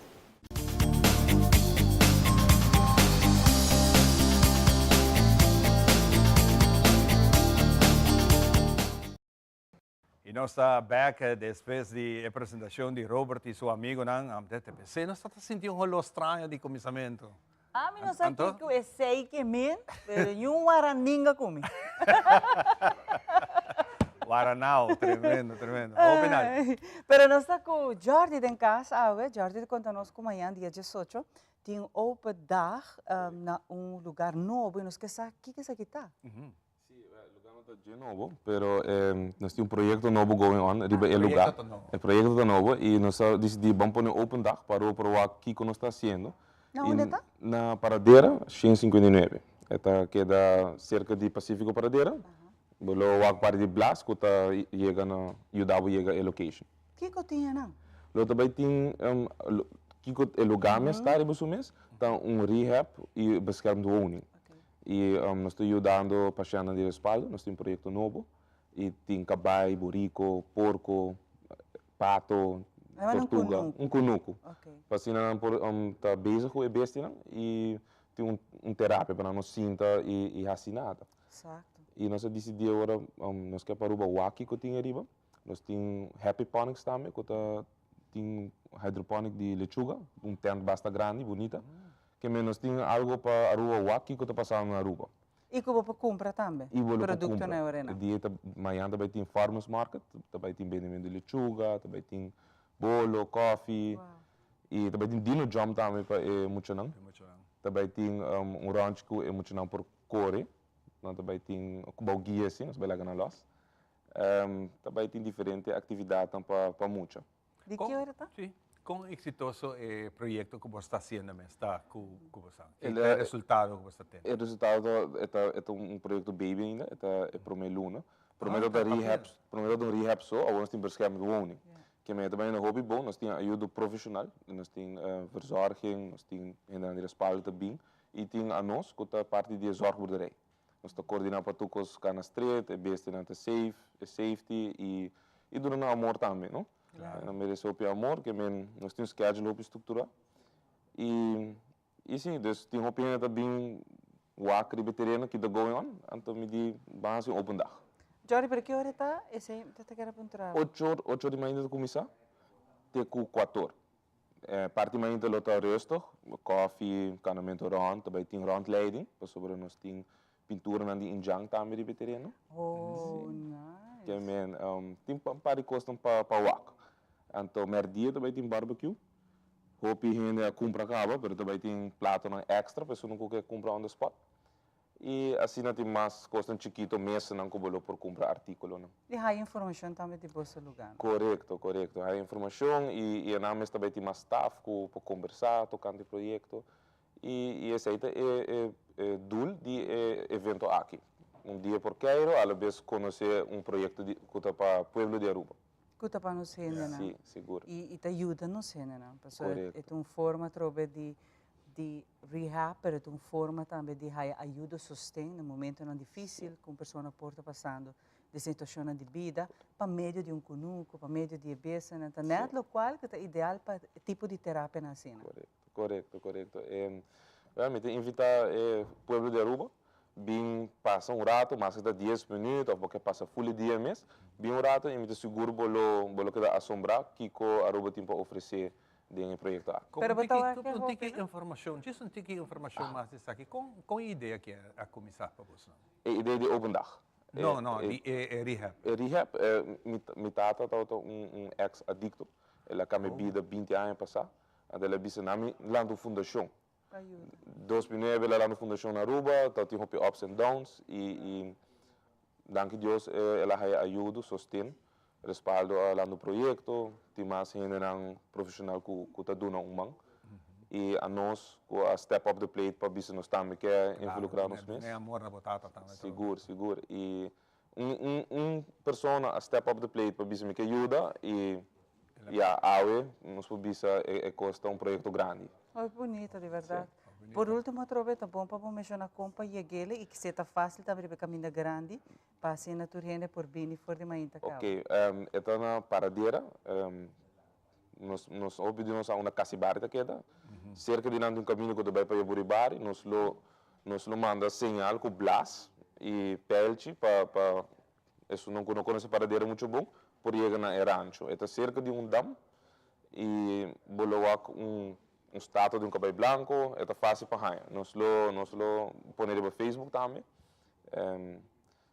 Y nos ta back despues di e presentacion di Robert y su amigonan. TPC nos ta sinti un holo straño di cuminsamento. Ami no sa kico esey ke men, pero niun waraninga cu mi. Waranao, tremendo, tremendo. Hopi nice. Pero nos ta cu Jordi den cas awe. Jordi ta conta nos cu mañan dia diesocho tin open dag na un lugar nobo y nos ke sa kico esaki ta. Sí, e lugar no ta dje nobo, pero nos tin un proyecto nobo going on riba e lugar. E proyecto ta nobo y nos a dicidi ban pone open dag pa Aruba por wak kico nos ta haciendo. Na unda ta? Na Paradera 159. E ta keda cerca di Pacifico Paradera. Bo lo wak parti di Blas cu ta yega na yuda bo yega e location. Kico tin enan? Lo ta bay tin kico e lugar mes ta riba su mes ta un rehab y beschermd woning. Y nos ta yudando pashentnan di respaldo, nos tin un proyecto nobo y tin cabai, burico, porco, pato, tortuga, un cunucu. Pa asina nan por ta bezig cu e bestianan y tin un terapia pa nan no sinta y haci nada. Y nos a dicidi awor nos ke pa Aruba wak kico tin ariba. Nos tin Happy Ponics tambe cu ta tin hydroponic di lechuga, un tent basta grandi, bunita. Ke men nos tin algo pa Aruba wak kiko ta pasando na Aruba. Y ku bo por kumpra tambe. Y bo lo por Produkto na kumpra. Orena. E dia ta mañan ta bai tin farmers market, ta bai tin bendimento di lechuga, ta bai tin bolo, koffie. Y ta bai tin dino jump tambe pa e muchanan. Ta bai tin un rondje ku e muchanan por kore. Nan ta bai tin ku bou guia si, nos ta bai laga nan los. Ta bai tin diferente actividadnan pa mucha. Di ki ora ta? Sí. Kon eksitoso e proyekto ku bo sta hasiendo mes ta ku ku bo sa? Ki ta e resultado ku bo sta tene? E resultado e ta e ta un proyekto baby ainda, e ta e promé luna. Promé ta ta rehab, promé ta ta un rehab so, awor nos tin beschermd woning. Ke men e ta bayendo hopi bon, nos tin ayudo profeshonal, nos tin verzorging, nos tin hendenan di respaldo ta bin i tin anos ku ta parti di e zorgboerderij. Nos ta coordina pa tur cos cana straight, e bestianan ta safe, e safety y y duna nan amor tambe, no? Nan merece hopi amor, ke men nos tin un schedule hopi structura y y si, dus tin hopi hende ta bin wak riba e tereno ki ta going on, anto mi di ban haci un open dag. Jordy, pero ki ora ta esey ta ta kere puntra bo? Ocho or, ocho or di mainta ta cuminsa te cu cuator. Parti mainta lo ta rustig, koffie, kanamento rond, ta bai tin rondleiding, pasobra nos tin pinturanan di indjan tambe riba e tereno. Oh, nice. Ke men, tin un par di kosnan pa pa wak. Anto mèrdia ta bai tin barbecue. Hopi hende a kumpra kaba, pero ta bai tin platonan èkstra pa esun ku ke kumpra on the spot. I asina tin mas kosnan chikito, mesanan ku bo lo por kumpra artíkulonan. I haya informashon tambe di boso lugánan. Korekto, korekto. Haya informashon i i enan mes ta bai tin mas staf ku por kombersá tokante e proyekto. I i esei ta e e e dul di e evento aki. Un dia por keiro, alabes konosé un proyekto di ku ta pa pueblo di Aruba. Ku ta pa nos hendenan. Sí, sigur. I i ta yuda nos hendenan. Pasobra e ta un forma atrobe di di rehab, pero ta un forma tambe di haya ayuda, sosten na momentonan dificil cu un persona por ta pasando den situacionnan di bida pa medio di un cunucu, pa medio di e besanan, ta net locual cu ta ideal pa e tipo di terapianan asina. Corecto, corecto, corecto. Bueno, mi ta invita e pueblo di Aruba bin pasa un rato, maske ta dies minuut of bo ke pasa full e dia mes, bin un rato y mi ta sigur bo lo bo lo keda asombra kico Aruba tin pa ofrece. den e proyecto aki. Pero bo ta wak un tiki informacion, djis un tiki informacion mas di esaki. Con con e idea aki a cuminsa pa boso? E idea di open dag? No, no, di e rehab. E rehab, mi tata tabata un ex adicto, el a cambia bida binti aña pasa, anto el a bisa na mi lanta un fundacion. 2009 el a lanta un fundacion na Aruba, tabatin hopi ups and downs y danki Dios el a haya ayudo, sosten, respaldo a lanta un proyecto, tin mas hendenan profesional cu ta duna un man y anos cu a step up the plate pa bisa nos tambe ke involucra nos mes. Sigur, sigur y un persona a step up the plate pa bisa mi ke yuda y ya awe nos por bisa e cos ta un proyecto grandi. Hopi bunita di berdad. Por ultimo atrobe ta bon pa bo menciona con pa yeg'ele y kisé ta facil tambe riba e caminda grandi pa asina tur hende por bini for di mainta caba. Ok, e ta na Paradera, nos nos hopi di nos a unda Casibari ta keda, cerca di nan tin un caminda cu ta bay pa Yaburibari, nos lo nos lo manda señal cu blas y pijltje pa pa esunnan cu no conoce Paradera mucho bon por yega na e rancho. E ta cerca di un dam y bo lo wak un un statua di un cabay blanco, e ta facil pa haña. Nos lo nos lo pone riba Facebook tambe.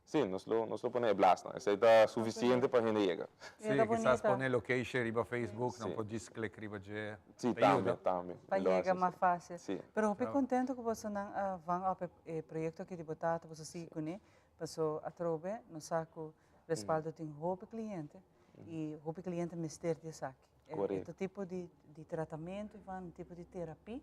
Sí, nos lo nos lo pone e blasnan. Esei ta sufisiente pa hende yega. Sí, kisas pone location riba Facebook, nan por djis click riba dje. Sí, tambe, tambe. Pa yega mas fácil. Sí. Pero hopi contento cu bosonan a van op e proyecto aki di bo tata, boso sigui cune, paso atrobe nos sa cu Respaldo tin hopi cliente y hopi cliente mester di esaki. E ta tipo di di tratamento, Ivan, un tipo di terapia,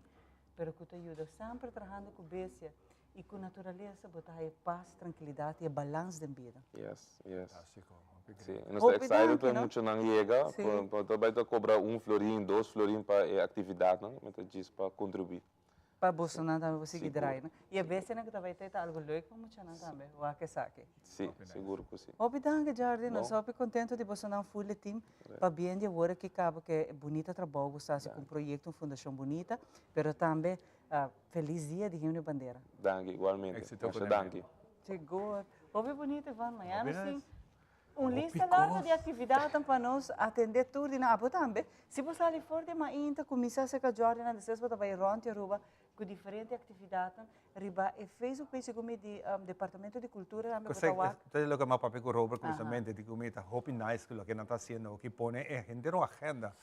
pero cu ta yuda semper trahando cu bestia. Y cu naturalesa bo ta haya paz, trankilidad y e balans den bida. Yes, yes. Sí, y nos ta excited pa e muchanan yega, pa ta bay ta cobra un florin, dos florin pa e actividadnan, mi ta djis pa contribui. Pa bosonan tambe por sigui draai, no? Y e bestianan cu ta bay ta algo leuk pa muchanan tambe, wak esaki. Sí, sigur cu sí. Hopi danki Jordi, nos hopi contento di bosonan full e team, pabien di awor aki caba cu e bunita trabou cu sa haci cu un proyecto, un fundacion bunita, pero tambe Feliz dia di Himno y Bandera. Danki, igualmente. Éxito Masha danki. Sigur. Hopi bunito Ivan, mañana nos tin un lista largo di actividadnan pa nos atende tur di nan. Abo tambe, si bo sali for di mainta cuminsa acerca Jordan, despues bo ta bay rond di Aruba cu diferente actividadnan riba e Facebook page segun mi di Departamento di Cultura tambe bo ta wak. Kosé, loke mi a papia ku Robert kusamente di ku mi ta hopi nice ku loke nan ta hasiendo oki pone e henter un agenda.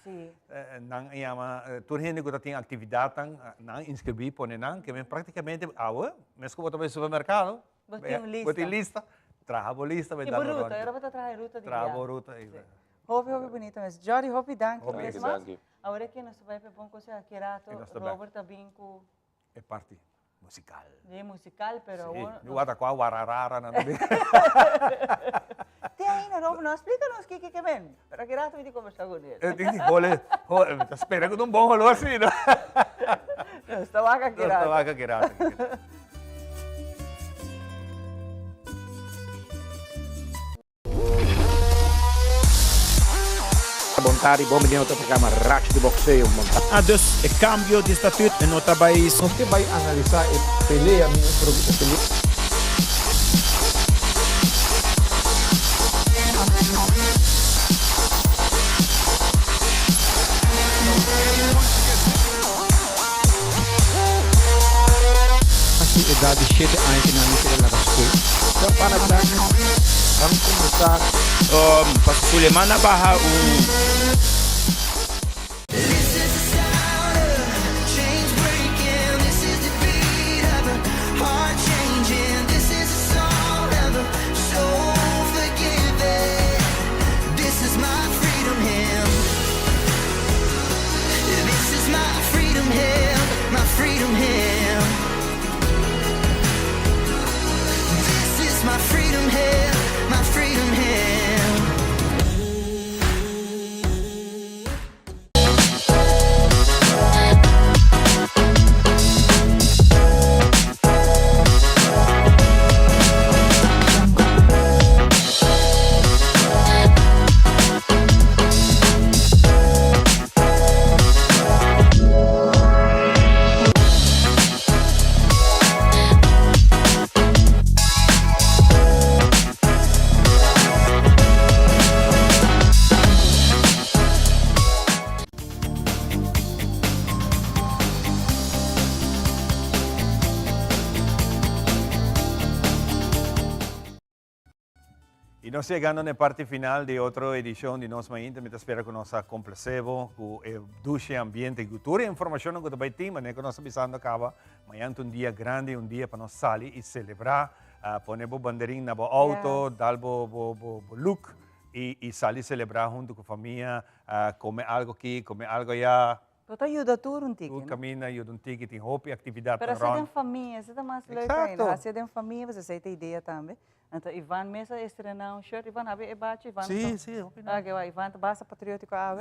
Nan a yama tur hende ku ta tin aktividatnan, nan a inskribí pone nan ke men praktikamente awe mes ku bo ta bai supermerkado Bo tin un lista. Bo tin lista, traha bo lista bai I dal bo bo ruta, rònt. ora bo ta traha e ruta di Traha biaha. bo ruta i. Hopi hopi bunita mes. Jordy hopi danki un bes mas. Danki. Awor aki nos ta bai pa e bon konseho. Aki rato I nos ta bek. Robert ta bin ku. E parti musical. Di musical, pero Sí, awor. mi wata kua wararara nan ta bin. Te ainda Robert no a splika nos kiko ke ben, pero aki rato mi tin kombersá ku el. E tin di hole, hole, mi ta spera ku ta un bon holo asina. Nos ta wak aki rato. Nos ta wak aki rato. Bon tardi, bon bini na otro programa Racho di Boxeo. Ah, dus e cambio di statuut e no ta bay. Nos ke bai analisa e pelea mi e pelea. A su edad di shete aña cu nan mester a laga school. Campana Tank, Ban combersa. Pa Suleman a baha un. nos yegando na e parti final di otro edicion di Nos Mainta, mi ta spera cu nos a complace bo cu e dushi ambiente y cu tur e informacionnan cu ta bay tin, manera cu nos ta bisando caba, mañan ta un dia grandi, un dia pa nos sali y celebra, pone bo banderin na bo auto, dal bo bo bo look y sali celebra hunto cu famia, come algo aki, come algo aya. Bo ta yuda tur un tiki, Tur no? caminda yuda un tiki, tin hopi actividadnan Pero hacia rond. den famia, esei ta mas leuk ainda. Hacia den famia, pues esei ta idea tambe. Anto Ivan mes a estrena un shirt. Ivan, habia e bachi? Ivan Sí, ta- sí, hopi Ah, ke wak, Ivan ta basta patriotico awe.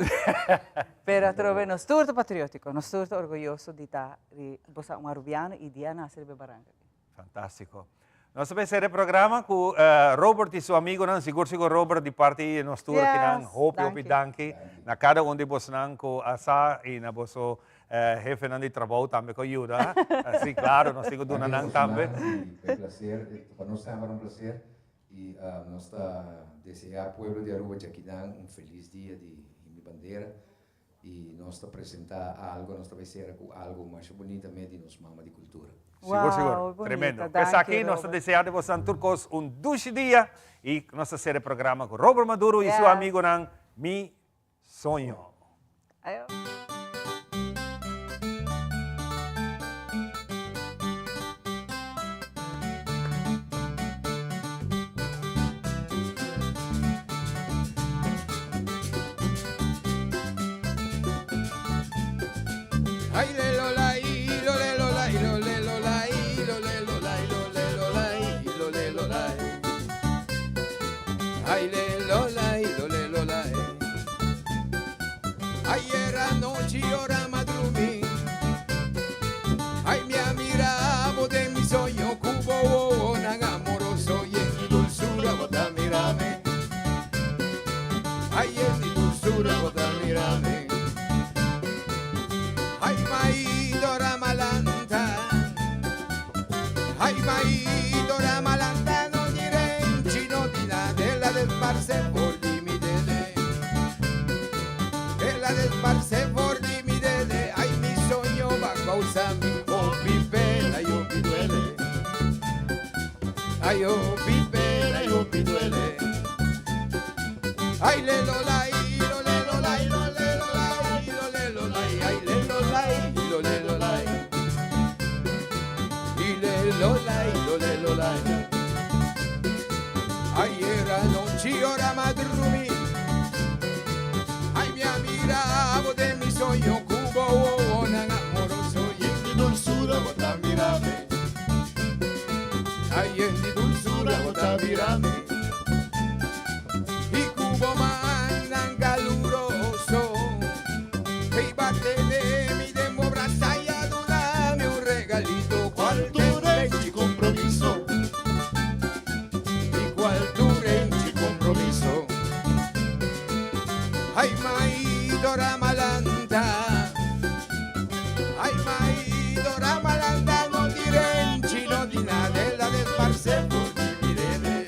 Pero atrobe nos tur ta patriotico, nos tur ta orguyoso di ta di bo sa un Arubiano y di a nace riba e baranca aki. Fantástiko. Nos ta bay sera e programa ku Robert y su amigonan. Sigur sigur Robert di parti di nos tur akinan. Hopi hopi danki na kada un di bosnan ku a sa y na boso hefenan di trabou tambe ku a yuda. Si klaro nos tin ku duna nan tambe. Si, pa e placer, pa nos tambe ta un placer y nos ta desea pueblo di Aruba djakinan un feliz dia di Mi Bandera. Y nos ta presenta algo, nos ta bay cera cu algo masha bunita me di nos mama di cultura. Sigur, sigur. Tremendo. Cu esaki nos ta desea di bosan tur cos un dushi dia y nos ta cera e programa cu Robert Maduro y su amigonan Mi Soño. Ayo. Ayer anochi ora m'a drumi Ay mi a mira bo den mi soño Cu bo wowonan amoroso Yen di dulzura bo ta mirami Ay yen di dulzura bo ta mirami Ay maito ora malanta Ay maito ora malanta No di renchi no di nada El a desparce for di mi dede El a desparce for di mi dede Ay mi soño ba causa mi hopi pena y hopi duele Ay hopi pena y hopi duele Ay le lo la y lo le lo la y lo le lo la y lo le lo la y ay le lo la y lo le lo la y le lo la y lo le lo la Ayer anochi ora m'a drumi Ay mi a mira bo den mi soño Cu bo wowonan amoroso Yen di dulzura bo ta mirami Ay yen di dulzura bo ta mirami Y cu bo mannan caluroso Hey ba tene mi den bo brasa Y a dunami un regalito Cual tu renchi compromiso Y cual tu renchi compromiso Ay maito ramalanta Ay maito ramalanta No di renchi no di nada El a desparce for di mi dede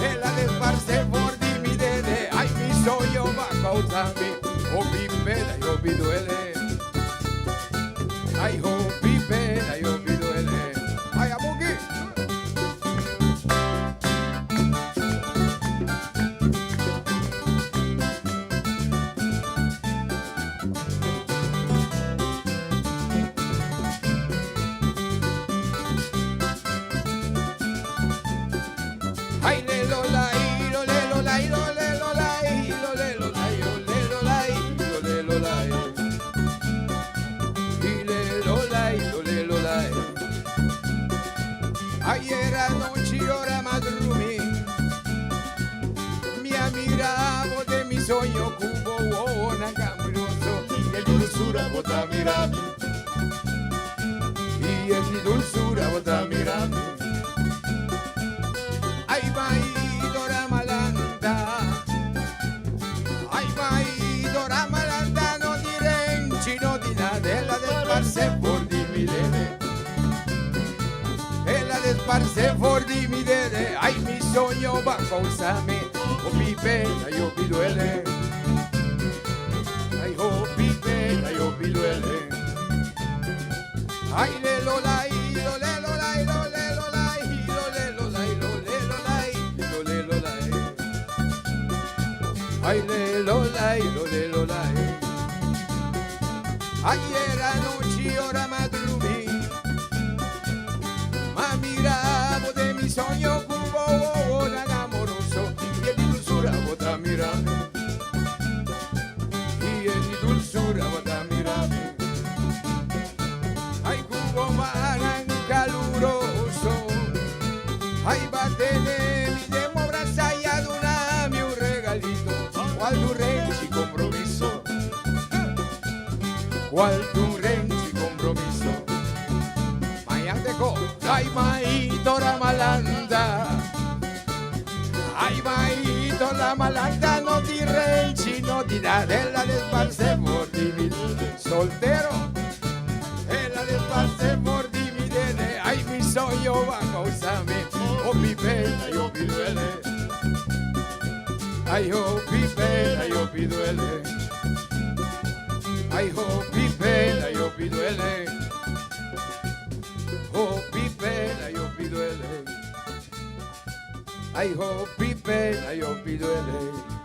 El a desparce for di mi dede Ay mi soño ba causa mi Hopi pena y hopi duele Ay hopi pena y hopi duele Ay amuki. Ay le lo la y lo le lo la y lo le lo la y lo le lo la y lo le lo la y lo le lo la y le lo la y lo le lo la Ayer anochi ora m'a drumi Mi a mira bo den mi soño Cu bo wowonan camuroso Y e dulzura bo ta mira mi Y e di dulzura bo ta mira mi Ay bai dora malanta Ay bai dora malanta No di renchi no di nada El a desparce for di mi dede El a desparce for di mi dede Ay mi soño ba causa mi Hopi pena y hopi duele Ay hopi pena y hopi duele Ay le lo la y lo le lo la y lo le lo la y lo le lo la y lo le lo la y lo Ayera nochi ora m'a drumi M'a mira bo den mi soño ku bo wowonan amoroso I e di dulsura bo ta mira mi I e di dulsura bo ta mira mi Ay ku bo mannan kaluroso Ay b'a tene mi den bo brasa i a duna mi un regalito Kual tu renchi kompromiso Cual tu renchi compromiso Mañan te ko Ay maito la malanda Ay maito la malanda No di renchi no di nada El a desparce for di mi Soltero El a desparce for di mi dede Ay mi soño va causa mi Oh mi pena yo mi duele Ay oh mi pena yo mi duele Ay hopi pena y hopi duele Hopi pena y hopi duele Ay hopi pena y hopi duele.